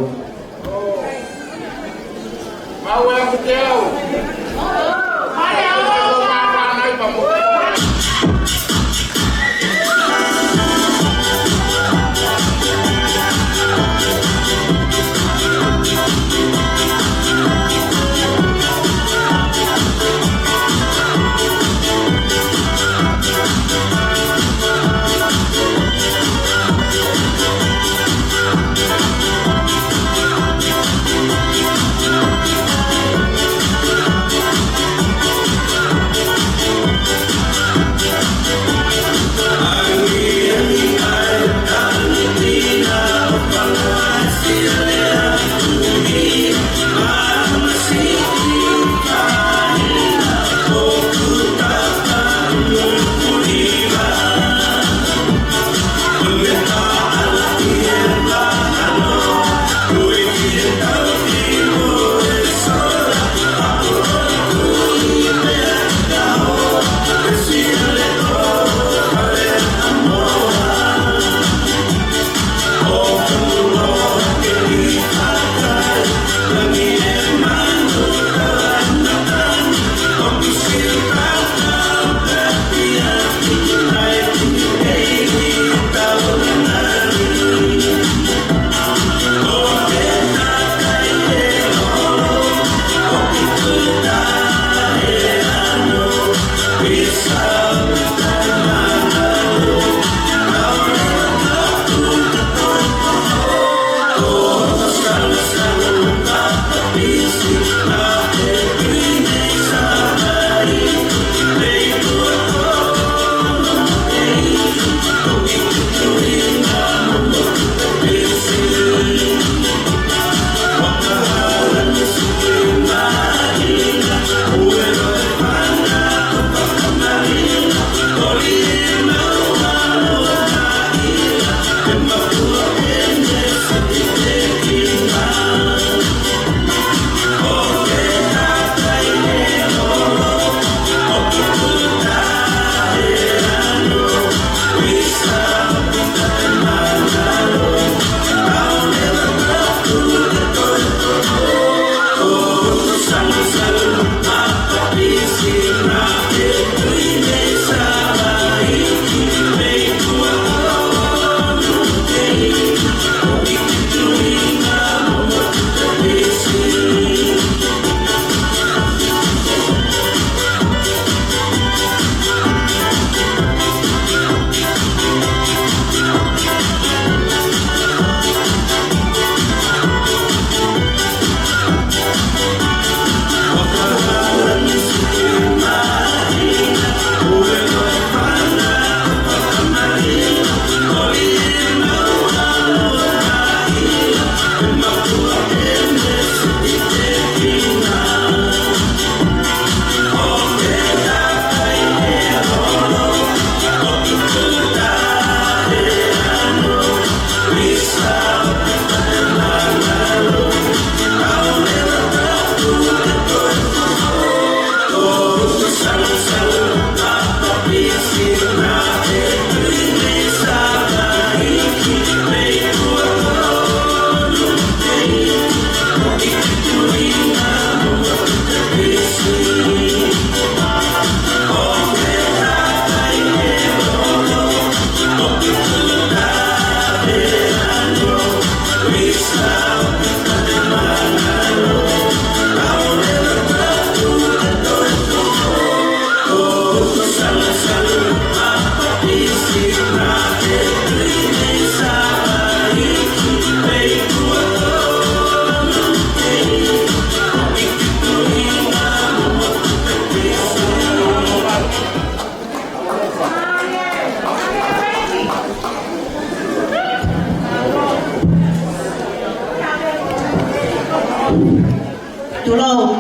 Lou.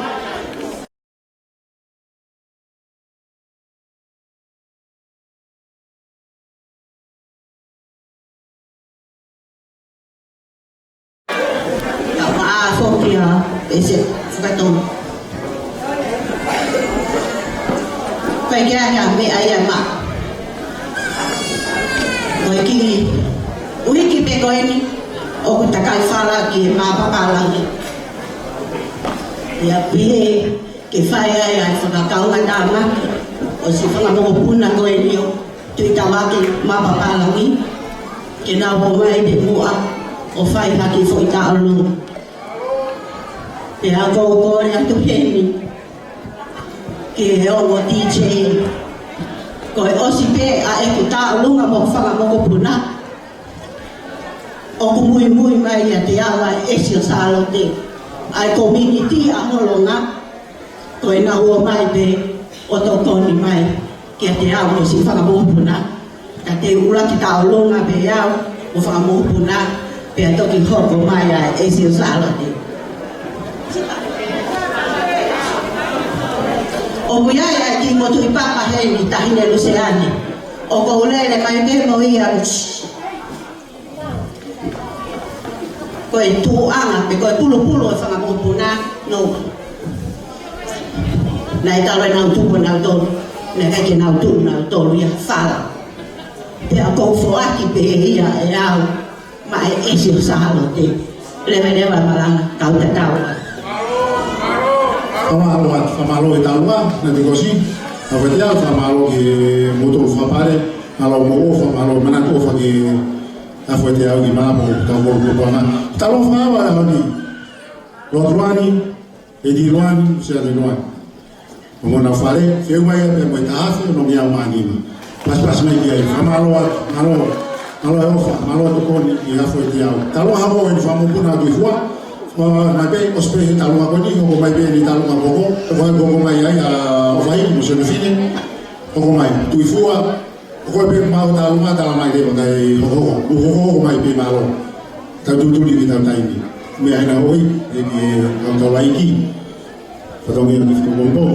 Ka ʻoku ʻa foki ʻa ʻEsi Fakatonga. Ko e kiʻi meʻa ia maʻa. Ko e kiʻi uike pē ko eni ʻoku takai fala ki he mā papālangi. ʻIo pē ke fai ai ʻa e fakakaungātāmaki ʻo siʻi fanga mokopuna ko eni ʻo Tuʻitavake mā papālangi, ke nau ō mai pē muʻa ʻo fai ha kiʻi foʻi tauʻolunga. Pea ʻoku ou kole atu heni ki he ongo D J, ko e ʻosi pē ʻa ʻeku tauʻolunga mo e fanga mokopuna, ʻoku muimui mai ʻiate au ʻa e ʻEsi ʻo Sālote, ʻa e community ʻa Holonga, ko ʻenau ō mai pē ʻo tokoni mai kiate au mo siʻi fanga mokopuna. Ka te u ʻuluaki tauʻolunga pē au mo e fanga mokopuna, pea toki hoko mai ʻa e ʻEsi ʻo Sālote. ʻOku ʻi ai ʻa e kiʻi motuʻi papa heni, Taʻahine Luseane. ʻOku ou lele mai pē mo ia. Ko e tuʻuʻanga, pe ko e pulupulu ʻo e fanga mokopuna, no. Naʻe talu ʻenau tupu ʻanautolu, naʻe ʻikai ke nau tuʻu ʻanautolu ia fala. Pea ʻoku ou foaki pē ia ʻe au maʻa e ʻEsi ʻo Sālote. Leveleva e malanga, kau tatau. Fakamālō atu, fakamālō e taua, na te kosi. Ka ko e te au, fakamālō ki he moutolu fakapale, mālō mo ʻofa, mālō manatu ʻofa ki he ʻAfo e te au ki mā mo tau mo kupuana. Talofa ʻa e ʻaho ni. Lotu ani, ʻEdi Loani, Siane Loani. Mo mona fale, feu mai ia pea mo e taha afe ono ngeau mā nima. Pasipasi mai ki ai, fakamālō atu, mālō, mālō e ʻofa, mālō e tokoni ʻi he ʻAfo e te au. Talofa mo e fanga mokopuna Tuʻifua, ʻo mai pē, ʻosi pē he talofa ko eni, hoko mai pē ʻeni talofa koko, ʻo mai hoko mai ai ʻa ʻOfaʻi mo Sione Fine, hoko mai, Tuʻifua, ʻo ko e pē mau tau ngata la mai leva kai hoko, hoko, hoko mai pē mālō. Tau tutuli ki tau taimi. Meʻa hena hoi, e ki e tau tau laiki. Fatongia ki fuku pompo.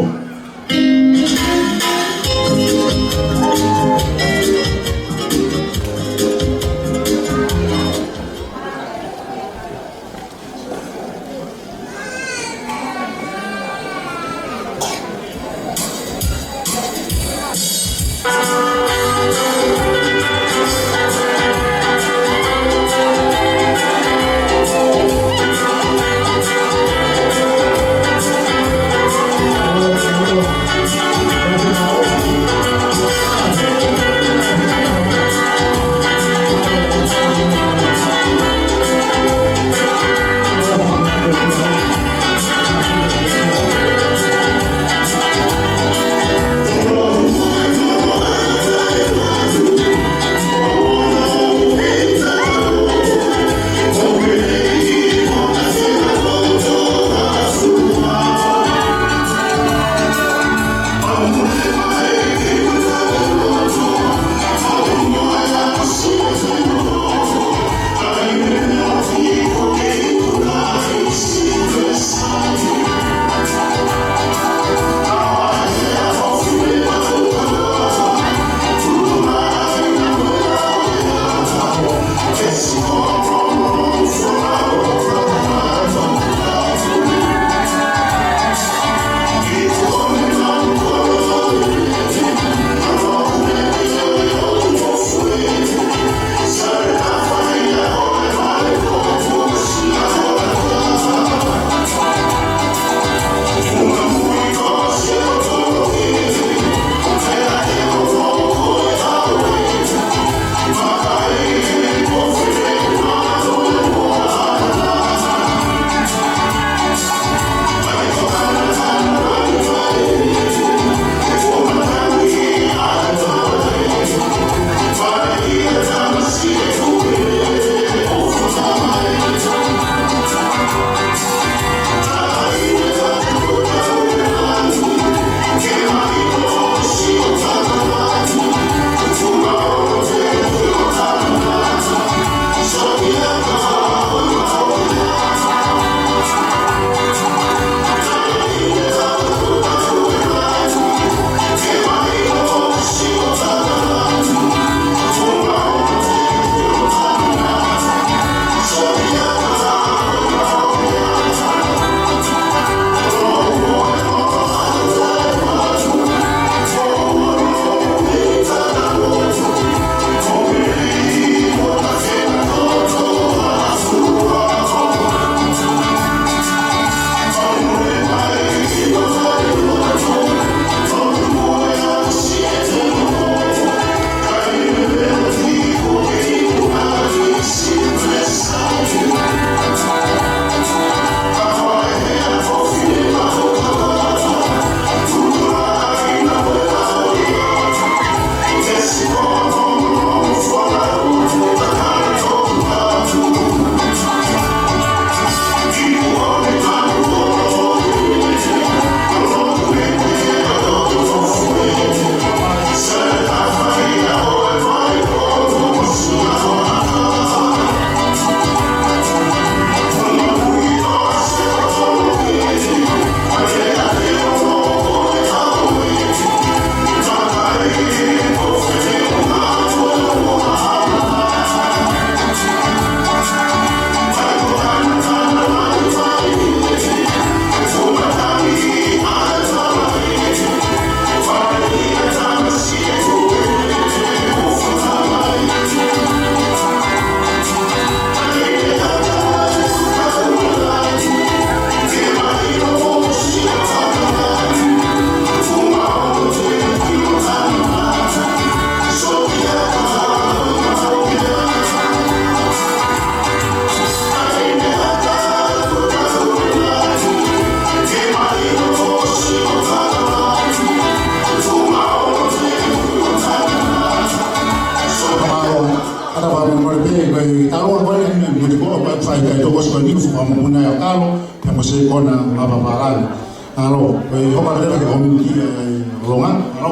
Tapa mo le pe, ko e talo ko e, mo le ko, ko e fai kai toko ko ni, ko e fai mo puna ia talo, pea mo se kona mapapalani. Alo, ko e hoka leva ke kominiti, eh, longa, alo.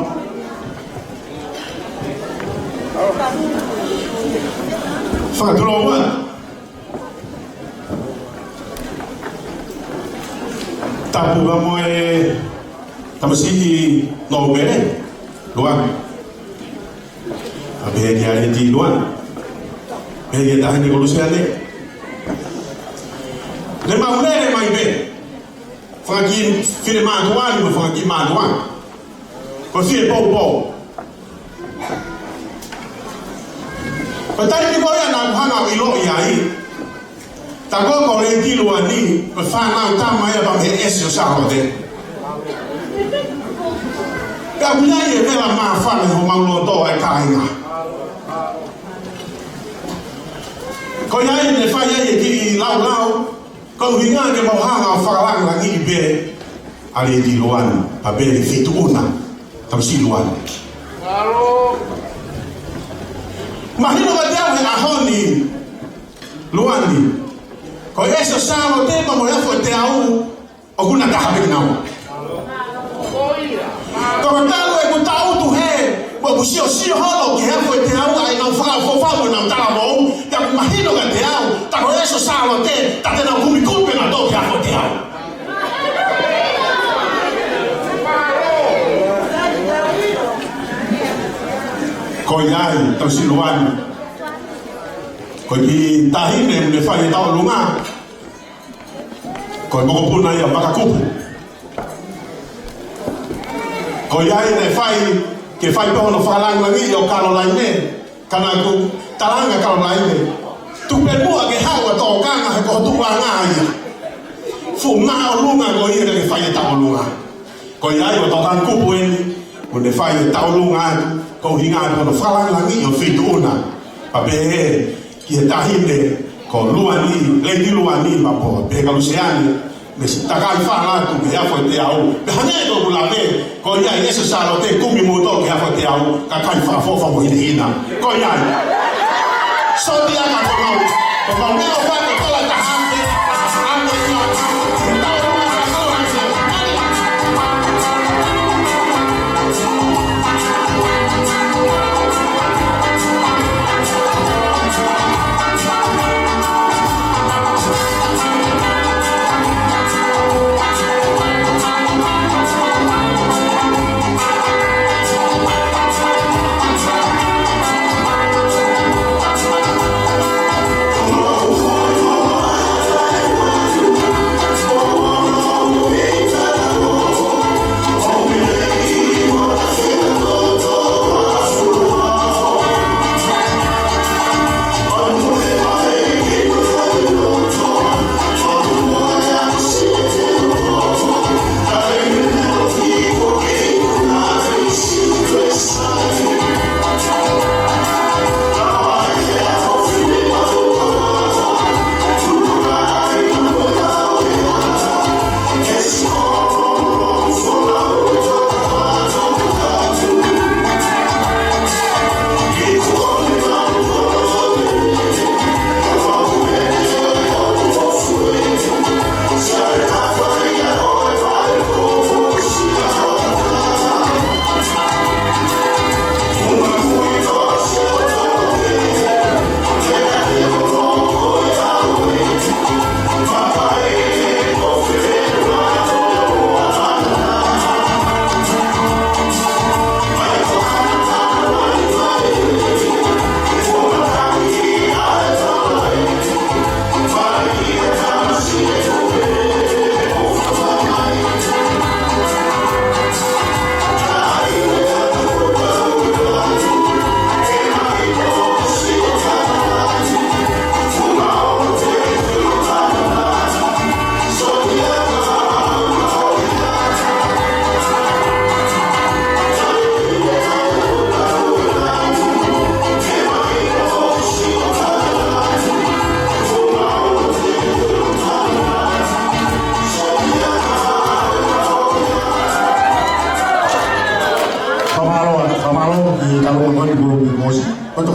Fakatulou atu. Tapu ka mo e tamasiʻi Nōpele, Luani. ʻA pehē kia Lady Luani. Pehē kia Taʻahine ko Luseane. Ne mau lele mai pē. Fanga kiʻi finemātuʻa ni mo e fanga kiʻi mātuʻa. Ko e fie poupou. Ko e taimi ko ia naʻá ku hanga ʻo ʻiloʻi ai. Tā ko ē ko Lady Luani, ko e fānau tama ia pea mei he ʻEsi ʻo Sālote. Pea ʻoku ʻi ai e vela māfana ʻi homau loto ʻa e kāinga. Ko ia ai ne fai ai e kiʻi laulau, ko e ʻuhinga ke mau hanga ʻo fakalangilangiʻi pē ʻa Lady Luani, pea pehē ki he Feituʻu na, tamasiʻi Luani. Mahino kiate au he ʻaho ni, Luani, ko e ʻEsi ʻo Sālote pea mo e Afu ʻo Teau, ʻoku na taha pē kinaua. Ko e talu ʻeku tangutu hē, mo ʻeku siosio holo ki he Afu ʻo Teau, ʻa ʻenau fakaʻofoʻofa mo ʻenau talavou, pea ʻoku mahino kiate au, tā ko e ʻEsi ʻo Sālote, tā te nau kumi kupe na tō ki he Afu ʻo Teau. Ko ia ai, tamasiʻi Luani. Ko e kiʻi taʻahine ne fai e tauʻolunga. Ko e mokopuna ia ʻo Vakakupu. Ko ia ai ne fai, ke fai pē hono fakalangilangiʻi ʻo Kalolaine, ka naʻá ku talaange kia Kalolaine, tuku pē muʻa ke haʻu ʻa Tokanga he ko ho tuʻuʻanga ia. Fuʻu māʻolunga ko ia ke fai e tauʻolunga. Ko ia ai ʻa Tokanga Kupu eni, ʻoku ne fai e tauʻolunga atu, ko e ʻuhinga atu hono fakalangilangiʻi ʻo e Feituʻu na. Pea pehē ki he taʻahine ko Luani, Lady Luani Mapoa, pehē kia Luseane, mei he takai fānatu, mei he Afu ʻo Teau, mei he hangē ko ʻeku lave, ko ia ai ʻEsi ʻo Sālote, kumi moutolu ki he Afu ʻo Teau, kakai fakaʻofoʻofa mo hinehina. Ko ia ai. Sōtia ka ko mau, ko mau meʻa ʻo fai ko tola taha,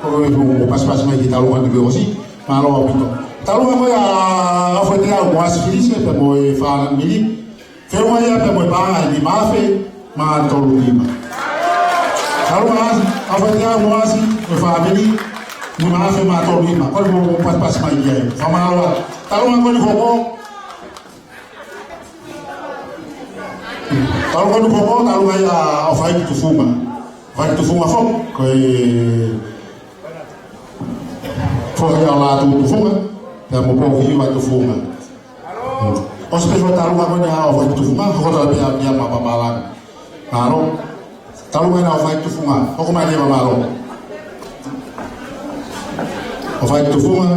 Ko e fuʻu pasipasi mai ki he taʻu ni kuo ʻosi, mālō ʻaupito. Taʻu ko ia ʻa Faiteau Moasi Filise pea mo e fāmili. Feʻunga ia pea mo e paʻanga ʻe nima afe mā tolu nima. Taʻu ʻa Faiteau Moasi mo e fāmili, nima afe mā tolu nima. Ko e fuʻu pasipasi mai ki ai. Fakamālō. Taʻu ko eni foki. Taʻu ko eni foki, taʻu ia ʻa ʻOfaiki Tufunga. ʻOfaiki Tufunga foki, ko e foha ia ʻo Lātū Tufunga, pea mo Pōhiva Tufunga. ʻOsi pē foki taʻu ko eni ʻa ʻOfaiki Tufunga, hoko atu pē ia ma papalanga. Mālō. Taʻu ko eni ʻa ʻOfaiki Tufunga, hoko mai leva, mālō. ʻOfaiki Tufunga.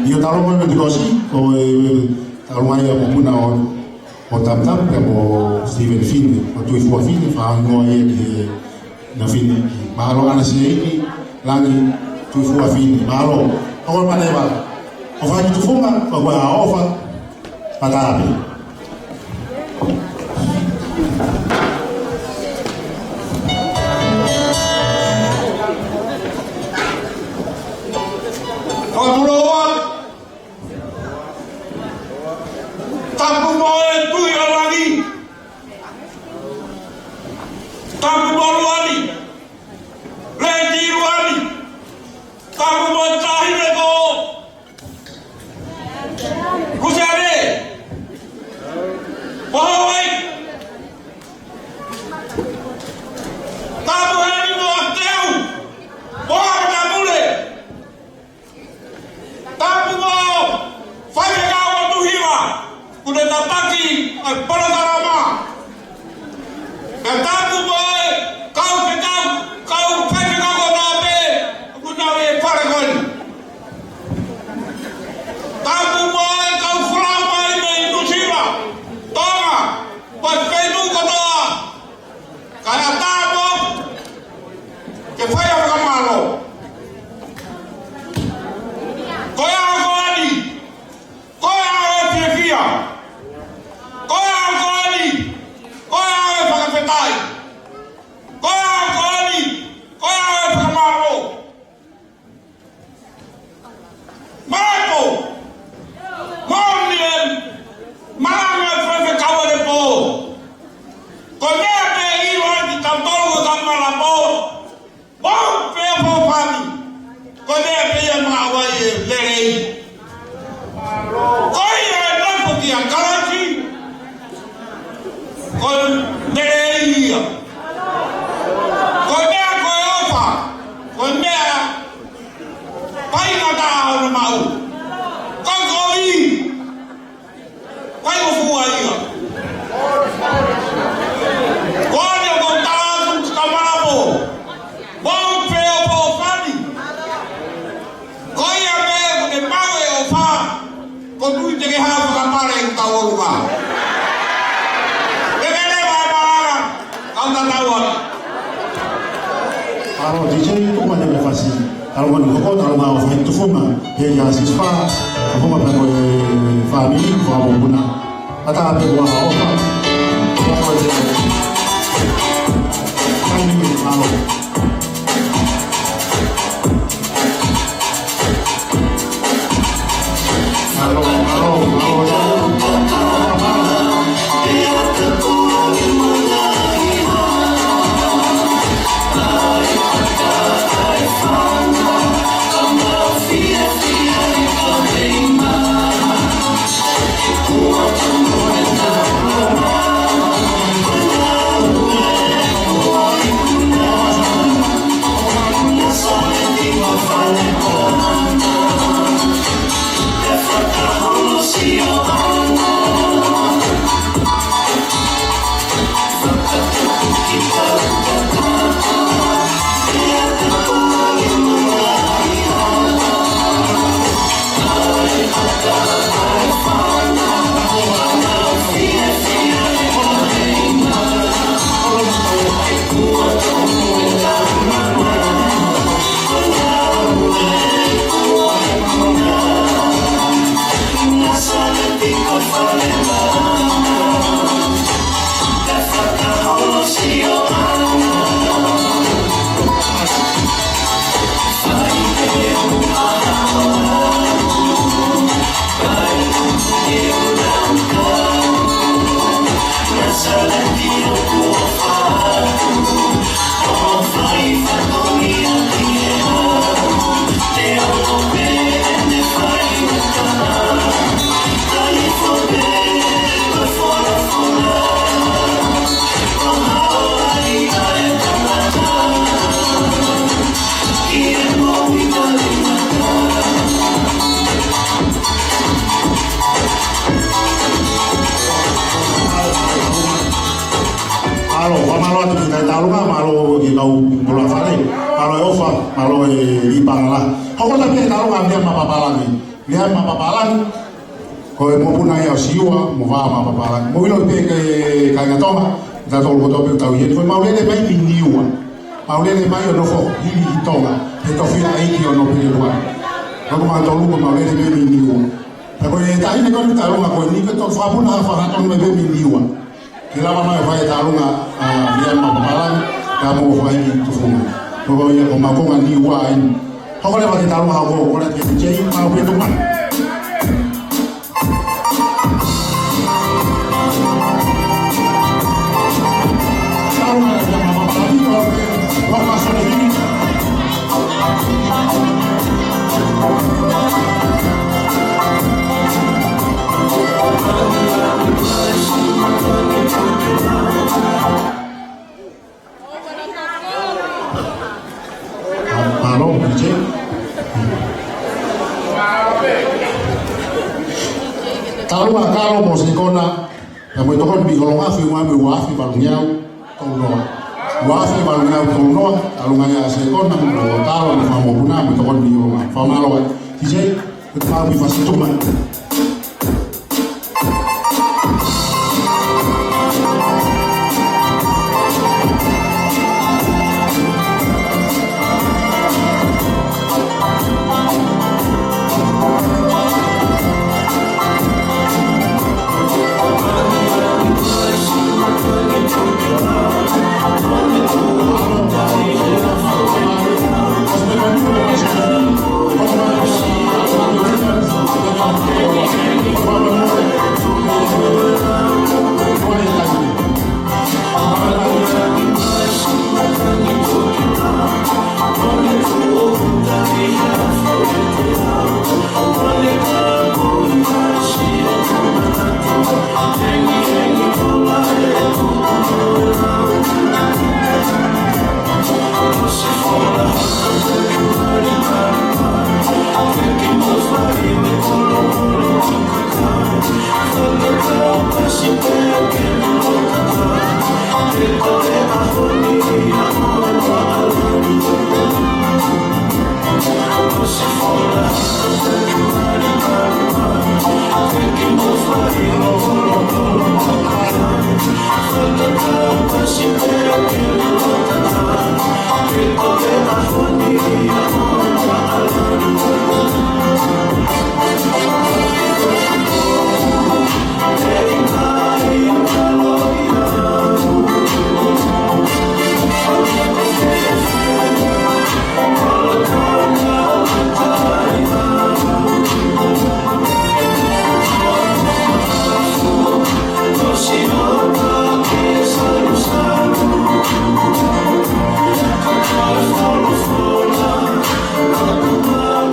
ʻIo, taʻu ko eni ʻa Tikosi, ko e, taʻu ia ʻa e mokopuna ʻo ʻo Tamtam pea mo Steven Fine, ʻo Tuifua Fine, fakahingoa ia ki he na Fine. Mālō ʻAna Seini Langi Tuifua Fine, mālō. ʻOku mate vā. ʻOfaiki Tufunga, ko e ʻofa, patape. Fakatuloa. Tapu mo e Tuʻi ʻo Langi. Tapu mo Luani. Lady Luani. Tapu mo Tahine ko Luseane. Mo Hawaii. Tapu heni mo Teau. Mo Hawaii. Tapu mo e faifekau ʻo Tuʻi Hiva, kuo ne tataki ʻa e polokalama. Pea tapu mo e kau fekau, kau faifekau kotoa pē, kuo nau ʻi he fale ko eni. Tapu mo e kau folau mai mei Nuʻu Sila, Tonga, mo e feituʻu kotoa. Kae ʻatā mo ke fai ʻa e fakamālō. Ko e ʻaho ko eni, ko e ʻaho ʻo e fiefia. Ko e ʻaho ko eni, ko e ʻaho ʻo e fakafetaʻi. Ko e ʻaho ko eni, ko e ʻaho ʻo e fakamālō. Mālō. Mālō ni e malanga faifekau ʻanepō. Ko e meʻa pē ʻe ʻilo ai kitautolu ko e kau malanga pō. Mau pē ʻo pō fani. Ko e meʻa pē ia maʻu ai e lelei. Ko ia e nofo kia Kalaisi. Ko e lelei ia. Ko e meʻa ko e ʻofa. Ko e meʻa faingataʻa ʻo e maʻu. Ko e kovi. Faingofua ia. Ko ʻene ko tala atu ki he kau malanga pō. Mau pē ʻo pō fani. Ko ia pē kuo ne maʻu e ʻofa, ko e tui te ke hao fakapale ʻi he taʻu ʻolunga. Ke ke leva e malanga, kau tatau atu. Mālō D J, tuku mai e fasi. Talu manu hoko, talu manu ʻOfaiki Tufunga, he ia sispa, Tufunga pea mo e fāmili, fāmili mokopuna. Patape ua ʻofa. Fāmili, mālō. Tālunga mālō ki he kau Polafale, mālō e ʻofa, mālō e lipalala. Hoko atu pē tālunga Liama Papalangi. Liama Papalangi, ko e mokopuna ia ʻo Siua mo Vā Mapapalangi. Mou ʻilo pē ki he kāinga Tonga, ʻi he taʻu kotoa pē ʻoku tau ʻi heni, ko e mau lele mai mei Niua. Mau lele mai ʻo nofo hili ʻi Tonga, he tofiʻa ʻeiki ʻo Nōpele Ua. Ko e mau tolu ko e mau lele mai mei Niua. Pea ko e taʻahine ko eni ʻoku tālunga ko eni, ko e toʻu fakapuna ha fakatonu mai pē mei Niua. Ke lava mai ʻo fai e tālunga, ʻa, Liama Papalangi, ka mo fai ki tufunga. Ko ia ko Makonga Niua eni. Hoko leva ki he tālunga hoko, ko e D J, mau pē tuku mai. Tālunga Liama Papalangi, ko e, ko e, ko e, Mālō, D J. Tālunga Kalo mo Sekona, pea mo e tokoni mei Holonga, feʻunga mo e uaafe valungeau tolunoa. Uaafe valungeau tolunoa, tālunga ia Sekona, mo Kalo mo e fanga mokopuna, mo e tokoni mei Holonga. Fakamālō, D J. Ko e tau ʻi fasi tuku mai.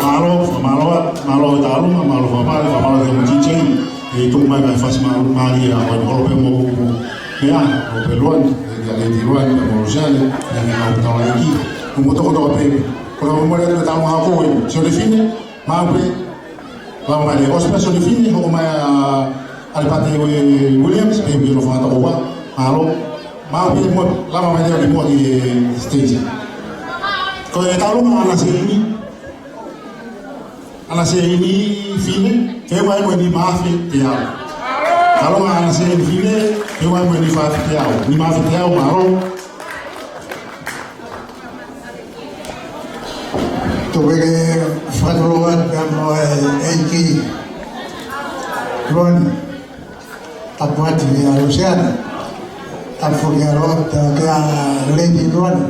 Mālō, mālō, mālō e tālunga, mālō Fakamālō, fakamālō ki he D J, ʻe tuku mai ka e fasi mālō, mālie ʻa e holo pē mo, mo, meʻa, ʻo pē Luani, ʻe, ʻe, ʻe, Luani, mo Lusiane, ʻe, ʻe, ʻe, ʻe, tau ai ki, mo, mo toko toko pē, ko e mau mole atu e tālunga hoko ē, Sione Fine, mau pē, Lava mai leva, ʻosi pē Sione Fine, hoko mai ʻa ʻAlipate Williams, pea pē lo fata ova, mālō. Mau pē mo, lava mai leva ki muʻa ki he stage. Ko e tālunga ʻAna Seini, ʻAna Seini Fine, feʻunga mo e nima afe teau. Tālunga ʻAna Seini Fine, feʻunga mo e nima afe teau. Nima afe teau, mālō. Tuku ke fakatulou atu pea mo e ʻEiki Luani, tapu atu kia Lusiane, tapu kia Lo-, kia Lady Luani.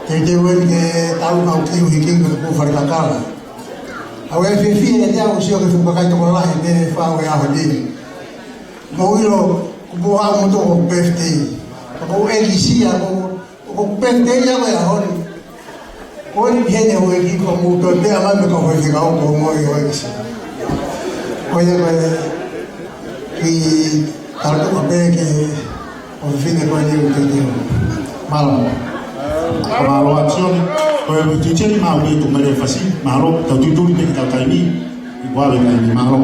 Teitei weni ke tau mau kiu hiki ko e pō fale kakala. ʻOku ou fiefia ʻiate au ʻo sio ki he fuʻu kakai tokolahi ne fai e ʻaho ni. Mou ʻilo, kuo pau ʻaʻaku mo toʻoku birthday. Ko e ʻEiki Sia, ko, ko e birthday ia ko e ʻaho ni. Ko eni heni ʻa e ʻEiki ko mou pē pea mai me ka hoi ke kau ko mo e ʻEiki Sia. Ko ia ko e ki tala toka pē ke ʻo fine ko eni ʻo te te. Mālō. Mālō atu Sione. Ko e teitei mau pē tuku mai e fasi. Mālō. Tau tuitui pē ki he taimi. ʻI kuave taimi. Mālō.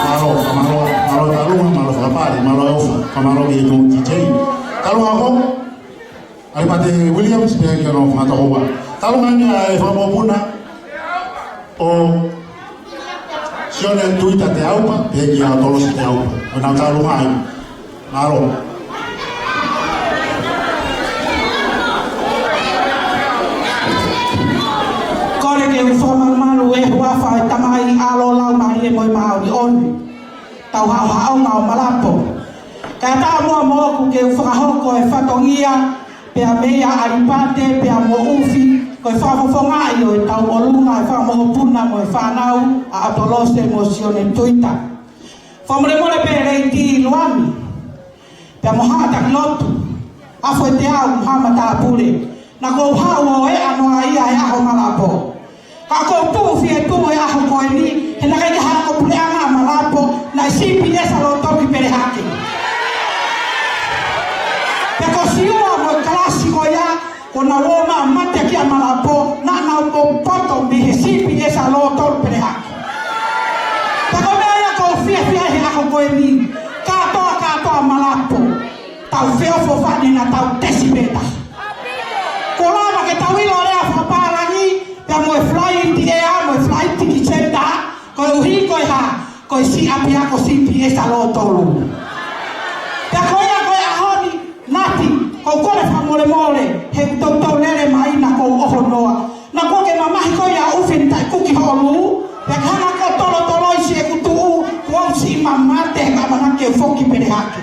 Mālō, mālō, mālō e taʻaloga, mālō e fakapale, mālō e ʻofa, mālō ki he kau D J. Taʻaloga ko ʻAlipate Williams, pea ki hono fakataha. Taʻaloga ange ʻa e fanga mokopuna ʻo Sione Tuita Teaupa, pea kia Tolosa Teaupa. ʻO nau taʻaloga ai. Mālō. Kole ke u fakamalumalu he huafa ʻo e Tamai, ʻAlo, Laumālie mo e Māʻoniʻoni. Tau haʻohaʻonga ʻo Malapo. Kae ʻatā muʻa moʻoku ke u fakahoko e fatongia, pea meia ʻAlipate, pea mo ʻUfi, ko e fakafofongaʻi ʻo e tauʻolunga ʻo e fanga mokopuna mo e fānau, ʻa ʻAtolose mo Sione Tuita. Fakamolemole pē Lady Luani, pea mo haʻa taki lotu, ʻa Foʻi Teau mo haʻa matāpule, naʻa ku haʻu ʻo ʻeʻa noa ia he ʻaho Malapo. Ka ʻoku ou tuʻu fie tuʻu he ʻaho ko eni, he naʻe ʻikai ke hoko puleʻanga Malapo, naʻe C P S ʻa loto ki Pelehake. Pea ko Siua mo e kalasi ko ia, ko ʻenau ō mai ʻo mate ki ʻa Malapo, naʻa nau poto mei he C P S ʻa loto Pelehake. Pea ko e meʻa ia ʻoku ou fiefia he ʻaho ko eni, kātoa, kātoa Malapo. Tau feʻofoʻofani naʻa tau tesi pē taha. Kuo lava ke tau ʻilo lea fakapālangi, pea mo e fly in the air, mo e flight ticket center, koeʻuhi ko e hā, ko e siʻi ʻapiako C P S ʻa loto. Pea ko ia ko e ʻaho ni, Nati, ʻoku ou kole fakamolemole, he ʻoku toutou lele mai naʻa ku ʻoho noa. Naʻa ku ke mamahi ko ia ʻUfi ni taʻe kuki hoʻo lū, pea ke hanga ʻo tolotoloi siʻeku tuʻu, kuo u siʻi mamate he ka mana ke foki Pelehake.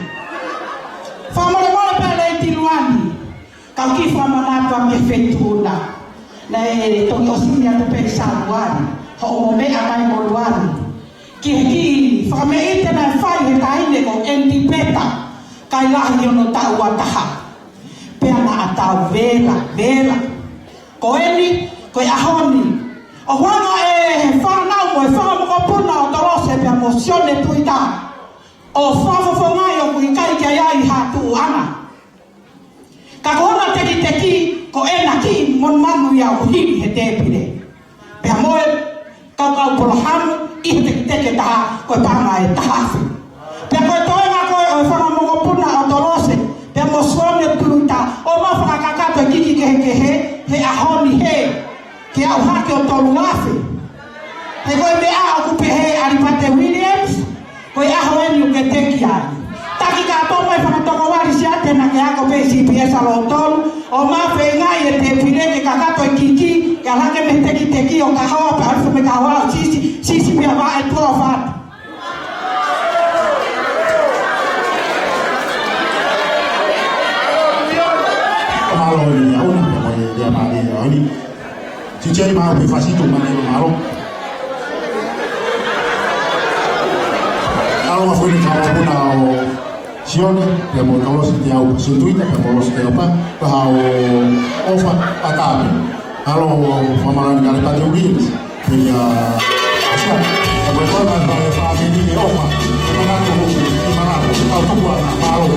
Fakamolemole pē Lady Luani, kau kiʻi fakamanatu ange ki he feituʻu na. Naʻe toki ʻosi atu pē ʻi Sānuali, hoʻomo meʻa mai mo Luani. Ki he kiʻi fakameʻite naʻe fai he taʻahine ko Andy Peta, kai lahi hono taʻu ua taha. Pea naʻa tau vela, vela. Ko eni, ko e ʻaho ni. ʻOku hanga ʻe he fānau mo e fanga mokopuna ʻo Tolose pea mo Sione Tuita ʻo fakafofongaʻi ʻoku ʻikai ke ʻi ai ha tuʻuʻanga. Ka ko hona tekiteki, ko ʻena kiʻi monumanu ia ʻoku hili he tēpile. Pea mo e kaukau polohamu ʻi he tekiteki ʻe taha, ko e paʻanga ʻe taha afe. Pea ko e toenga ko ē ʻo e fanga mokopuna ʻo Tolose, pea mo Sione Tuita, ʻo mau fakakakato e kiki kehekehe, he ʻaho ni he, ke aʻu hake ʻo tolu afe. He ko e meʻa ʻoku pehē ʻe ʻAlipate Williams, ko e ʻaho eni ʻoku ke teki ai. Taki kātoa mai fanga tokouali siate na Ako pē C P S ʻa lotolu, ʻo mafeinga e tēpile ke kakato e kiki, ke ala ke mei he tekiteki ʻo kahoa pē ʻalu mei he kahoa ʻo sisi, sisi pea vaʻe polo fatu. Mālō ʻEne ʻauna, pea mo e lea mālie ʻo eni. Titi ai mau pe fasi tu mani lo mālō. Kalo ma fue ni kalo puna ʻo Sione, pea mo Kalosi te au pa Sintuita, pea mo Losi te au pa, pa hao ʻOfa ʻa Tape. Kalo famalani kale pa te Williams, pea ʻasia, pea mo e kona pa e fāmili ʻe ʻOfa, ʻe manako, ʻe manako, ʻe kau tuku ana, mālō.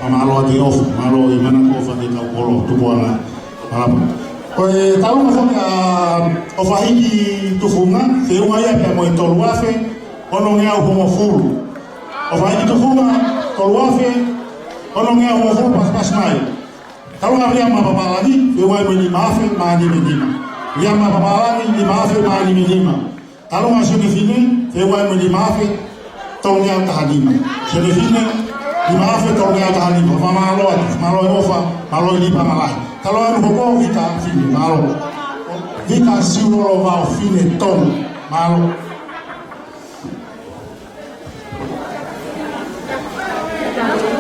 Fakamālō atu ʻOfa, mālō e manako ʻofa ki he kau kolo, tuku ʻa e ʻAlapa. Ko e taʻu foki ʻa ʻOfa Hiki Tufunga, feʻunga ia pea mo e tolu afe, ono ngeau hongofulu. ʻOfa Hiki Tufunga, tolu afe, ono ngeau hongofulu pasipasi mai. Taʻu ʻa Liama Papalagi, feʻunga ia mo e nima afe, mā nima nima. Liama Papalagi, nima afe, mā nima nima. Taʻu ʻa Sione Fine, feʻunga ia mo e nima afe, tolu ngeau taha nima. Sione Fine, nima afe, tolu ngeau taha nima. Fakamālō atu, mālō e ʻofa, mālō e lipa malahi. Taʻu ʻa Nuhoko, Vita Fine, mālō. Vita Siulolo Vao Fine Tonu, mālō.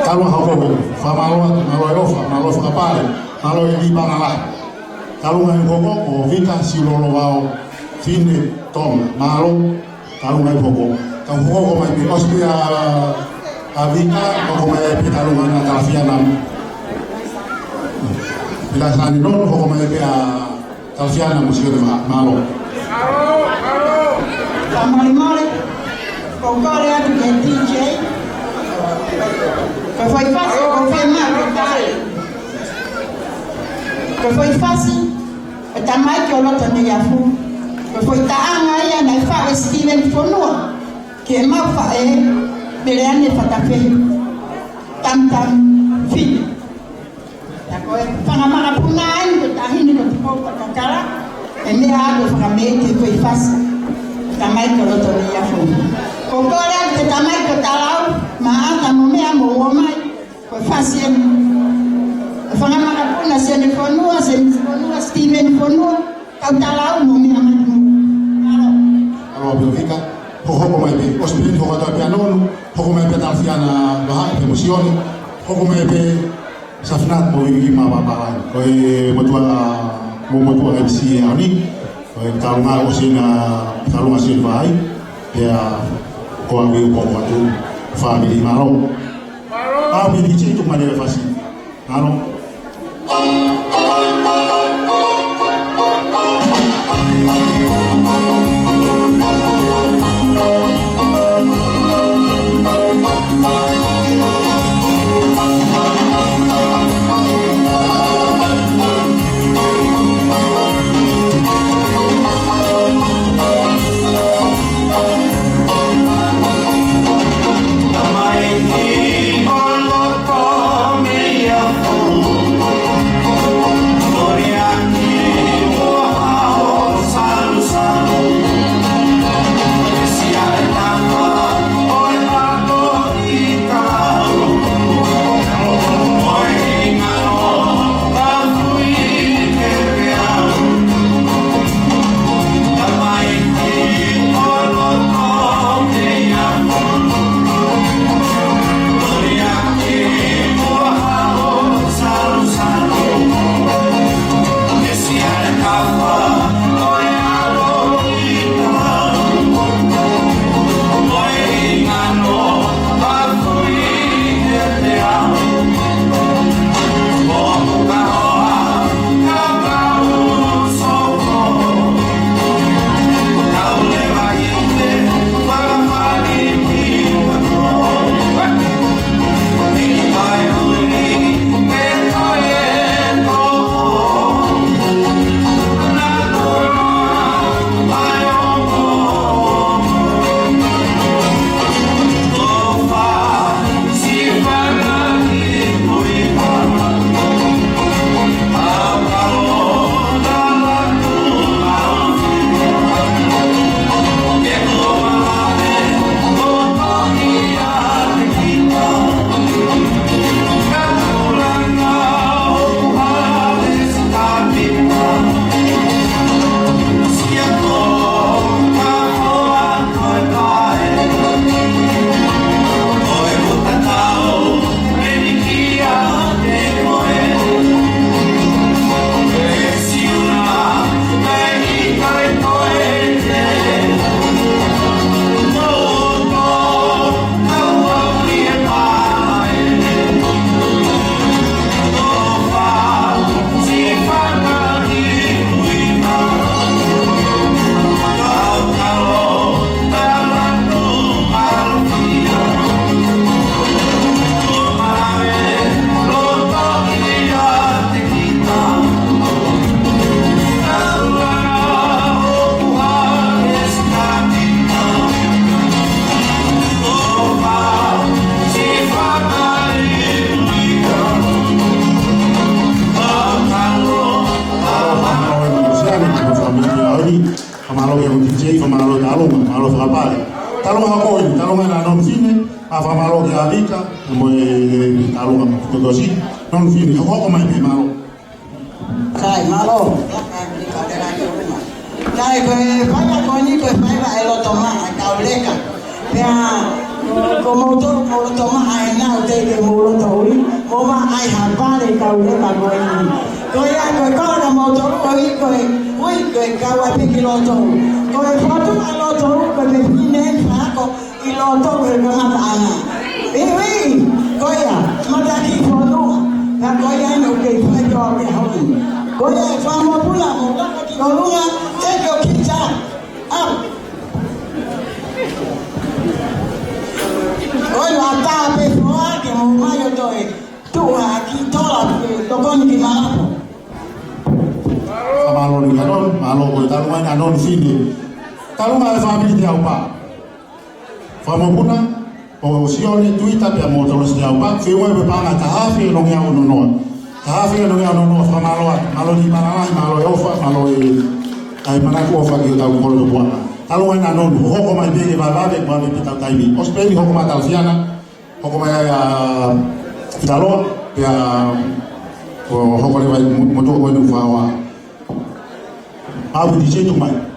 Taʻu ʻa Nuhoko, fakamālō atu, mālō e ʻofa, mālō e fakapale, mālō e lipa malahi. Taʻu ʻa Nuhoko, ko Vita Siulolo Vao Fine Tonga, mālō, Talunga ʻi Poko. Ka hoko mai pē, ʻosi pē ʻa, ʻa Vika, hoko mai pē Talunga na Talafiana. Pila sani non, hoko mai pē ʻa Talafiana mo Sione, mā-, mālō. Ka mali mali, ko kole atu ke D J. Ko fai fasi, ko fai mā, ko tali. Ko fai fasi, ʻe tamai ke oloto nei afu. Ko fai taʻanga ia naʻe faʻu ʻe Steven Fonua. Ke mau faʻē, pele ane fatafehi. Tam tam, fini. Ta ko e fanga makapuna ai, ko e taʻahine ko Tupou Kakakala, ʻe meʻa ʻo fakamē ke fai fasi. Tamai ke oloto nei afu. Ko kole ke tamai ke talau, maʻata mo meʻa mo ō mai. Ko e fasi eni. E fanga makapuna, Sione Fonua, Sione Fonua, Steven Fonua, kau talau mo meʻa mai mo. Mālō. Mālō, Pio Vika. Ho-, hoko mai pē. ʻOsi pē, hoko atu pē ʻa Nonu. Hoko mai pē Talafiana Vahaʻi pea mo Sione. Hoko mai pē Safinat mo Viviki Mapapalai. Ko e motuʻa, mo motuʻa M C ʻaho ni. Ko e Talunga ʻosi ena, Talunga Sione Vahaʻi. Pea ko au ʻoku ou hoko atu fāmili, mālō. Au mi ni chitu mane fasi. Ano. Fakamālō ki he D J, fakamālō Talunga, mālō fakapale. Talunga ko eni, Talunga na Nonu Fine, a fakamālō ki he Vika, mo e, e, Talunga mo Kotosi, Nonu Fine, hoko mai pē, mālō. Kai, mālō. Kai, ko e faiva ko eni, ko e faiva ʻe loto maʻa, ʻe tauleka. Pea, ko moutolu, mou loto maʻa ʻe naʻa ku teʻeki ke mou loto ui, mou maʻa ai ha vale tauleka ko eni. Ko ia, ko e kau na moutolu ko ē, ko e Ui, ko e kau ai pē ki loto. Ko e fotu ʻa loto, ko e pehē ni ʻe fai ko ē ʻi loto ʻi he kamataʻanga. Iwi, ko ia, mataki fonua. Ka ko ia ʻoku kei fai ʻo ke hauni. Ko ia ʻe Fakamopuna mo laka ki ʻolunga, take your kids up. Up. Ko ia ʻatā pē foa ke mo mai ʻo toe tuʻu ʻa ki tola, tokoni ki Malapo. Fakamālō ʻi he ʻaho ni, mālō ko e talu mai ʻaho ni fine. Talu mai e fāmili Te Aupa. Fakamopuna, ʻo Sione Tuita pea mo Tolosi Te Aupa, feʻunga pē paʻanga taha afe nongeau ono noa. Taha afe nongeau ono noa, fakamālō atu, mālō ʻi he malanga, mālō e ʻofa, mālō e, ʻa e manatu ʻofa ki hotau kolo Tupuʻanga. Talu mai ʻaho ni, hoko mai pē ke vavave, vave pē tau taimi. ʻOsi pē eni hoko mai Talafiana, hoko mai ai ʻa Fitaloa, pea ʻo hoko leva mo, mo tuʻu ko eni ʻo fakahoa. Pau ki te tuku mai.